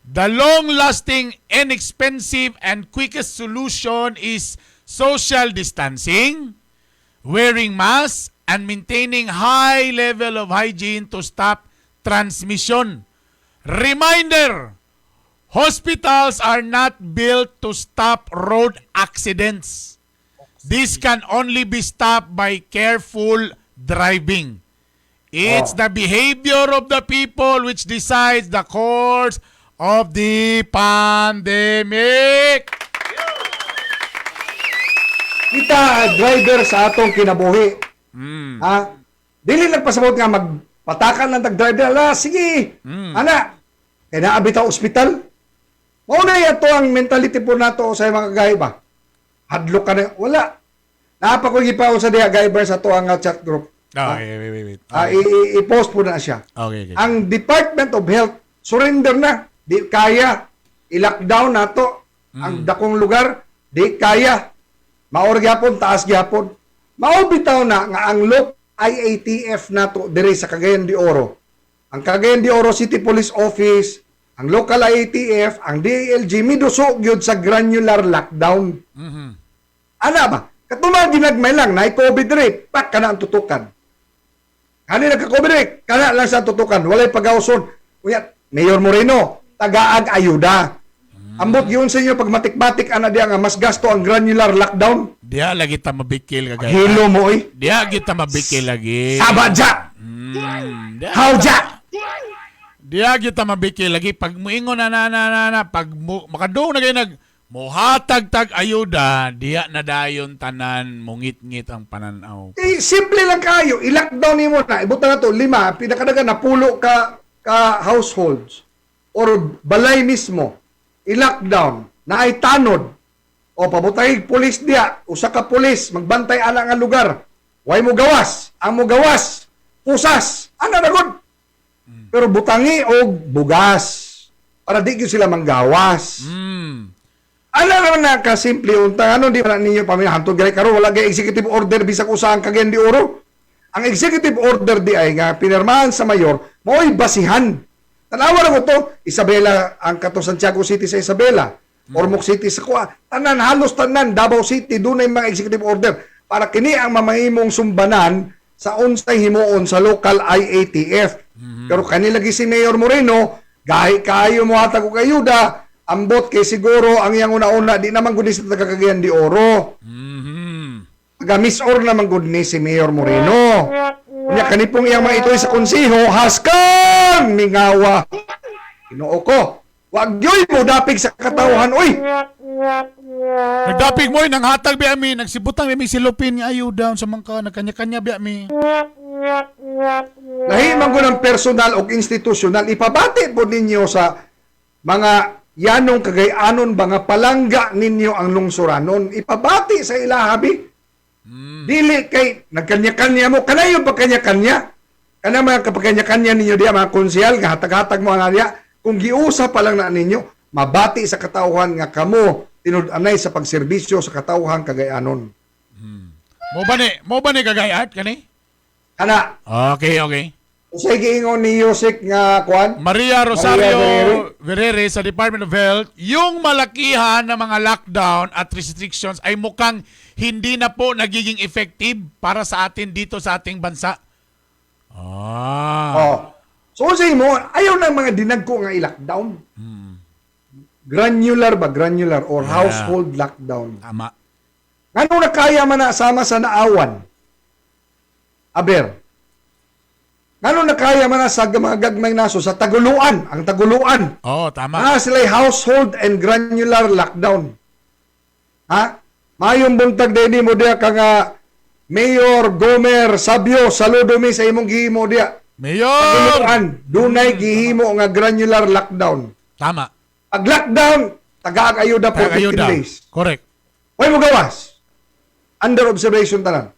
The long-lasting, inexpensive, and quickest solution is social distancing, wearing masks, and maintaining high level of hygiene to stop transmission. Reminder, hospitals are not built to stop road accidents. This can only be stopped by careful driving. It's the behavior of the people which decides the course of the pandemic. Kita driver sa atong kinabuhi. Ha? Dili lang pasabot nga magpatakan lang tag driver. Ala, sige. Ana, kay naa bitaw ospital. Mao na ato ang mentality po nato sa mga gay ba. Hadlok ka na. Wala. Naa pa ko gipaon sa diha gay sa ato ang chat group. Ah, okay, wait, wait, wait. Ah, i-post po na siya. Okay. Ang Department of Health surrender na. Di kaya i-lockdown nato ang dakong lugar, di kaya. Maor gyapon, taas gyapon. Mao bitaw na nga ang local IATF nato diri sa Cagayan de Oro. Ang Cagayan de Oro City Police Office, ang local IATF, ang DILG miduso gyud sa granular lockdown. Ana ba? Katong ginagmay lang naay COVID rate, pak kana ang tutukan. Kani nagka-COVID rate, kana lang sa tutukan, walay pagawson. Unya, Mayor Moreno, tagaag ayuda. Ambot yun sa inyo pag matik-matik ana diya nga mas gasto ang granular lockdown. Diha lagi ta mabikil kagaya. Hilo mo oy. Diha kita mabikil lagi. Saba ja. How ja? Diha kita mabikil lagi pag muingon na na na na, na pag mo, makadung na kayo nag mohatag tag ayuda, diha na dayon tanan mungit-ngit ang pananaw. Eh, simple lang kayo, i-lockdown nimo na. Ibutan na to lima, pinakadagan na pulo ka ka households or balay mismo. I-lockdown na ay tanod. O pabutay pulis diya, usa ka pulis magbantay ana nga lugar. Way mo gawas, ang mo gawas, pusas. Ana na gud. Pero butangi og bugas para di gyud sila manggawas. Ana naman na kasimple unta ano di man ninyo pamilya hantod gani karon wala gay executive order bisag usa ang Cagayan de Oro. Ang executive order di ay nga pinirmahan sa mayor mao'y basihan. Tanawa na ko to, Isabela ang kato Santiago City sa Isabela, Ormoc City sa Kuha, tanan halos tanan Davao City dunay mga executive order para kini ang mamahimong sumbanan sa unsay himuon sa local IATF. Pero kani lagi si Mayor Moreno, gahi kaayo mo hatag og ayuda, ambot kay siguro ang iyang una-una di naman gud ni sa taga Cagayan de Oro. Taga Misor naman gud ni si Mayor Moreno. Unya kani pong iyang mga itoy sa konseho, haskang mingawa. Ginoo ko, wag yoy mo dapig sa katawhan oy. Nagdapig mo nang hatag biya mi, nagsibutang mi silupin nga ayuda sa man ka nagkanya-kanya biya mi. Lahi man gud ang personal og institutional, ipabati po ninyo sa mga Yanong Cagayanon ba nga palangga ninyo ang lungsuranon, ipabati sa ilahabi. Dili kay nagkanya-kanya mo, kanayo pa kanya-kanya. Kana mga kapagkanya-kanya ninyo diya mga konsehal, gahatag-hatag mo ana diya. Kung giusa pa lang na ninyo, mabati sa katawhan nga kamo tinud-anay sa pagserbisyo sa katawhan Cagayanon. Mo ba ni kagayat kani? Kana. Okay. Unsay giingon ni Yosek nga kuan? Maria Rosario Verere sa Department of Health, yung malakihan ng mga lockdown at restrictions ay mukhang hindi na po nagiging effective para sa atin dito sa ating bansa. Oh. So unsay mo, ayaw ng mga dinagko nga i-lockdown. Granular ba? Granular or household lockdown. Tama. Ngano na kaya man na sama sa naawan? Aber. Ngano na kaya man na sa mga gagmay naso sa Taguluan, ang Taguluan. Oh, tama. Na sila household and granular lockdown. Ha? Mayong buntag din mo diya ka nga Mayor Gomer Sabio, saludo mi sa imong gihimo diya. Mayor! Taguluan, dunay gihimo nga granular lockdown. Tama. Pag lockdown, tagaag ayuda for 15 Ayuda. days. Correct. Way mo gawas. Under observation tanan.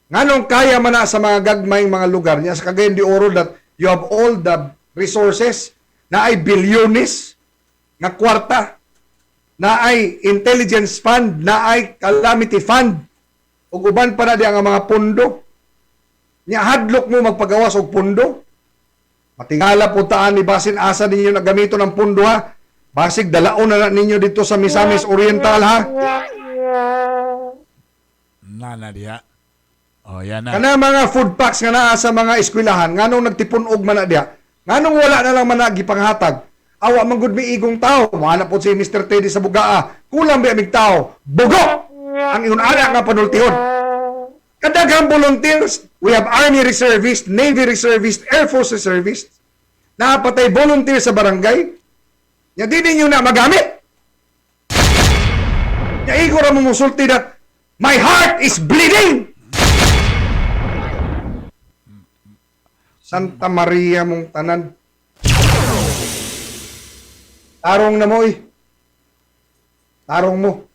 Nganong kaya man na sa mga gagmayng mga lugar niya sa Cagayan de Oro that you have all the resources na ay bilyones nga kwarta, na ay intelligence fund, na ay calamity fund, ug uban pa na di ang mga pondo. Nya hadlok mo magpagawas og pondo. Matingala po taan ni basin asa ninyo na gamito ng pondo ha. Basig dalaon na ninyo dito sa Misamis Oriental ha. Na na diya. Oh, yan na. Kana mga food packs nga naa sa mga eskwelahan, nganong nagtipun-og man na diya? Nganong wala na lang man na gipanghatag? Awa man gud mi igong tao. Moana po si Mr. Teddy sa Bugaa. Kulang ba aming tao? Bugo! Ang ingon ana nga panultihon. Kadaghang volunteers, we have Army Reservist, Navy Reservist, Air Force Reservist. Napatay volunteer sa barangay. Nya di ninyo na magamit. Nya igo ra mo musulti that my heart is bleeding. Santa Maria mong tanan. Tarong na mo eh. Tarong mo.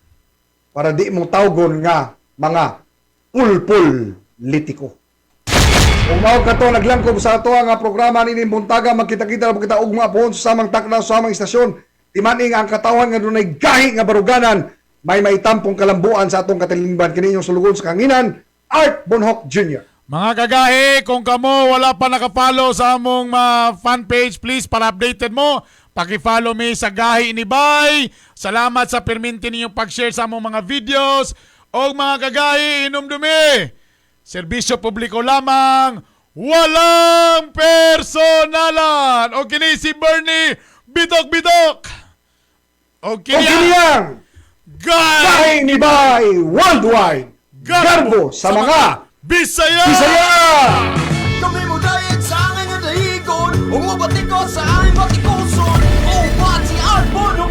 Para di mo tawgon nga mga pulpul litiko. Kung mao ka to naglangkob sa ato nga programa nining buntaga, magkita-kita na po kita ugma pohon sa samang takna sa samang istasyon. Timan-i nga ang katawan nga dunay gahi nga baruganan may maitampong kalambuan sa atong katilingban. Kini inyong sulugon sa kanginan, Art Bonhoc Jr. Mga kagahi, kung kamo wala pa nakapollow sa among mga fan page, please para updated mo. Paki-follow me sa Gahi ni Bay. Salamat sa perminti ninyong pag-share sa among mga videos. O mga kagahi, inumdumi. Serbisyo publiko lamang, walang personalan. O kini si Bernie, bitok-bitok. O kini O kini ang Gahi ni Bay Worldwide. Garbo sa mga Bisaya! Bisaya! Kami mo dayet sa angin nga dahigon. Ug mo batiko sa aming batikuson. Oh, pati Art Bonhoc.